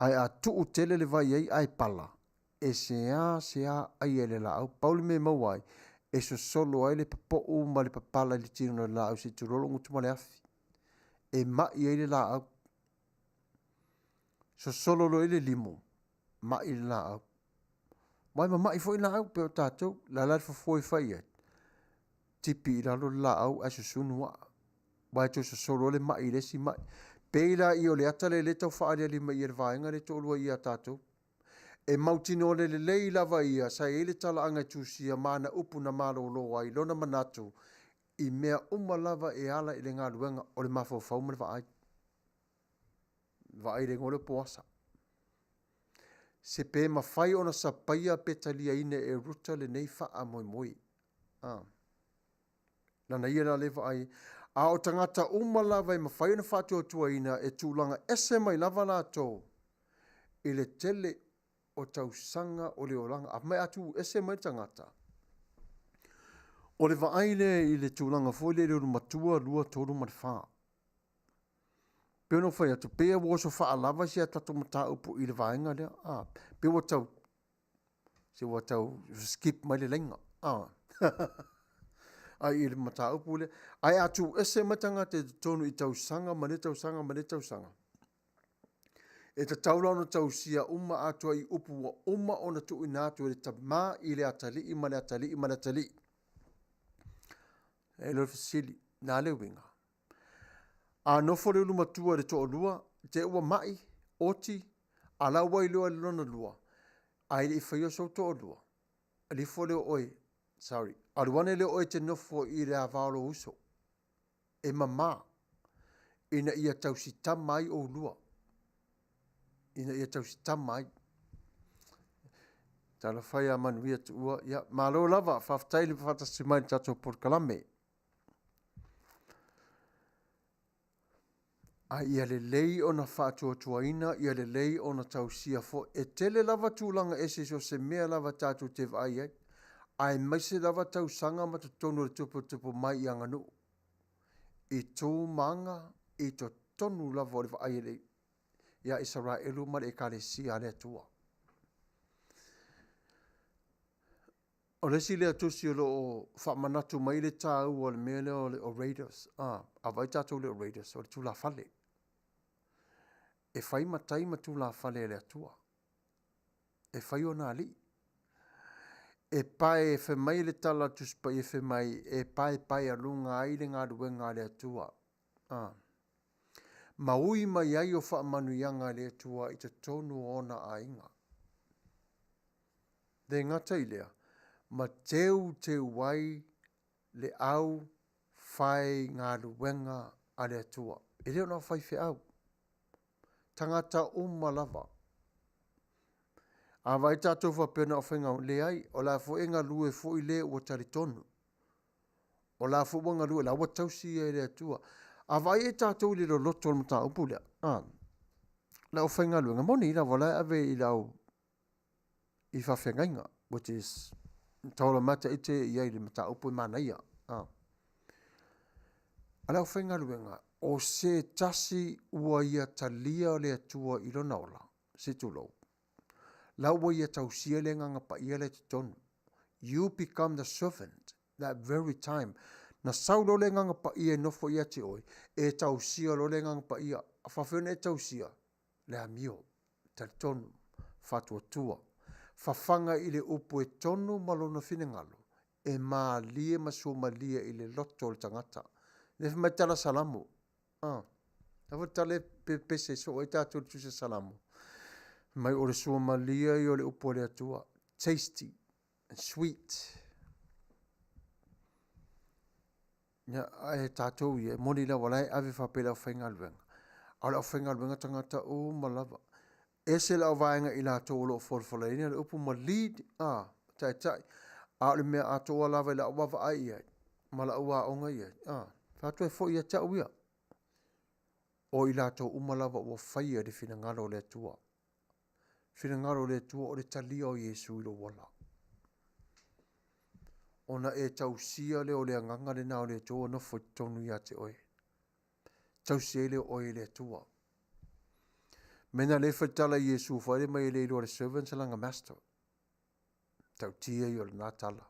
Ae a tuu tele le vai ai ae pala, e seasea ai e le laau. Pau le mea e maua ai, e sosolo ai le popou ma le papala i le tino o le laau se i tulou lou gutu ma le afi. E mai ai le laau. Sosolo loa i le limu, mai le laau. Aua e mamai foi laau pei o tatou, o le a la le fofo e fai ai? Tipi i lalo le laau ae susunu aa. Aua e toe sosolo ai le mai i le isi mai. Pei laia o le ata lea o lea e tau faaaliali mai i le vaega lea e toalua ia tatou. E mautinoa le lelei lava ia sa i ai le talaaga e tusia ma ana upu na malolo ai lona manatu i mea uma lava e ala i le galuega o le mafaufau ma le vaai. Vaai i le igoa lea o Poasa. Se pe mafai ona sapaia pe taliaina e Ruta lenei faamoemoe. Ah. Lana ia la lea vaai. A o tagata uma lava e mafai ona faatuatuaina e tulaga ese mai lava latou i le tele o tausaga o le olaga. A mai a tuu ese mai le tagata, o le vaai lea i le tulaga foi lea i le ulumatua, 2, 3 ma le 4. Pei ona ou fai atu, pei ua oso faalava si a tatou mataupu i le vaega lea. A, pei ua tau, se ua tau skip mai le laina. A, ai i le mataupu lea. Ae a tuu ese mai tagata i totonu i tausaga ma lea tausaga ma lea tausaga, e tatau la ona tausia uma atoa i upu ua uma ona tuuina atu e le tamā i le atalii ma le atalii ma le atalii. E le o le fesili, na le uiga. A nofo le ulumatua i le toalua, te ua mai, oti, a la ua iloa i le lona lua, a e le i faia sou toalua, alifo lea o oe, sorry, alu ane lea o oe e te nofo i le ava o lou uso, e mama, ina ia tausitama ai oulua, ina ia tausitama ai. Talofa e ia Manuia Tuua, ia malo lava, faafetai le faatasi mai i le tatou polokalame. A ia lelei ona faatuatuaina, ia lelei ona tausia foi. E tele lava tulaga ese so o se mea lava tatou te vaai ai, aemaise lava tausaga ma totonu o le tuputupu mai i aganuu, i tu ma aga i totonu lava o le vaai a le ia Isaraelu ma le Ekalesia a le Atua. O le isi lea tusi o lo o faamanatu mai le taua o le mea lea o le orators. Ah, a vaai tatou i le orators, o le tulafale. E fai matai ma tulafale a le Atua. E fai ona alii. E pae, fai mai le tala a le Tusi Paia fai mai, e paepaealuga ai le galuega a le Atua. Ah. Ma ui mai ai o faamanuiaga a le Atua i totonu o ona aiga. Le gata i lea, ma teuteu ai le au faigaluega a le Atua. E le o na o faifeau, tagata uma lava. A vaai tatou faapea na o faigaluega, leai, o la foi e galue foi le ua talitonu. O la foi ua galue, o la ua tausi ia e le Atua. A vaai e tatou i le loloto o le mataupu lea, a, le aufaigaluega, moni lava o la e ave i le au i faafeagaiga, which is taola mata ite i ai i le mataupu e manaia. A le aufaigaluega, o se tasi ua ia talia le Atua i lona ola, se tulou, la ua ia tausia le Agaga Paia la i totonu. You become the servant that very time. Na sau loa le Agaga Paia e nofo ia te oe, e tausia loa le Agaga Paia. A faafefea ona e tausia? Le amio, talitonu, faatuatua, fafaga i le upu e tonu ma lona finagalo, e malie ma suamalie i le loto o le tagata. Lea fai mai tala Salamo, ah, la foi tala e pepese soo ai tatou i le tusi a Salamo. Fai mai o le suamalie ia o le upu a le Atua, tasty and sweet. Ia, ae tatou ia, e moni lava o la e ave faapea i le aufaigaluega, a o le aufaigaluega tagata uma lava. Ese le auvaega i latou o lo o folafolaina le upu ma lead, a, taitai, a o le mea atoa lava i lau vaavaai i ai, ma lau aoga i ai, a, fai atu e foi ia te au ia, o i latou uma lava ua faia le finagalo o le Atua. Finagalo o le Atua o le talia o Iesu i lou ola. Ona e tausia lea o le agaga lena o le Atua ua nofo i totonu ia te oe. Tausi ai lea o oe e le Atua. Mena le faitala i Iesu fai le mai e le iloa le servant lana master. Tautia ia o lena tala.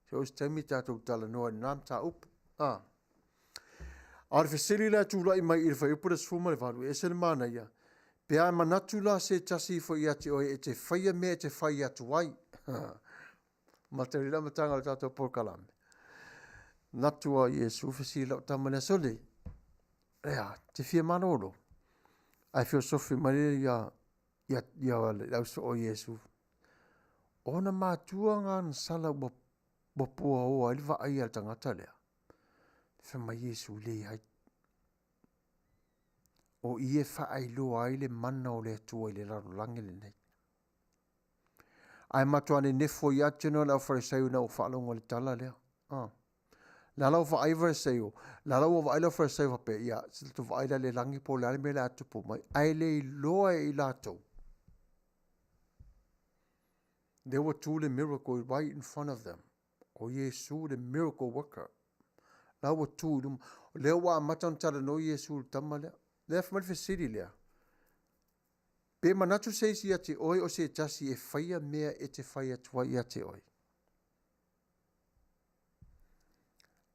Se o se taimi tatou talanoa i lena mataupu. Ah. A o le fesili la e tulai mai i le fuaiupu le 18, e ese le manaia, pe a manatu la se tasi ifo ia te oe e te faia mea e te fai atu ai. Matau i le amataga o le tatou polokalame. Manatu a Iesu fesili lau tama le aso nei. Ea, te fia malolo. Ae feosofi mai le ia ia ia le au soo o Iesu. Ona matua ngā na sala ua ua puaoa ai le vaai a le tagata lea. Fai mai Iesu, leai. O i e faailoa ai le mana o le Atua i le lalolagi lenei. Ae matua nenefo ia te no le au Farisai na ua faalogo i le tala lea. Ah. La lau vaai Farisai, la lau vaai le Farisai faapea, ia, se tatou vaai la le lagi po o le a le mea o le a tupu mai. Ae le iloa e i latou. There were tu le miracle right in front of them. O Iesu le miracle worker. La ua tu i luma. Lea ua amata ona talanoa Iesu i le tama lea. Lea fai mai le fesili lea. Pe manatu se isi ia te oe o se tasi e faia mea e te fai atu ai ia te oe.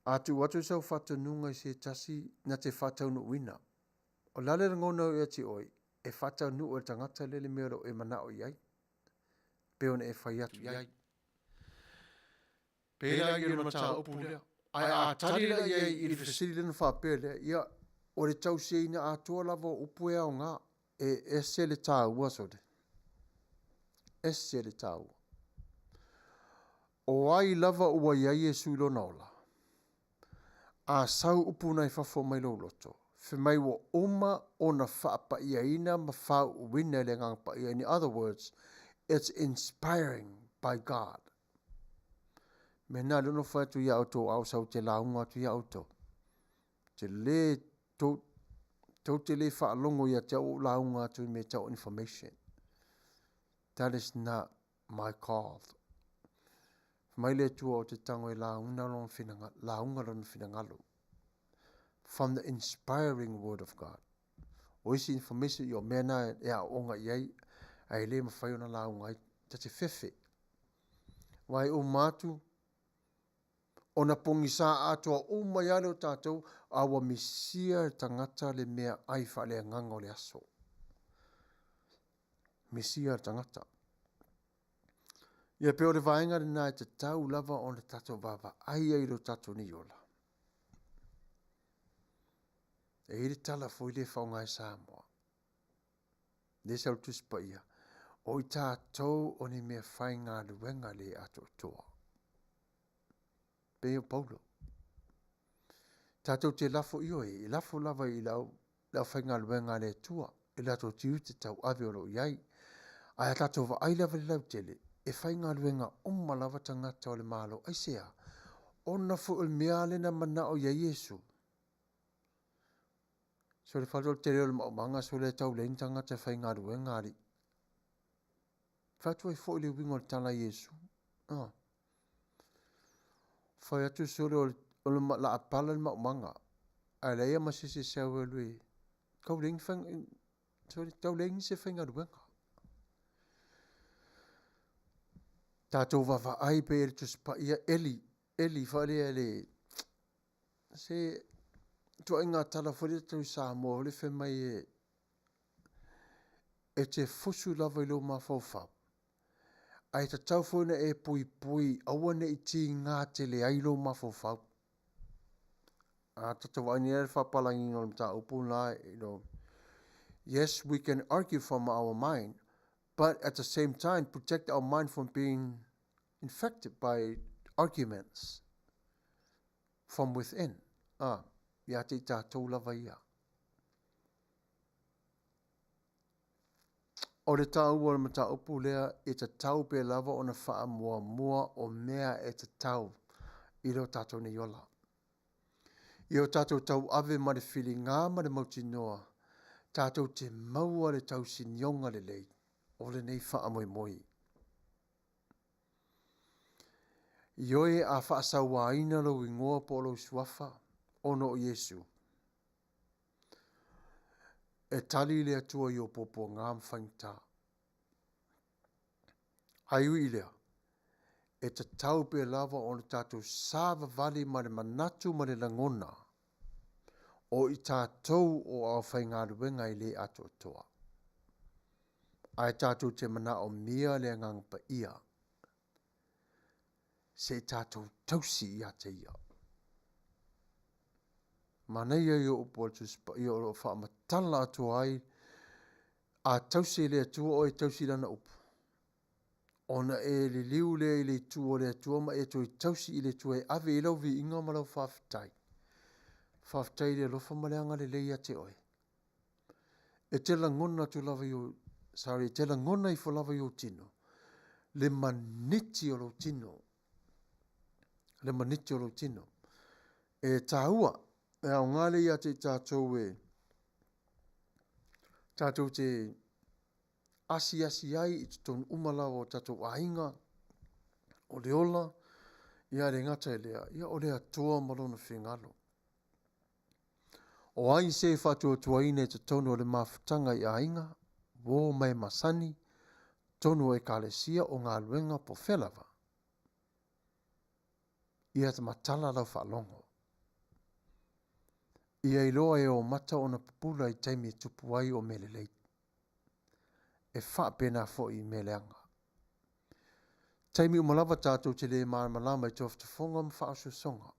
A tuu atu sau faatonuga i se tasi na te faataunuuina. O le a le lagona ia te oe e faataunuu e le tagata lea le mea o lo o e manao i ai. Pe ona e fai atu i ai. Pēlā ia le mataupu lea. Ae a tali la i ai i le fesili lea na faapea lea, ia, O le tausiaina atoa lava o upu e aoga, e ese le taua sole. Ese le taua. O ai lava ua i ai Iesu i lona ola? A sau upu na i fafo mai lou loto, fai mai ua uma ona faapaiaina ma faauuina e le Agaga Paia. In other words, it's inspiring by God. Mea na lea na fai atu ia outou a o sau te lauga atu ia outou. Te le tou, tou te le faalogo ia te au ou lauga atu i mea tau information. That is not my call. Fai mai le Atua ou te tago e lauga lona finagalo, lauga lona finagalo. From the inspiring word of God. O isi information i o mea na e aooga i ai, ae le mafai ona lauga ai, ta te fefe. Aua e uma atu, ona pogisa atoa uma ai lava lea o tatou, a ua misia e le tagata le meaai faaleagaga o le aso. Misia le tagata. Ia pei o le vaega lena e tatau lava ona tatou vaavaai ai i lo tatou nei ola. E i ai le tala foi lea e faaaoga e Samoa. Lea sa o le Tusi Paia, o i tatou o ni mea faigaluega le atoatoa. Pei o Paulo. Tatou te lafo, ioe, e lafo lava i le le aufaigaluega a le Atua i latou tiute tauave o lo o i ai. Ae a tatou vaai lava i le lautele, e faigaluega uma lava tagata o le Malo. Aisea? Ona foi o le mea lea na manao i ai Iesu. So le fale o le tele o le maumaga so le tau leai ni tagata e faigaluega alii. Fai atu ai foi le uiga o le tala a Iesu. Ah. Fai atu sole o le, o le laapala le maumaga. Ae leai ma se isi e sau e alu e tau leai ni faiga, sorry, tau leai ni se faigaluega. Tatou vaavaai pei e le Tusi Paia Eli, Eli faalea le se ituaiga tala foi lea tau i Samoa o le fai mai e e te fusu lava i lou mafaufau, ae tatau foi ona e puipui aua ne i tiga tele ai lou mafaufau. A tatou vaai nei la i le faapalagiina o le mataupu lena, you know, yes, we can argue from our mind, but at the same time protect our mind from being infected by arguments from within. Ah, ia te i tātou lava ia. O le taua o le mataupu lea e tatau pea lava ona faamuamua o mea e tatau i lo tatou nei ola. I o tatou tauave ma le filiga ma le mautinoa, tatou te maua le tausinioga lelei o lenei faamoemoe. Ioe a faasauaina lou igoa po o lou suafa ona o Iesu. E tali le Atua i o puapuaga ma faigata. Ae ui i lea, e tatau pea lava ona tatou savavali ma le manatu ma le lagona o i tatou o aufaigaluega e le atoatoa. Ae tatou te manaomia le Agaga Paia se i tatou tausi ia te Ia. Manaia ia o upu a le Tusi Paia o lo o faamatala atu ai, a tausi e le Atua oe e tausi i Lana upu, ona e liliu lea i le itu o le Atua ma e toe tausi i le Atua e ave i ai lau viiga ma lau faafetai. Faafetai i le alofa ma le agalelei ia te oe. E te lagona atu lava i ou, sorry, e te lagona ifo lava i ou tino, le maniti o lou tino, le maniti o lou tino. E tāua, e aoga lea ia te i tātou e, tātou te asiasi ai i totonu uma lava o tātou aiga, o le ola, ia le gata i lea, ia o le Atua ma lona fingalo. O ai se faatuatuaina i totonu o le mafutaga i aiga, uo ma e masani, tonu o ekalesia, o galuega po o fea lava? Ia matala lau faalogo. Ia iloa e o mata ona pupula i taimi e tupu ai o mea lelei. E faapena foi i mea leaga. Taimi uma lava tatou te le malamalama i tofotofoga ma faaosoosoga.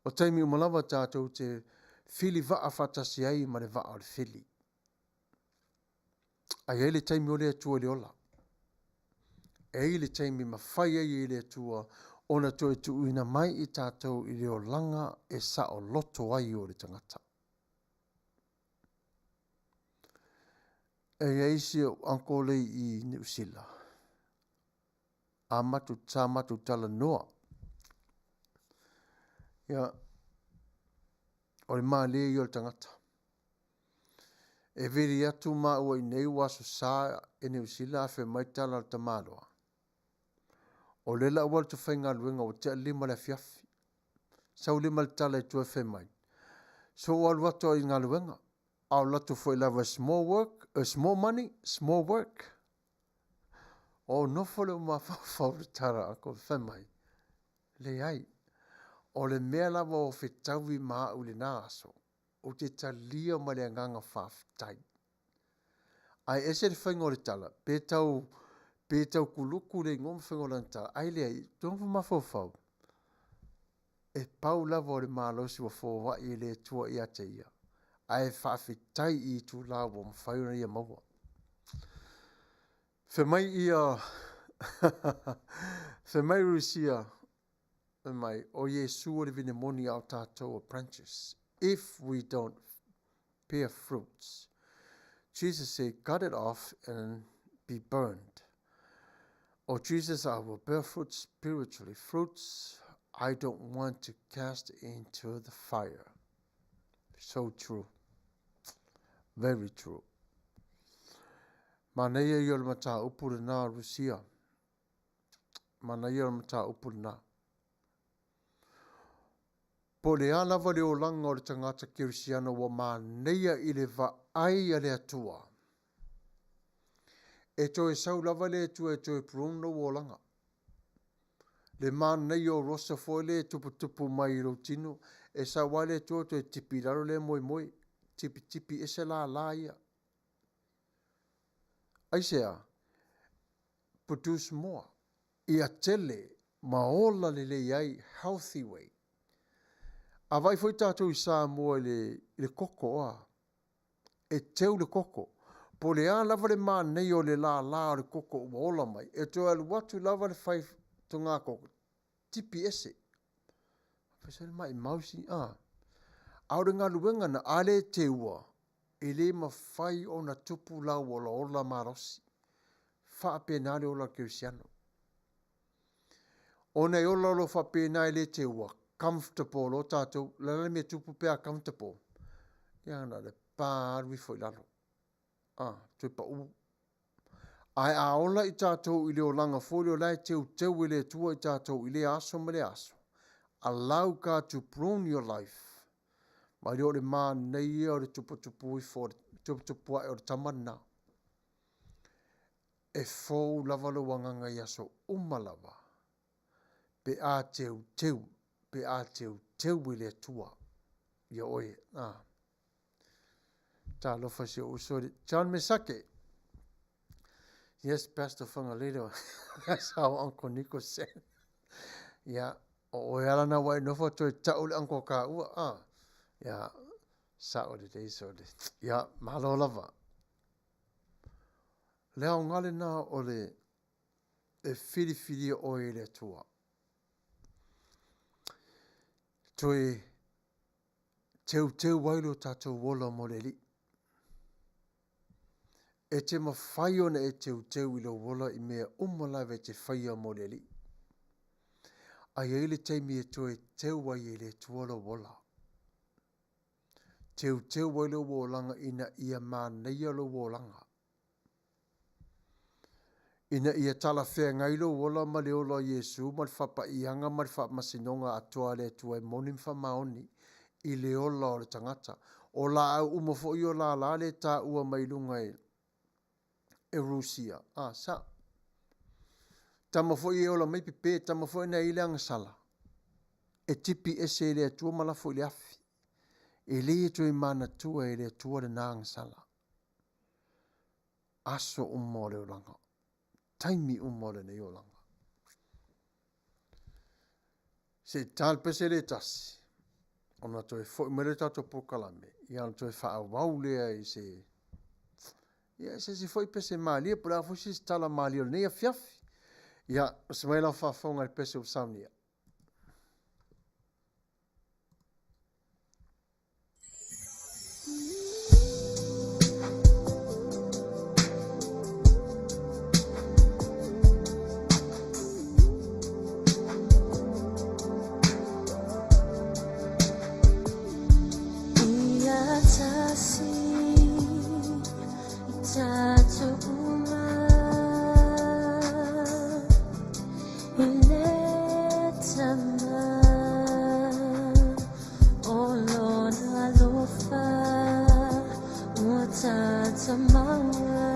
O taimi uma lava tatou te Fili vaa faatasi ai ma le vaa o le fili. Ae i ai le taimi o le Atua i le ola. E i ai le taimi mafai ai e le Atua ona toe tuuina mai i tatou i le olaga e saoloto ai o le tagata. E i ai si ou uncle i Niu Sila. A matou, sa matou talanoa. Ia, o le mālie ia o le tagata. E vili atu maua i nei ua Aso Sa e Niu Sila ae fai mai le tala a le tamaloa, o lea la ua alu atu faigaluega ua tea le 5 i le afiafi. Sau lea ma le tala i tua fai mai, so ua alu atu i galuega, a o alu atu foi lava small work, small money, small work. O nofo le mafaufau i le tala a uncle fai mai, leai, o le mea lava o fetaui ma au i lena aso, ou te talia ma le agaga faafetai. Ae ese le faiga o le tala, pe tau, pe tau kuluku le igoa ma faiga o lana tala, ae leai, nofo mafaufau, e pau lava o le malosi ua foai e le Atua ia te ia, ae faafetai i itula ua mafai ona ia maua. Fai mai ia, fai mai Rusia, fai mai, o Iesu o le vine moni a o tatou o branches. If we don't bear fruits, Jesus said, cut it off and be burned. Oh Jesus, I will bear fruit spiritually, fruits I don't want to cast into the fire. So true. Very true. Manaia ia o le mataupu lena Rusia. Manaia o le mataupu lena. Po o le a lava le olaga o le tagata kerisiano ua manaia i le vaai a le Atua, e toe sau lava le Atua e toe prune lou olaga. Le manaia o rosa foi lea e tuputupu mai i lou tino, e sau lava le Atua toe tipi i lalo lea moemoe, tipitipi ese lala ia. Aisea? Produce more. Ia tele ma ola lelei ai, healthy way. A vaai foi tatou i Samoa i le, i le koko, a, e teu le koko. Po o le a lava le manaia o le lala o le koko ua ola mai, e toe alu atu lava le fai toga koko, tipi ese. Fai le maimau si, a. A o le galuega na, a le teua, e le mafai ona tupu lau olaola malosi. Faapena le ola o le kerisiano. Ona e ola loa faapena e le teua, comfortable loa tatou. O le a le mea e tupu pe a comfortable? Ia na o le pa alu ifo i lalo. Ah, toe pau. Ae a ola i tatou i le olaga foi lea o la e teuteu e le Atua i tatou i lea aso ma lea aso. Allow God to prune your life. Mai lea o le manaia o le tuputupu ifo, tuputupu ae o le tama lena. E fou lava lou agaga i aso uma lava, pe a teuteu, pe a teuteu e le Atua ia oe. Ah. Talofa si ou uso, John Mesake. Yes, Pastor Fagalilo. That's how Uncle Nico said. Yeah, o oe ala na wai nofo toe tau le uncle ka ua. Ah. Yeah, sa o le lei so le. Yeah, malo lava. Le aoga lena o le e filifilia oe e le Atua. Toe teuteu ai lo tatou ola mo le Alii. E te mafai ona e teuteu i lou ola i mea uma lava e te faia mo le Alii. Ae i ai le taimi e toe teu ai e le Atua lou ola. Teuteu ai lou olaga ina ia manaia lou olaga. Ina ia talafeagai lou ola ma le ola o Iesu ma le faapaiaga ma le faamasinoga atoa a le Atua e moni ma faamaoni i le ola o le tagata. O laau uma foi o lala le taua mai luga e e Rusia. Ah, sa. Tama foi e ola mai pepe, tama foi na i le agasala. E tipi ese e le Atua ma lafo i le afi. E le e toe manatua e le Atua lena agasala. Aso uma o le olaga. Taimi uma o lenei olaga. Se i tal pese le tasi. Ona toe fo'i mai lea o le tatou polokalame, ia ona toe faaauau lea i se ia se isi foi pese malie po o le a foi se isi tala malie o lenei afiafi. Ia, onosai mai lau faafofoga i le pese ua saunia. Ia tasi i tatou uma i le Tama o lona alofa ua tatou maua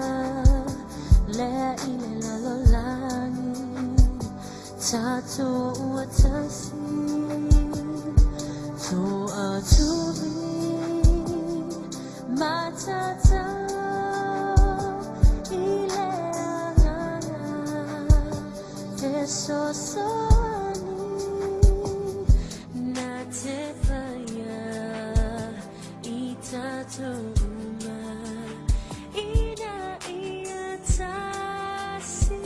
lea i le lalolagi tatou ua tasi toatuvi matatalo i le agaga fesoasoani na te whaia i tatou uma ina ia tasi.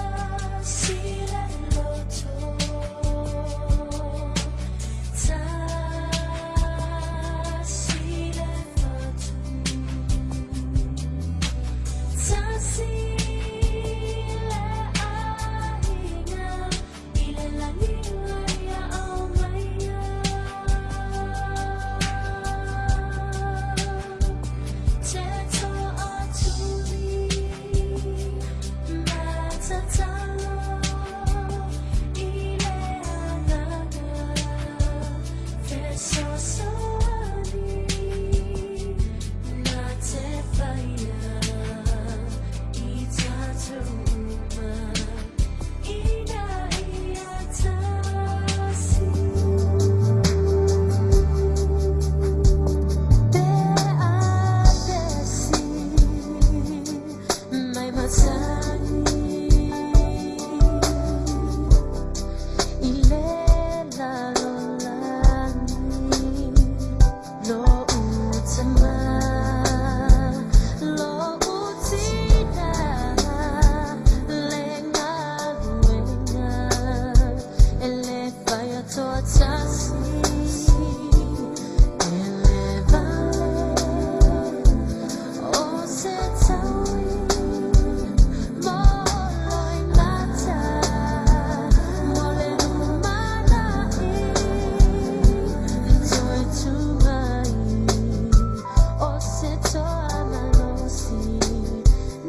Tasi le loto, tasi le fatu, tasi le aiga i le lagi ua ia aumaia. Te toatuvi matatalo i le agaga fesoasoani na te whaia i tatou uma ina ia tasi. Te apesi mai matagi i le lalolagi lo utama lo utina le galuega e le fai atoatasi e le vale o se taui mo loi mata mo le lumanai toe tumai o se toa malosi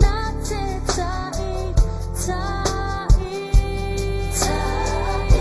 na te tai tai tai.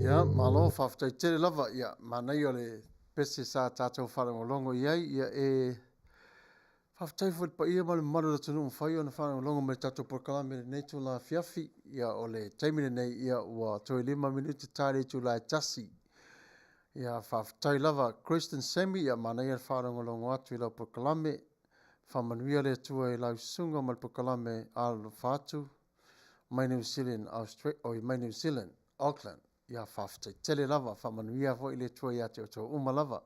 Ia, malo, faafetai tele lava. Ia, manaia o le pese sa tatou faalogologo i ai. Ia, e faafetai foi i le paia ma le mamalu o le atunuu ua mafai ona faalogologo mai i le tatou polokalame i lenei itula afiafi. Ia, o le taimi lenei, ia ua toe 5 minute ta i le itula e 1. Ia, faafetai lava Christian Sammy, ia manaia le faalogologo atu i lau polokalame. Faamanuia le Atua i lau susuga ma le polokalame Alolofa Atu mai New Zealand, Austra- oi, mai New Zealand, Auckland. Ia, faafetai tele lava, faamanuia foi le Atua ia te outou uma lava.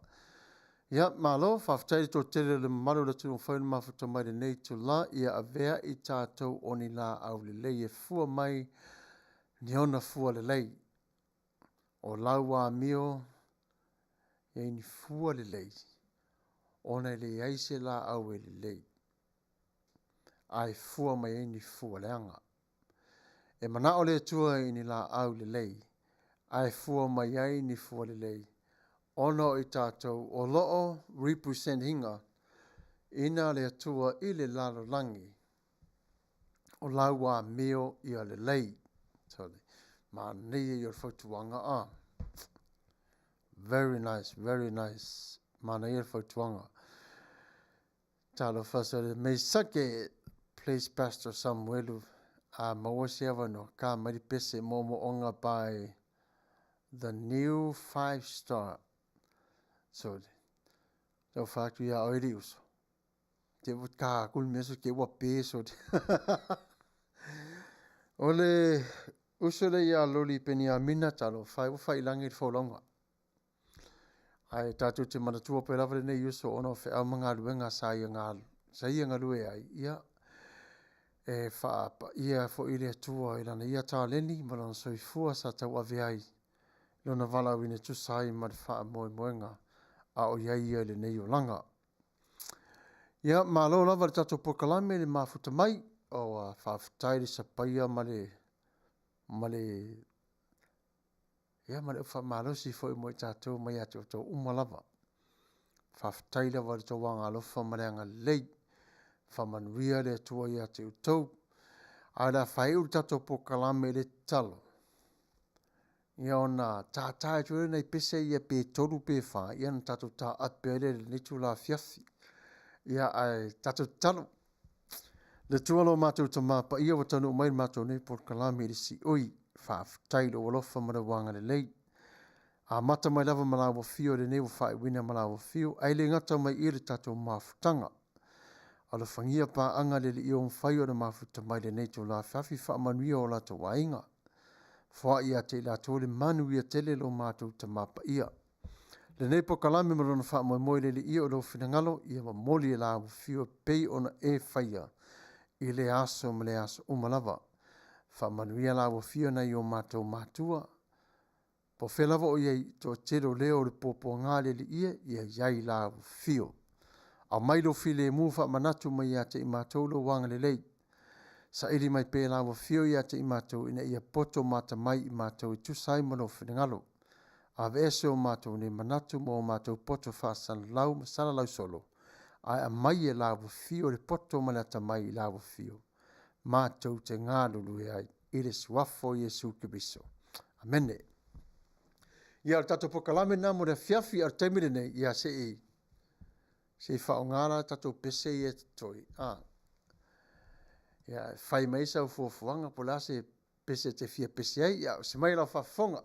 Ia, malo, faafetai i le toatele o le mamalu o le atunuu ua mafai ona mafuta mai i lenei itula. Ia avea i tatou o ni laau lelei e fua mai ni ona fua lelei. O lau amio e i ai ni fua lelei, ona e leai se laau e lelei, ae fua mai ai ni fua leaga. E manao le Atua i ni laau lelei, ae fua mai ai ni fua lelei, ona o i tatou o lo o represent ina ina le Atua i le lalolagi, o lau amio ia lelei. Sorry. Manaia ia o le fautuaga a. Very nice, very nice. Manaia le fautuaga. Talofa sole Mesake, please Pastor Samuelu, a maua se avanoa, ka mai le pese moomooga by the new five star. Sorry. Tau whaatu ia oe le uso. Te ua ka aku le mea so te ua pe so. O le uso le ia Loli Peniamina, talofa e ua faiilagi le folauga. Ae tatou te manatua pea lava lenei uso ona o feau ma galuega sa ia, sa ia galue ai, ia, e faapaia foi le Atua i lana ia taleni ma lona soifua sa tauave ai lona valaauina e tusa ai ma le faamoemoega a o i ai ia i lenei olaga. Ia, malo lava i le tatou polokalame le mafuta mai. O faafetai le sapaia ma le ma le ia ma le upu faamalosi foi mo i tatou mai ia te outou uma lava. Faafetai lava i le tou agaalofa ma le agalelei. Faamanuia le Atua ia te outou. Ae o le a faaiu le tatou polokalame i le tatalo. Ia ona tātā atu ai nai pese ia pe tolu pe whā, ia ona tatou taape ai lea i lenei itula afiafi. Ia ae tatou tatalo. Le Atua lo matou Tamā Paia ua taunuu mai le matou nei polokalame i le siui. Faafetai i lou alofa ma lou agalelei. Amata mai lava ma laua afio i lenei ua faaiuina ma laua afio, ae le gata mai i le tatou mafutaga. Alofagia paaga le Alii ua mafai ona mafuta mai lenei itula afiafi, faamanuia o latou aiga. Foai ia te i latou le manuia tele lo matou Tamā Paia. Lenei polokalame ma lona faamoemoe le Alii o lou finagalo, ia momoli e la afio e pei ona e faia i le aso ma le aso uma lava. Faamanuia la afio nai o matou matua, po o fea lava o i ai, toatele o leo o le puapuaga le Alii e, ia i ai la afio. Aumai lou filemu faamanatu mai ia te i matou lou agalelei. Saili mai pea lau afio ia te i matou ina ia poto mata mai i matou e tusa ai ma lou finagalo. Aveese o matou nei manatu ma o matou poto faasalalau ma salalau solo, ae aumai e lau afio le poto ma le atamai i lau afio, matou te galulue ai i le suafa o Iesu Keriso. Amene. Ia, o le tatou polokalame lena mo le afiafi, a o le taimi lenei, ia se i se i faaaoga la tatou pese ia e totoe. Ah. Ia, fai mai sau fuafuaga po o le a se pese e te fia pese ai, ia, se mai lau faafofoga.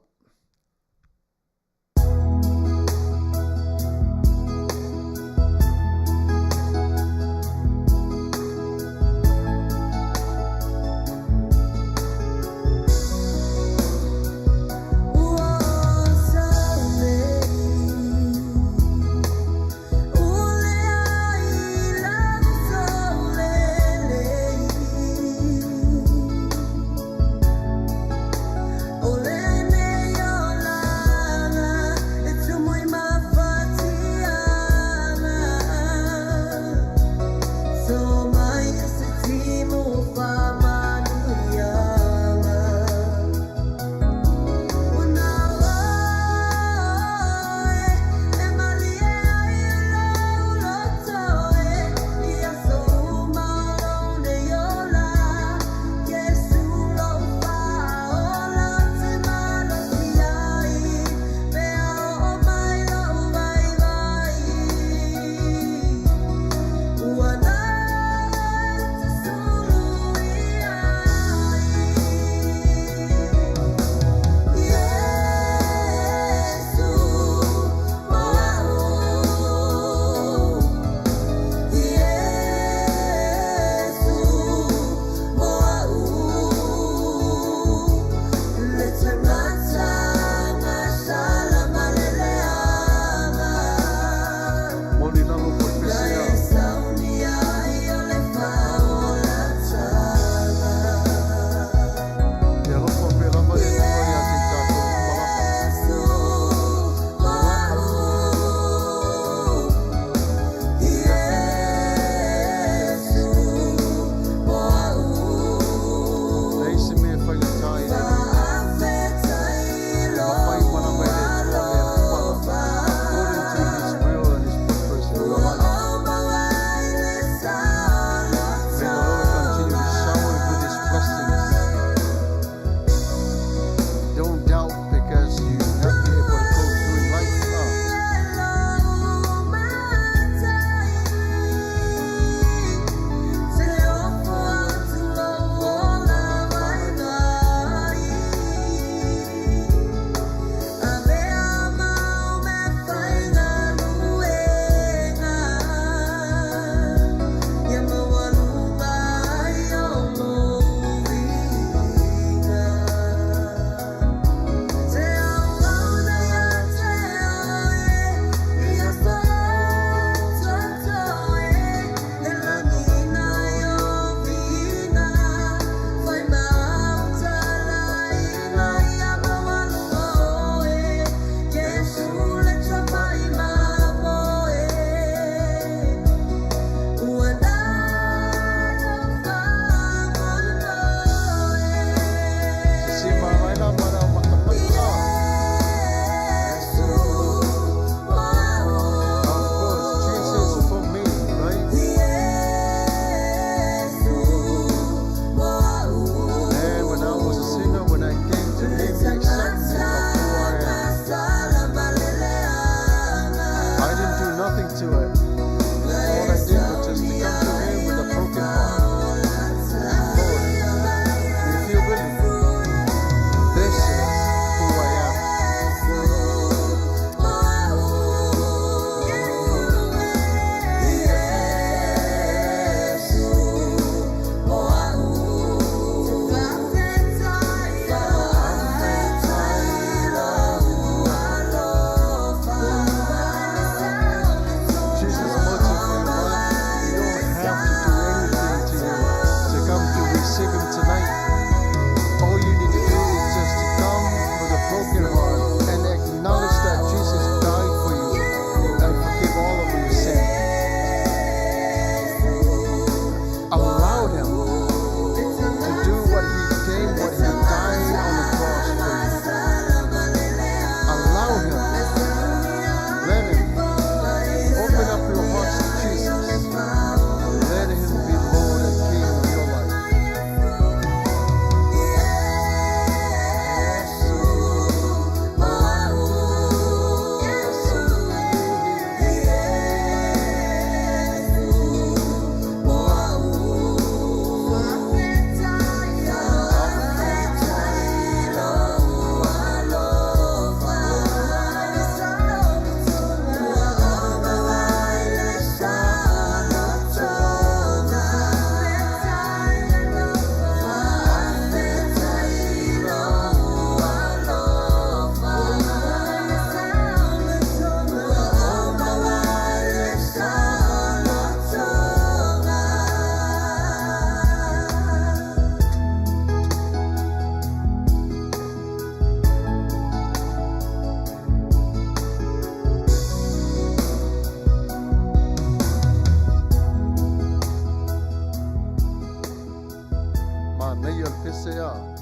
lea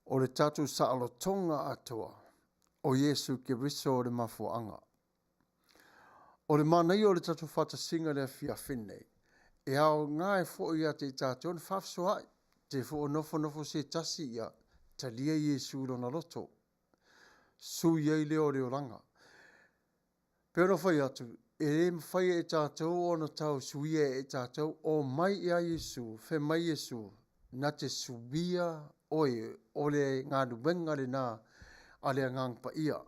o le tatou saolotoga atoa o Iesu Keriso o le mafuaaga. O le manaia o le tatou faatasiga i le afiafi nei, e aoga ai foi ia te i tatou ona faafesoaai, te fua o nofonofo se tasi ia talia Iesu i lona loto, sui ai lea o le olaga. Pei ona fai atu, e le mafai e tatou ona tau suia e tatou, omai ia Iesu, fai mai Iesu, na te suia oe, o le galuega lena a le Agaga Paia.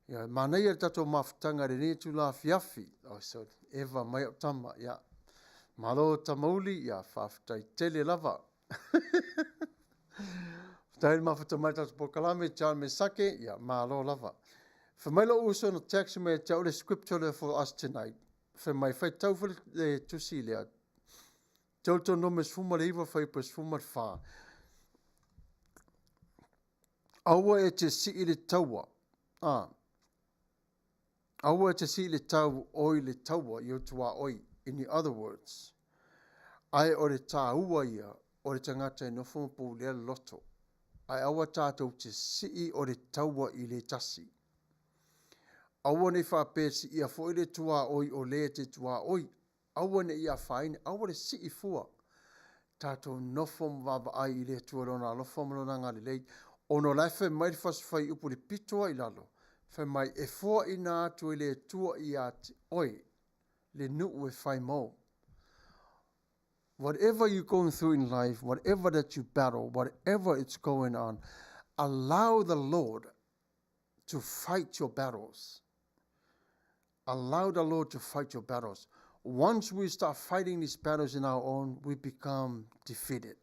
Ia, manaia le tatou mafutaga i lenei itula afiafi. Oh, so, Eva mai au tama, ia. Malo Tamauli, ia, faafetai tele lava. Faafetai le mafuta mai le tatou polokalame, John Mesake, ia, malo lava. Fai mai lou uso na text mai ia te au le scripture lea for us tonight. Fai mai, faitau foi le tusi lea. Deuteronome 19, fuaiupu 14. Aua e te sii le taua, a, aua e te sii le tau oi le taua i ou tuaoi, in the other words, ae o le tāua ia o le tagata e nofo ma pulea le loto, ae aua tātou te sii o le taua i le tasi. Aua ne i faapea siia foi le tuaoi o le te tuaoi, Aua ne i afaina, aua le sii fua. Tatou nofo ma vaavaai i le Atua i Lona alofa ma Lona agalelei, ona o la e fai mai le Fasi Fuaiupu i le pito lava i lalo, fai mai, E foaina atu e le Atua ia te oe le nuu e fai mou. Whatever you're going through in life, whatever that you battle, whatever it's going on, allow the Lord to fight your battles. Allow the Lord to fight your battles. Once we start fighting these battles in our own, we become defeated.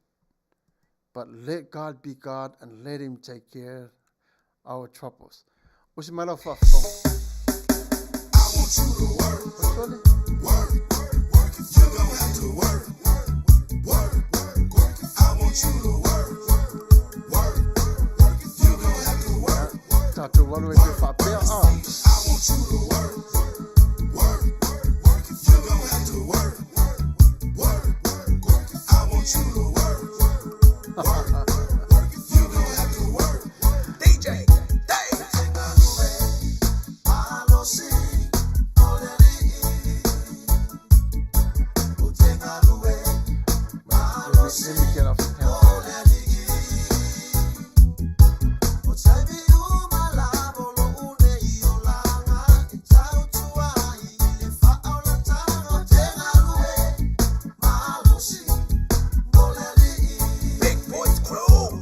But let God be God and let Him take care our troubles. O se mai lau faafofoga. I want you to work, work, work. You gon' have to work, work, work. I want you to work, work, work. You gon' have to work. Tatou alu ai pea faapea, a. I want you to work, work, work. You gon' have to work, work, work. I want you to work, work, work. You gon' have to work. DJ Dave. Let me get off the couch. Big Boys Crew.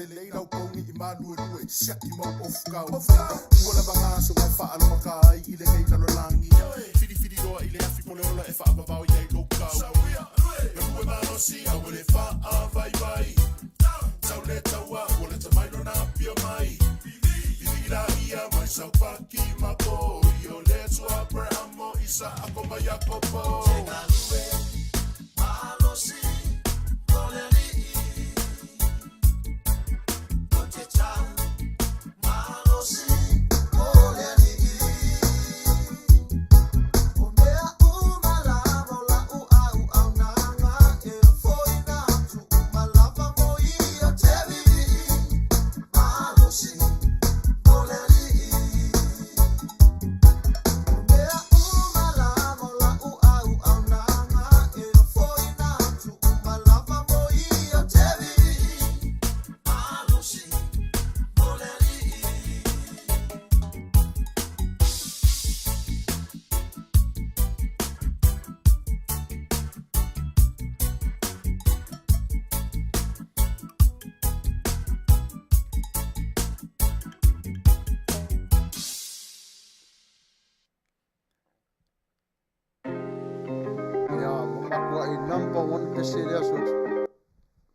Lelei lau pouni i maluelue siaki mau ofukau ua lava gaso mai faalogaka ai i lenei lalolagi filifililoa i le afi po le ola e faavavao i ai lou kau galue malosi aua le faavaivai tau le taua ua lata mai lona apia mai vivii laia mai saupaki ma poi o le Atua Aperahamo Isaako ma Iakopo. Ia, ua matuai number one pese lea so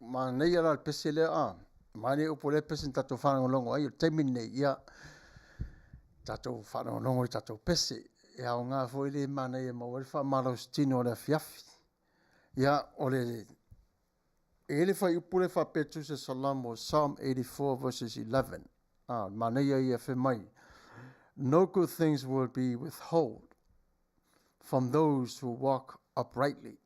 manaia la le pese lea a. Manaia upu o lea pese na tatou faalogologo ai o le taimi lenei, ia tatou faalogologo i tatou pese. E aoga foi le manaia e maua ai le faamalositino o le afiafi. Ia, o le e i ai le fuaiupu lea e faapea e tusa Salamo Psalm 84 verses 11. Ah, manaia ia fai mai. No good things will be withhold from those who walk uprightly.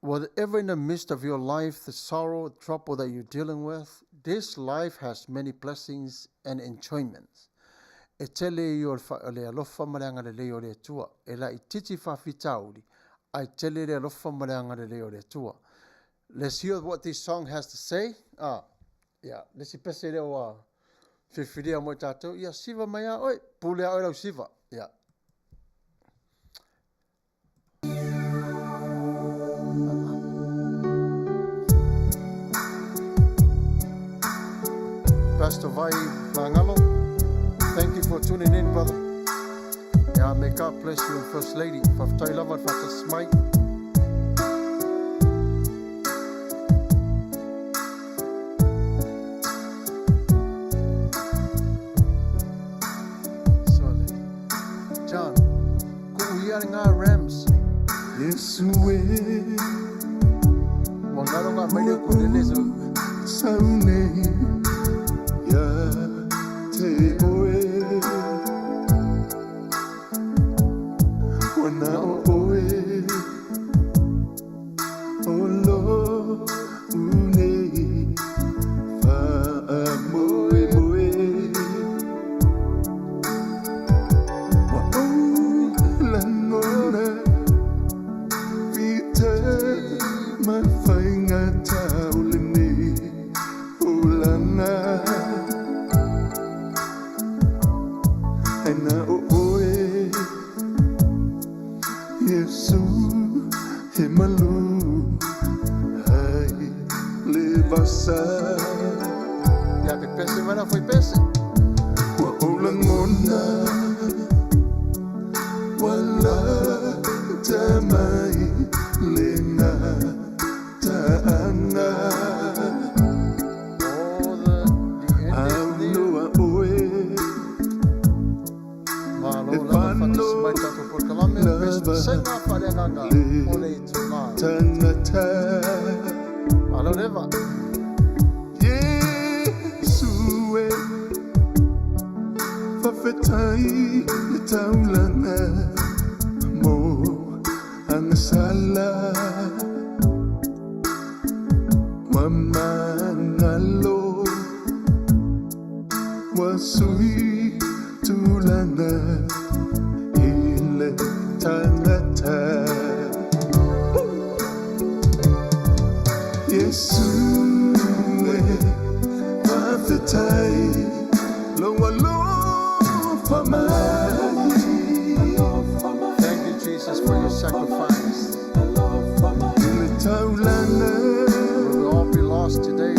Whatever in the midst of your life, the sorrow, trouble that you're dealing with, this life has many blessings and enjoyments. E tele ia o le alofa ma le agalelei o le Atua. E laitiiti faafitauli, ae tele le alofa ma le agalelei o le Atua. Let's hear what this song has to say. Ah, yeah, le isi pese lea ua filifilia mo i tatou. Ia, siva mai a oe, pule a oe lau siva. Yeah. Pastor Vai Mangalo, thank you for tuning in, brother. Yeah, may God bless you and First Lady. Faafetai lava le faatasi mai. So, John, ko ia ngā Rams. Yesu e Ua ngaro ngā maile o Kulele so. Sau nei ia te oe Ua na o oe O lo unei Faamoemoe Ua ou lagona Vita ma faigata o lenei olaga Ai na o oe Iesu he malu ai le vasa Ia pe pese mai la foi pese. Ua ou lagona ua lata mai le gataaga Oh, the end is near. Aunoa oe Malo e lava fano faatasi mai tatou polokalame o lava Pesega Faaleagaga le o le itulā. tagata Malo leva. Iesu e faafetai le taulaga mo agasala Ua magalo ua sui tulaga i le tagata Iesu e faafetai lou alofa mai Thank you, Jesus, for your sacrifice. I le taulaga We will all be lost today.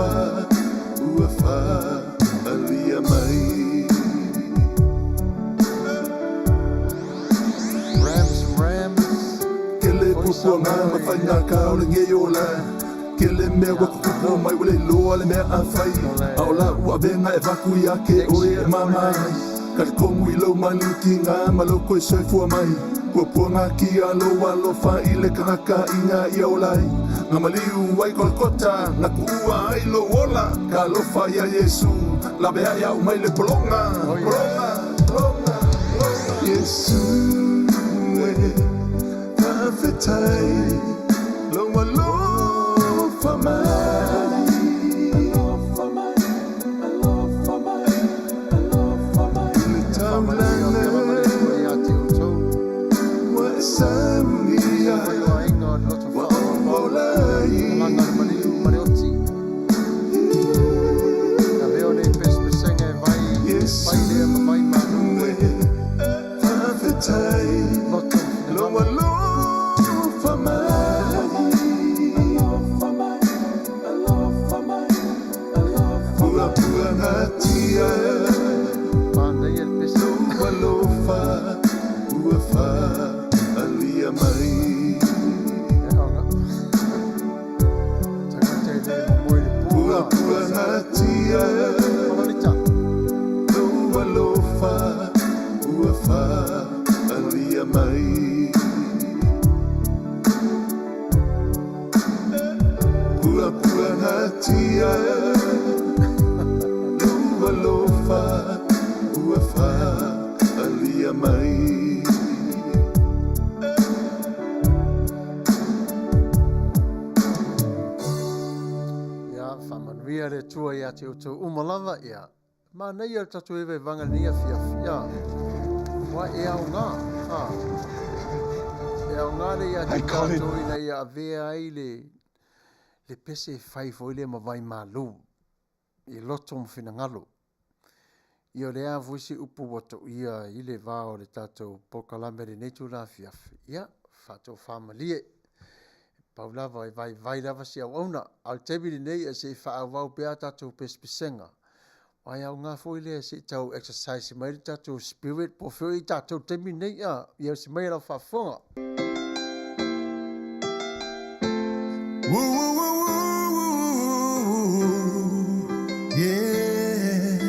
alofa ua faaalia mai. Rams, Rams. Kele puapuaga ma faigaka o lenei ola, Kele mea ua tutupu mai ua le iloa le mea a fai, A o lau avega e avatu ia te oe e mama ai. Talitonu i lou maliutiga ma lou toe soifua mai, Puapuaga tia lou alofa i le tagata ina ia ola ai. Na maliu ai Kolokota, na tuua ai lou ola, Talofa ia Iesu, laveai au mai le pologa, Pologa, pologa, pologa. Iesu e, faafetai lou alofa mai. Alofa mai, alofa mai, alofa mai. I le taulaga ua e saunia, ua ou ola ai. Iesu e, faafetai lou alofa mai. Alofa mai, alofa mai, alofa mai. Puapuagatia lou alofa ua faaalia mai. Puapuagatia lou alofa ua faaalia mai. Puapuagatia lou alofa ua faaalia mai. Ia, faamanuia le Atua ia te outou uma lava, ia. Manaia le tatou evaevaga i lenei afiafi, ia. Aua e aoga, a. E aoga le ia te Hey, Colin. tatou ina ia avea ai le, le pese e fai foi lea ma vaimalu i loto ma finagalo. Ia o le a foi se upu ua toia i le va o le tatou polokalame i lenei itula afiafi, ia, faatofamalie. Pau lava e vaivai lava si auauna. A o le taimi lenei, ia se i faaauau pea a tatou pesepesega. Aua e aoga foi lea se i tau exercise mai le tatou spirit po o fea o i ai tatou i le taimi lenei. A, ia osi mai lau faafofoga. Woo, woo, woo, woo, woo, yeah.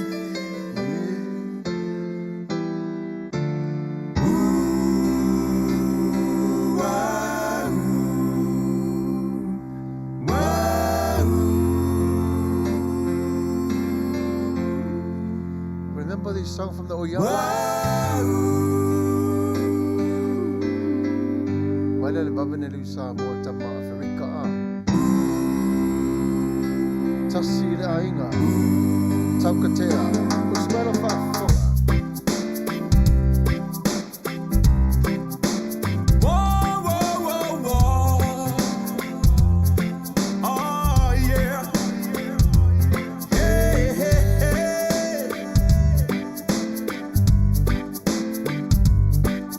Ooh, ah, ooh, ah, Remember this song from the Oyama? ah, ooh. Mai lea le vavane liu Samoa tama Aferika a. Tasi i le aiga. Taukatea. Usi mai lau faafofoga. Whoa, whoa, whoa, whoa. Oh, yeah. Hey, hey, hey.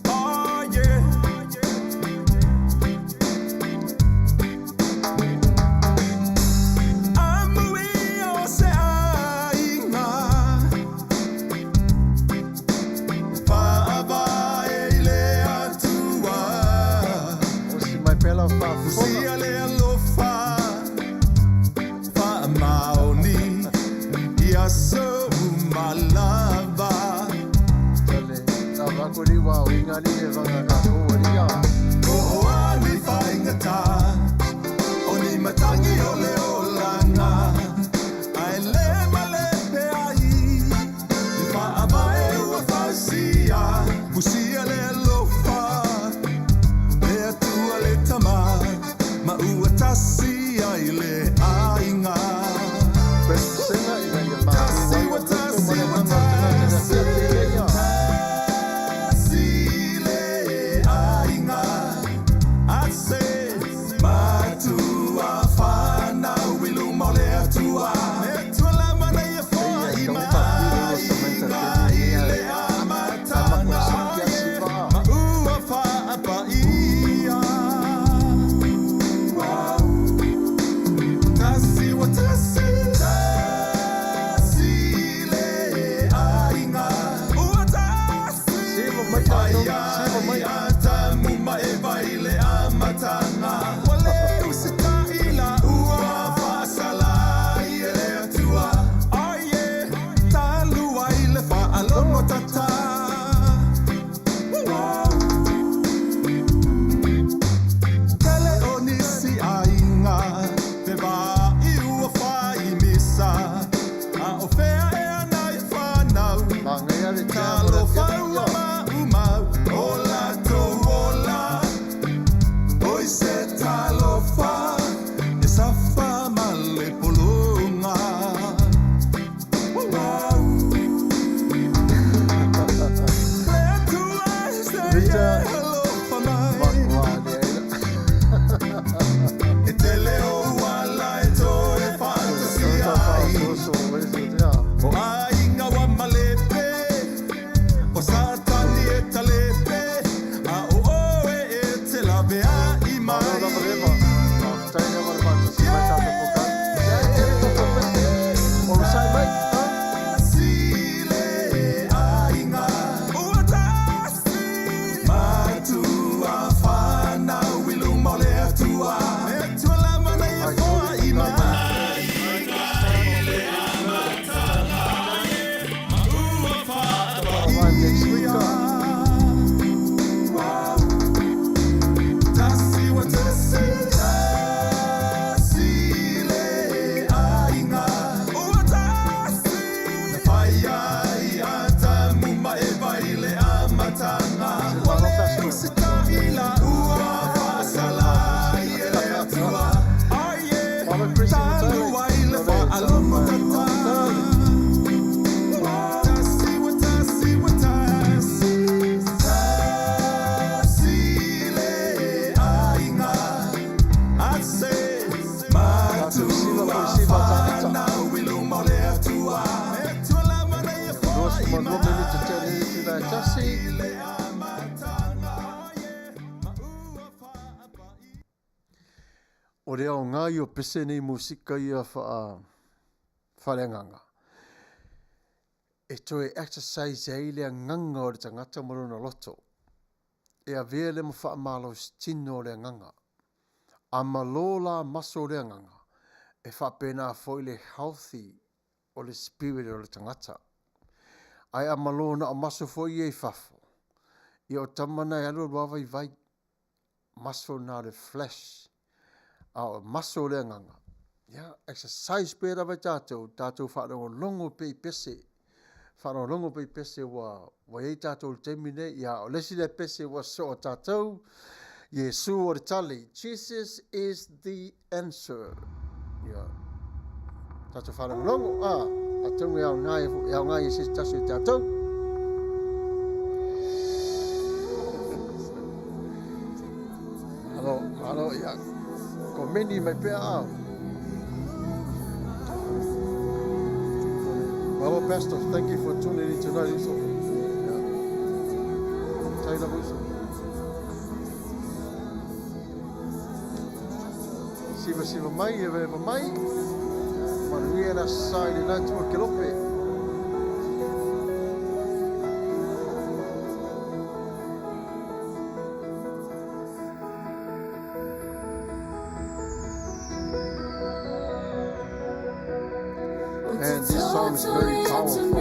Oh, yeah. Amui o se aiga. Faavae i le Atua. Osi mai pea lau faafofoga. Usia le alofa faamaoni i aso uma lava. Tale, tava ko ni wao inga ni le vanga ka ko ni ya. O oa ni faigata, o ni matangi o le olaga, ae le malepe ai, le faavae ua fausia. Usia le alofa, le Atua le Tama, ma O le aoga ia o pese nei musika ia faa faaleagaga, e toe exercise ai le agaga o le tagata ma lona loto. E avea lea ma faamalositino o le agaga. A malo la maso o le agaga, e faapena foi le healthy o le spirit o le tagata. Ae a malo na o maso foi ia i fafo, ia o tama na e alu alu lava vaivai. Maso na o le flesh, a o maso o le agaga, ia, exercise pea lava e tatou, tatou faalogologo pea i pese, faalogologo pea i pese ua, ua i ai tatou i le taimi lenei. Ia, o le isi lea pese ua soo tatou, Iesu o le tali, Jesus is the answer. Ia, tatou faalogologo, a, atonu e aoga e aoga i se tasi o tatou. Malo, malo, ia, komeni mai pea a. Malo, Pastor, thank you for tuning in tonight, uso. Yeah. Tai lava, uso. Siva siva mai, eva eva mai. Manuia la sa i le natu o Kelope. And this song is very powerful.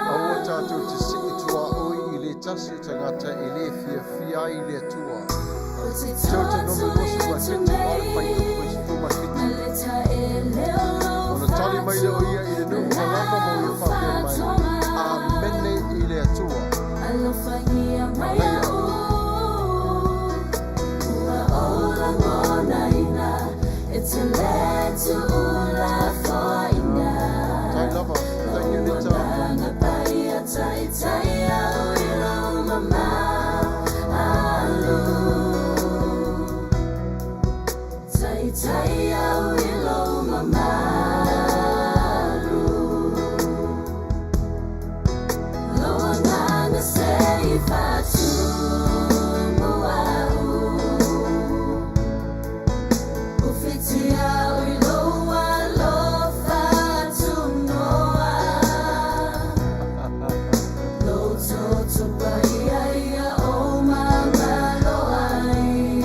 Aua tatou te sii tuaoi i le tasi o tagata e le fiafia ai le Atua. Deuteronomy 27, 8 fuaitupu 17. Ona tali mai lea o ia i le nuu ma lava ma ia faapea mai, Amene i le Atua. Manaia. Tai lava. Thank you, Nita.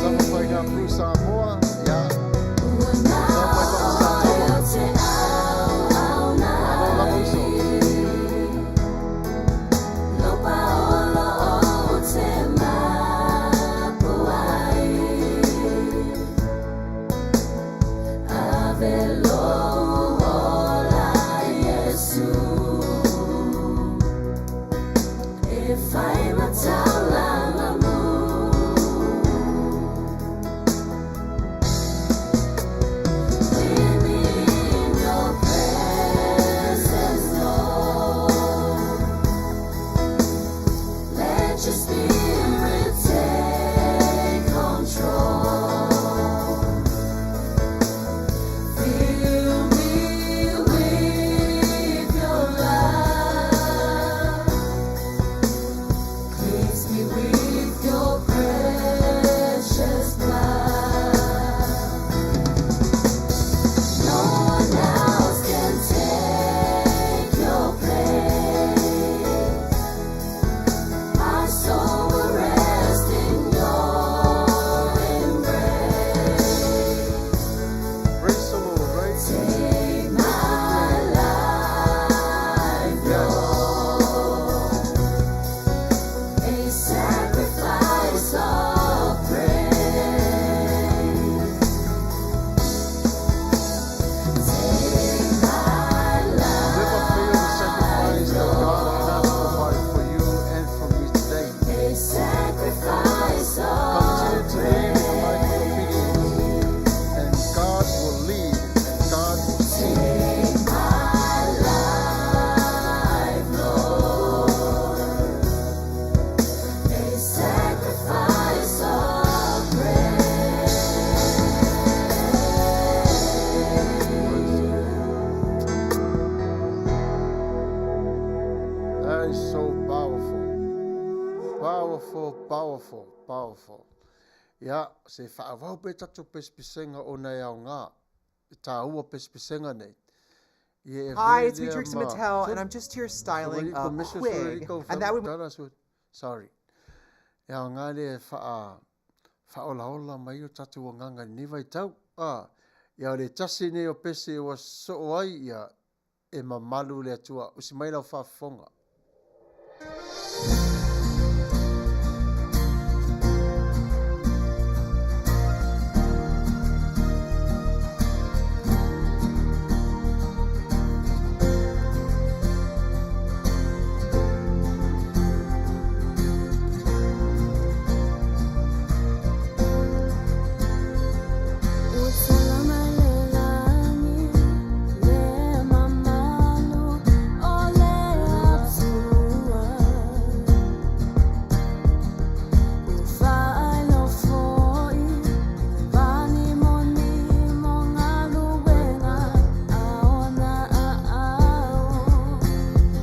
Tama whai ngā pū Samoa, ia. Tama whai pa'u Satawa. Malo lava uso. Powerful, powerful, powerful. Ia, se faaauau pea tatou pesepesega ona e aoga, e taua pesepesega nei. Ia e Hi, avea it's me, lea Trixie ma Mattel, and I'm just here styling a quig, and that would Sorry. E aoga lea e faa, faaolaola mai o tatou agaga i lenei vaitau. Ah, ia o le tasi nei o pese ua soo ai, ia, e mamalu le Atua. Usi mai lau faafofoga.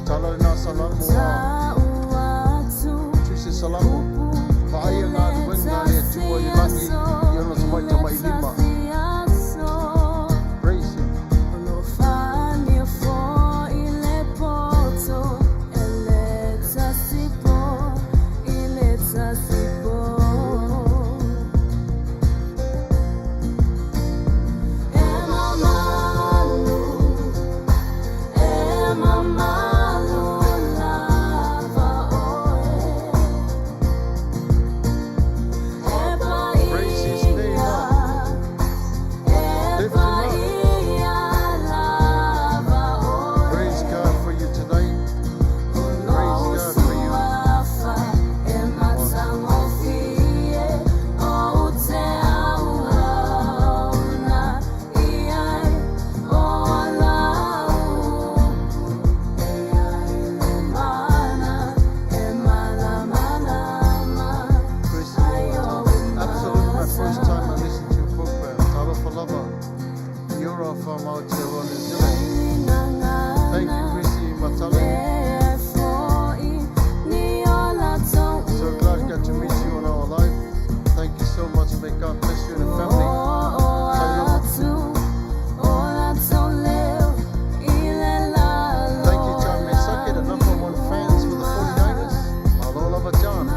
Tala lena Salamo a Tusi Salamo, vaaia galuega a le Atua i le lagi i ona tamaitamailima. Praise him. Praise his name. Lift him up. Praise God for you tonight. Praise God for you. Praise the Lord. Absolutely my first time I listened to your program. Talofa lava. You're from Aotearoa, New Zealand. Thank you, Chrissy Matale. So glad I got to meet you on our live. Thank you so much. May God bless you and the family. Talofa. Thank you, John Mesake, the number one fans for the 49ers. Malo lava, John.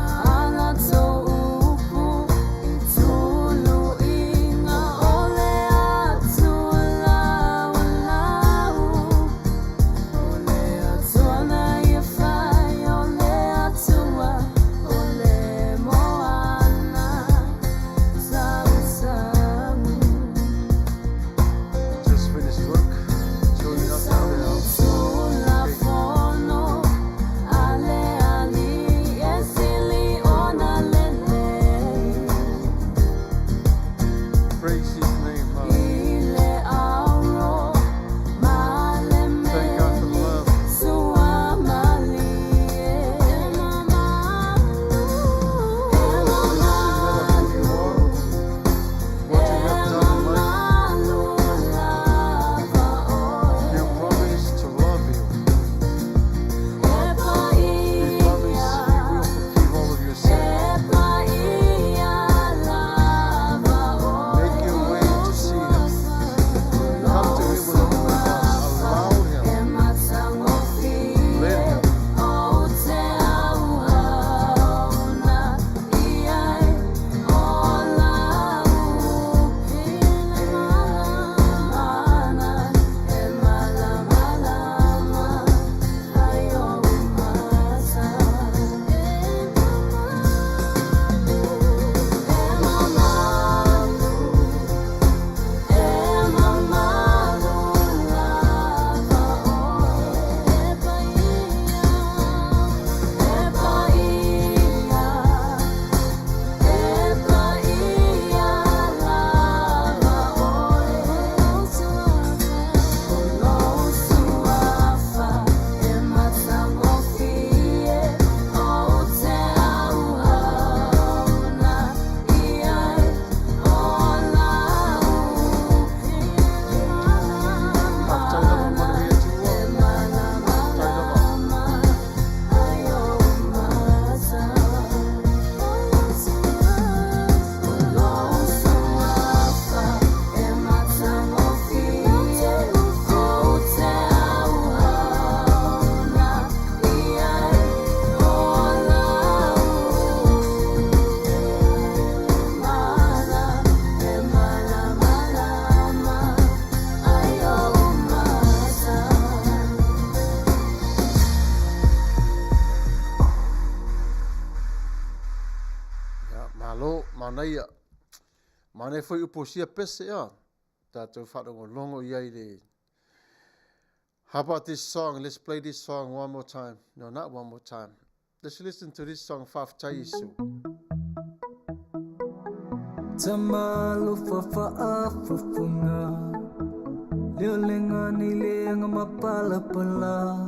Manaia. Manaia foi upu o sia pese, ia. Tatou faalogologo i ai le How about this song? Let's play this song one more time. No, not one more time. Let's listen to this song, Faafetai Iesu. Tamalofa faafofoga leo lega nei leaga mapalapala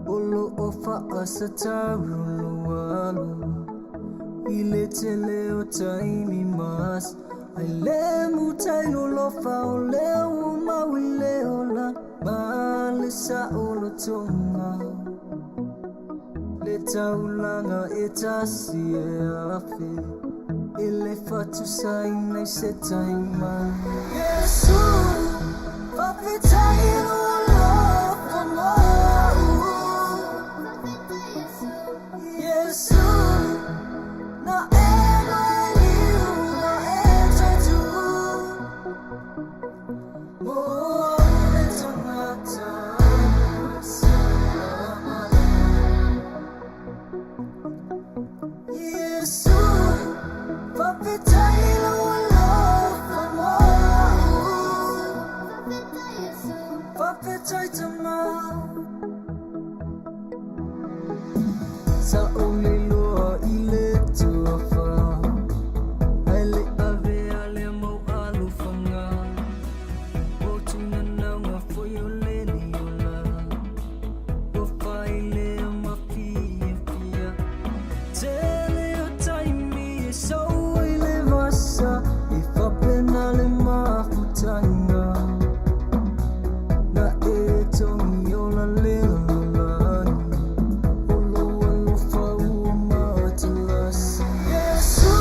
o lo o faasataulualu i le tele o taimi mas ai le mutai lolofa o lea ua mau i le ola ma le saolotoga le taulaga e tasi e afe e le fatusaina i se taima Iesu faafetai lou alofa mo au Iesu na e mai liu na e toe tuu mo au le tagata salama Iesu faafetai lou alofa mo au Faafetai tama Sa ou le iloa i le tuafa Ae le avea lea mau alofaga O tunanauga foi o le liola Ua fai lea ma fiafia Tele o taimi e sau ai le vasa E faapena le mafutaga Na e togi ola le lalolagi O lou alofa ua matalasi Iesu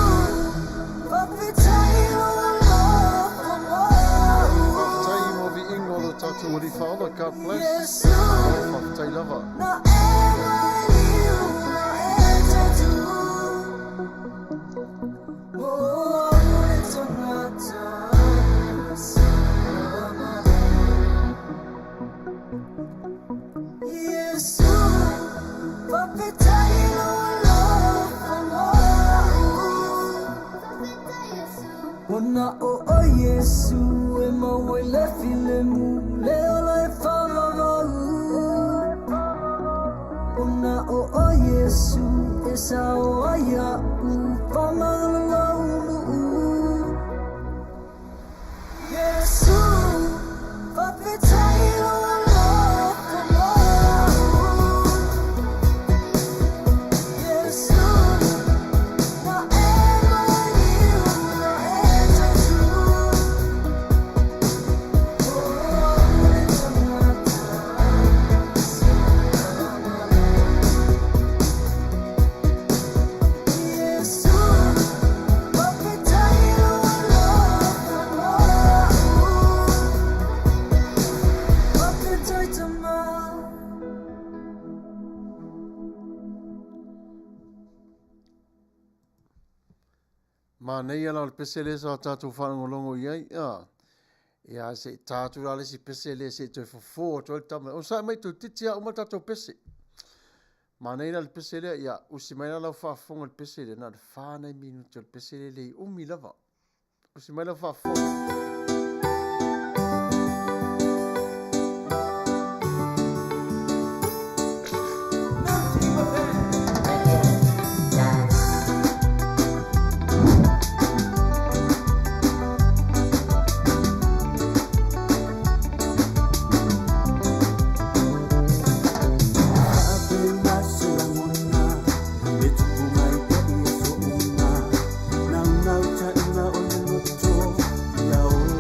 faafetai lou alofa mo au Faafetai mo viiga o lo tatou Alii Faaola. God bless. Iesu Faafetai lava. na e mai liu na e toe tuu Mo au le tagata salama Iesu faafetai lou alofa mo au Ona o o Iesu e maua ai le filemu le ola e faavavau Ona o o Iesu e sao ai a'u faamagalalaunuu Iesu faafetai lou alofa mo au Iesu na e mai liu na e toe tuu Mo au le tagata salama Iesu faafetai lou alofa mo au Faafetai tama Manaia la o le pese lea sa tatou faalogologo i ai. Ia, ia se i ta atu la le isi pese lea se i toe fofo atu ai le tama. Onosai mai toeitiiti lava uma le tatou pese. Manaia la le pese lea, ia usi mai la lau faafofoga i le pese lea, na o le fa nai minute o le pese lea e le umi lava. Usi mai lau faafofoga. Faapena se lagona e tupu mai pea i aso uma. Naunautaiga o le loto ia ola.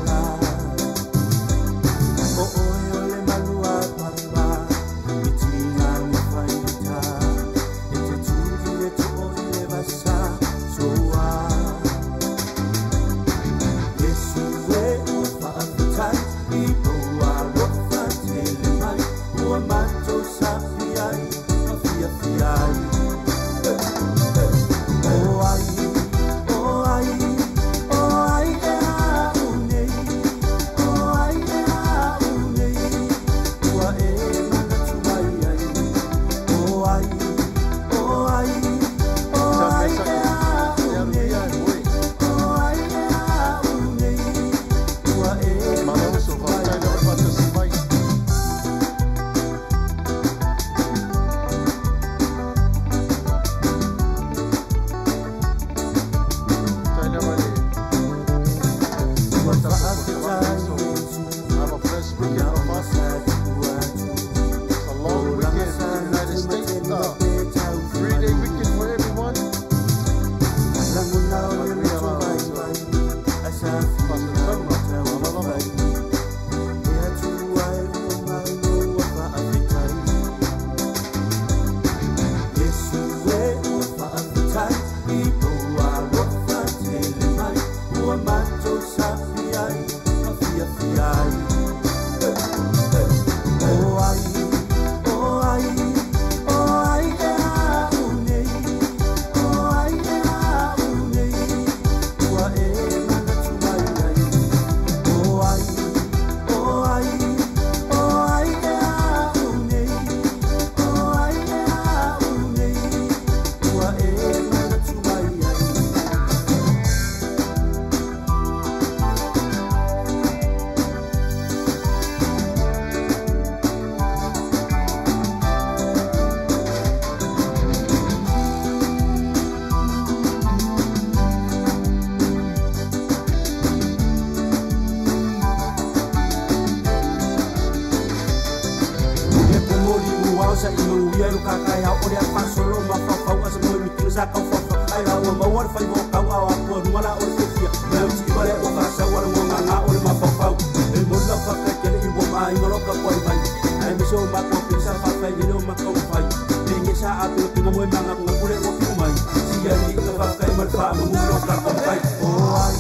Sa i manuia i lo ta taeao o le a faasolo mafaufau ae se moe tino sa taufafa ae la ua maua le faiva o tau a o atualuga la o le fiafia ma le ti'i vale ua faasau a le guagaga o le mafaufau e moni lau faafetai tele i ua maaiga lo tapuai mai aemaise o matou pili sa faafailele o matou fai pege sa apinapina mo e magagugagu le ua fiu mai sia liiga faafetai ma le faamanuia lo tatou matai o ai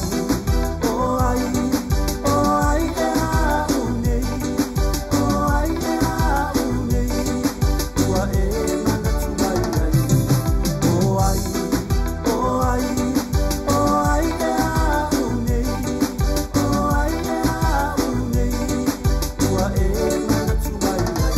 o ai o ai e au nei o ai e au nei ua e manatu mai ai o ai o ai o ai e au nei o ai e au nei ua e manatu mai ai.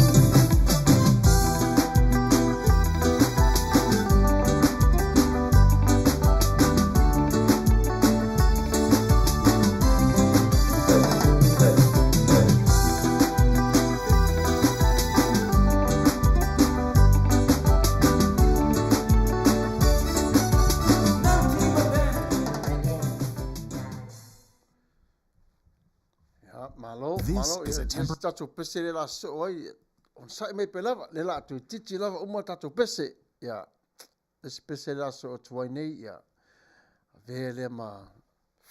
Ia, malo, This malo. is Ia, a ia se tatou pese le la soo ai. Onosai mai pea lava, le la toeitiiti lava uma tatou pese. Ia, le isi pese le la soo atu ai nei, ia, avea lea ma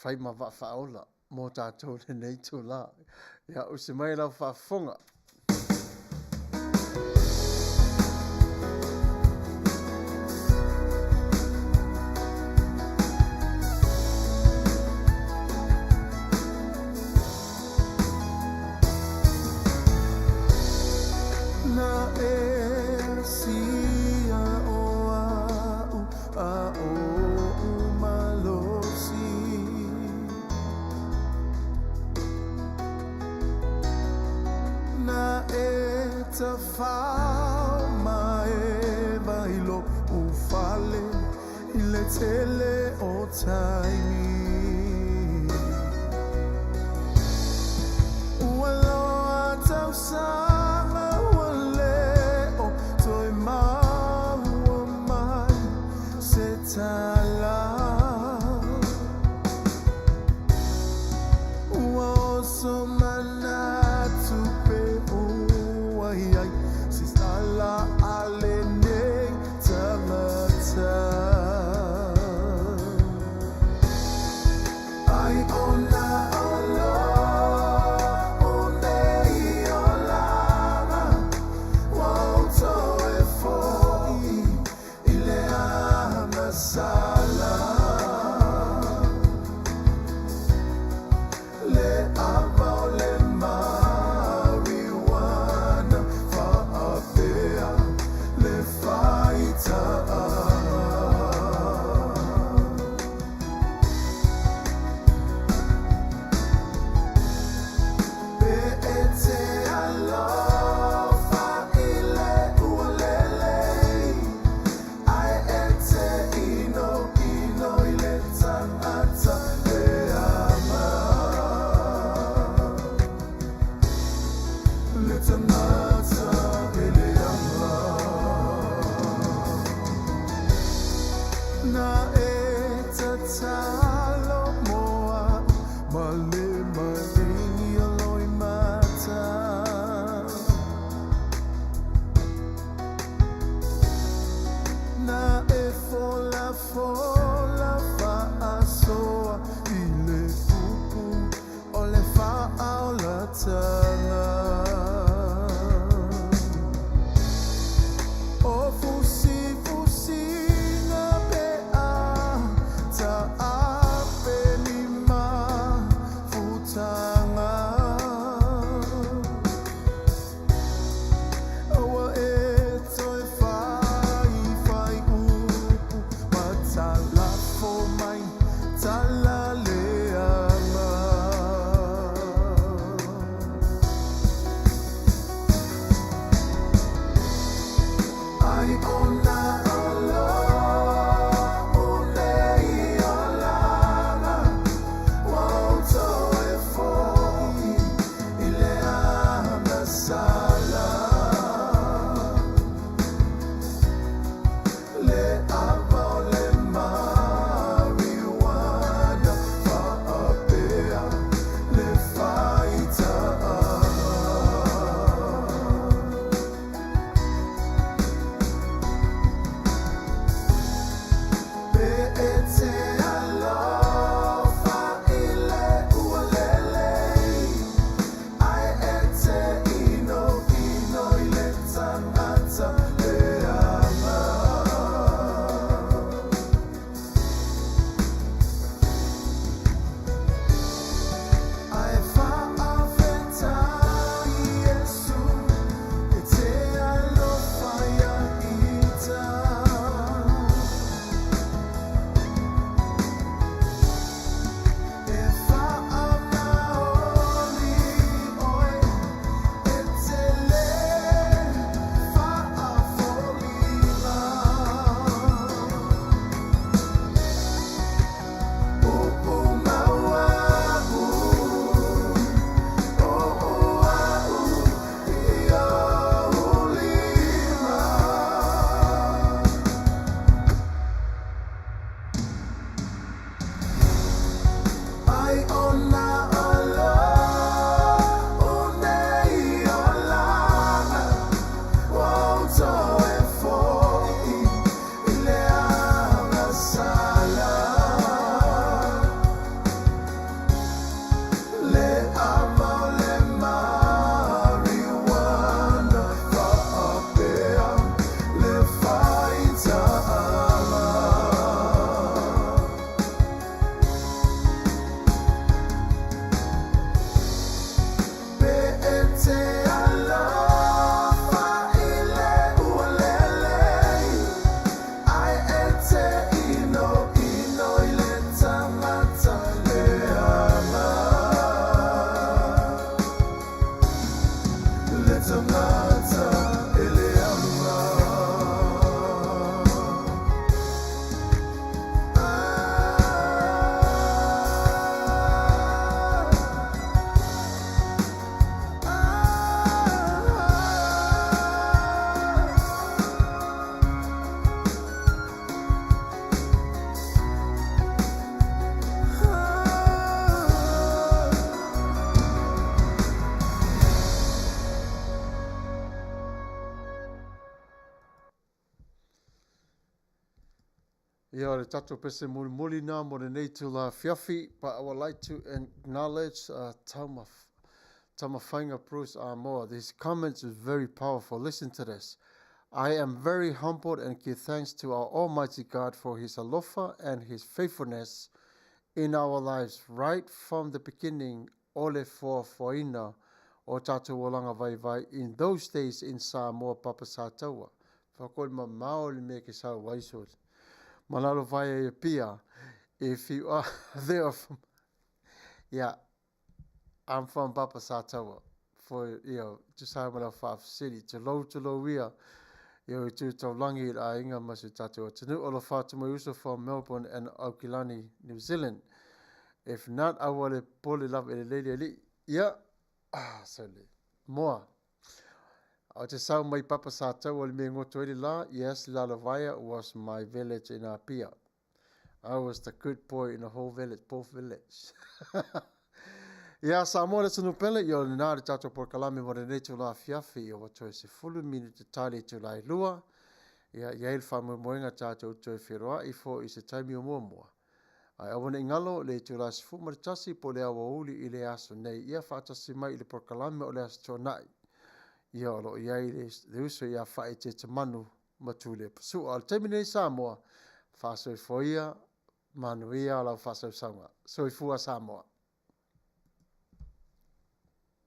fai ma vaa faaola mo tatou lenei itulā. Ia, usi mai lau faafofoga. Na e sia o a'u a o'u malosi Na e tafao ma e vai lo'u fale i le tele o taimi Ua loa tausaga ua le o toe maua mai se tala Ua oso manatu pe ua i ai se tala a lenei tagata Ai ona o lo'u nei olaga ua ou toe fo'i i le agasala Le ava o le marijuana faapea le faitaaga. Pe e te alofa i le ua lelei ae e te inoino i le tagata leaga. Le tagata e leaga. Na e tatalo mo a'u ma le maligi o loimata. Na e folafola faasoa i le upu o le faaolatanga. O fusifusiga pe a taape ni mafutaga. Aua e toe faifai upu ma talafo mai tala leaga. Ia, o le tatou pese mulimuli na mo lenei itula afiafi, but I would like to acknowledge uh, Tama, Tamafainga Bruce Amoa. His comments is very powerful. Listen to this. I am very humbled and give thanks to our Almighty God for His alofa and His faithfulness in our lives right from the beginning o le foafoaina o tatou olaga vaivai in those days in Samoa Papa Sataua. Whakoi mamao le mea ke sau ai so. Malalo vai e pia. If you are there from, yeah, I'm from Papa Sataua. For, you know, tusa ma lau faafesili, tulou tulou ia, ia i tu taulangi i le aiga ma si o tatou atunuu. Alofa atu mai uso from Melbourne and Aukilani, New Zealand. If not, aua le popole lava e lelei le alii. Ia, ah, sole. Moa. Ou te sau mai Papa Sataua le mea e goto ai le la, yes, Lalovaea was my village in Apia. I was the good boy in the whole village, both village. Ia Samoa le atunuu pele, ia o lena le tatou polokalame mo lenei itula afiafi, ia ua toe 10 minute tali itula e lua. Ia i ai le faamoemoega tatou toe feiloai foi i se taimi o muamua. Ae aua ne i galo le itula 11 po o le aoauli i le aso nei, ia faatasi mai i le polokalame o le Aso Toonai. Ia o lo o i ai le, le uso ia Faaeteetemanu ma Tuileapasua. O le taimi lenei Samoa, faasoifua ia, manuia lau faasausauga. Soifua Samoa.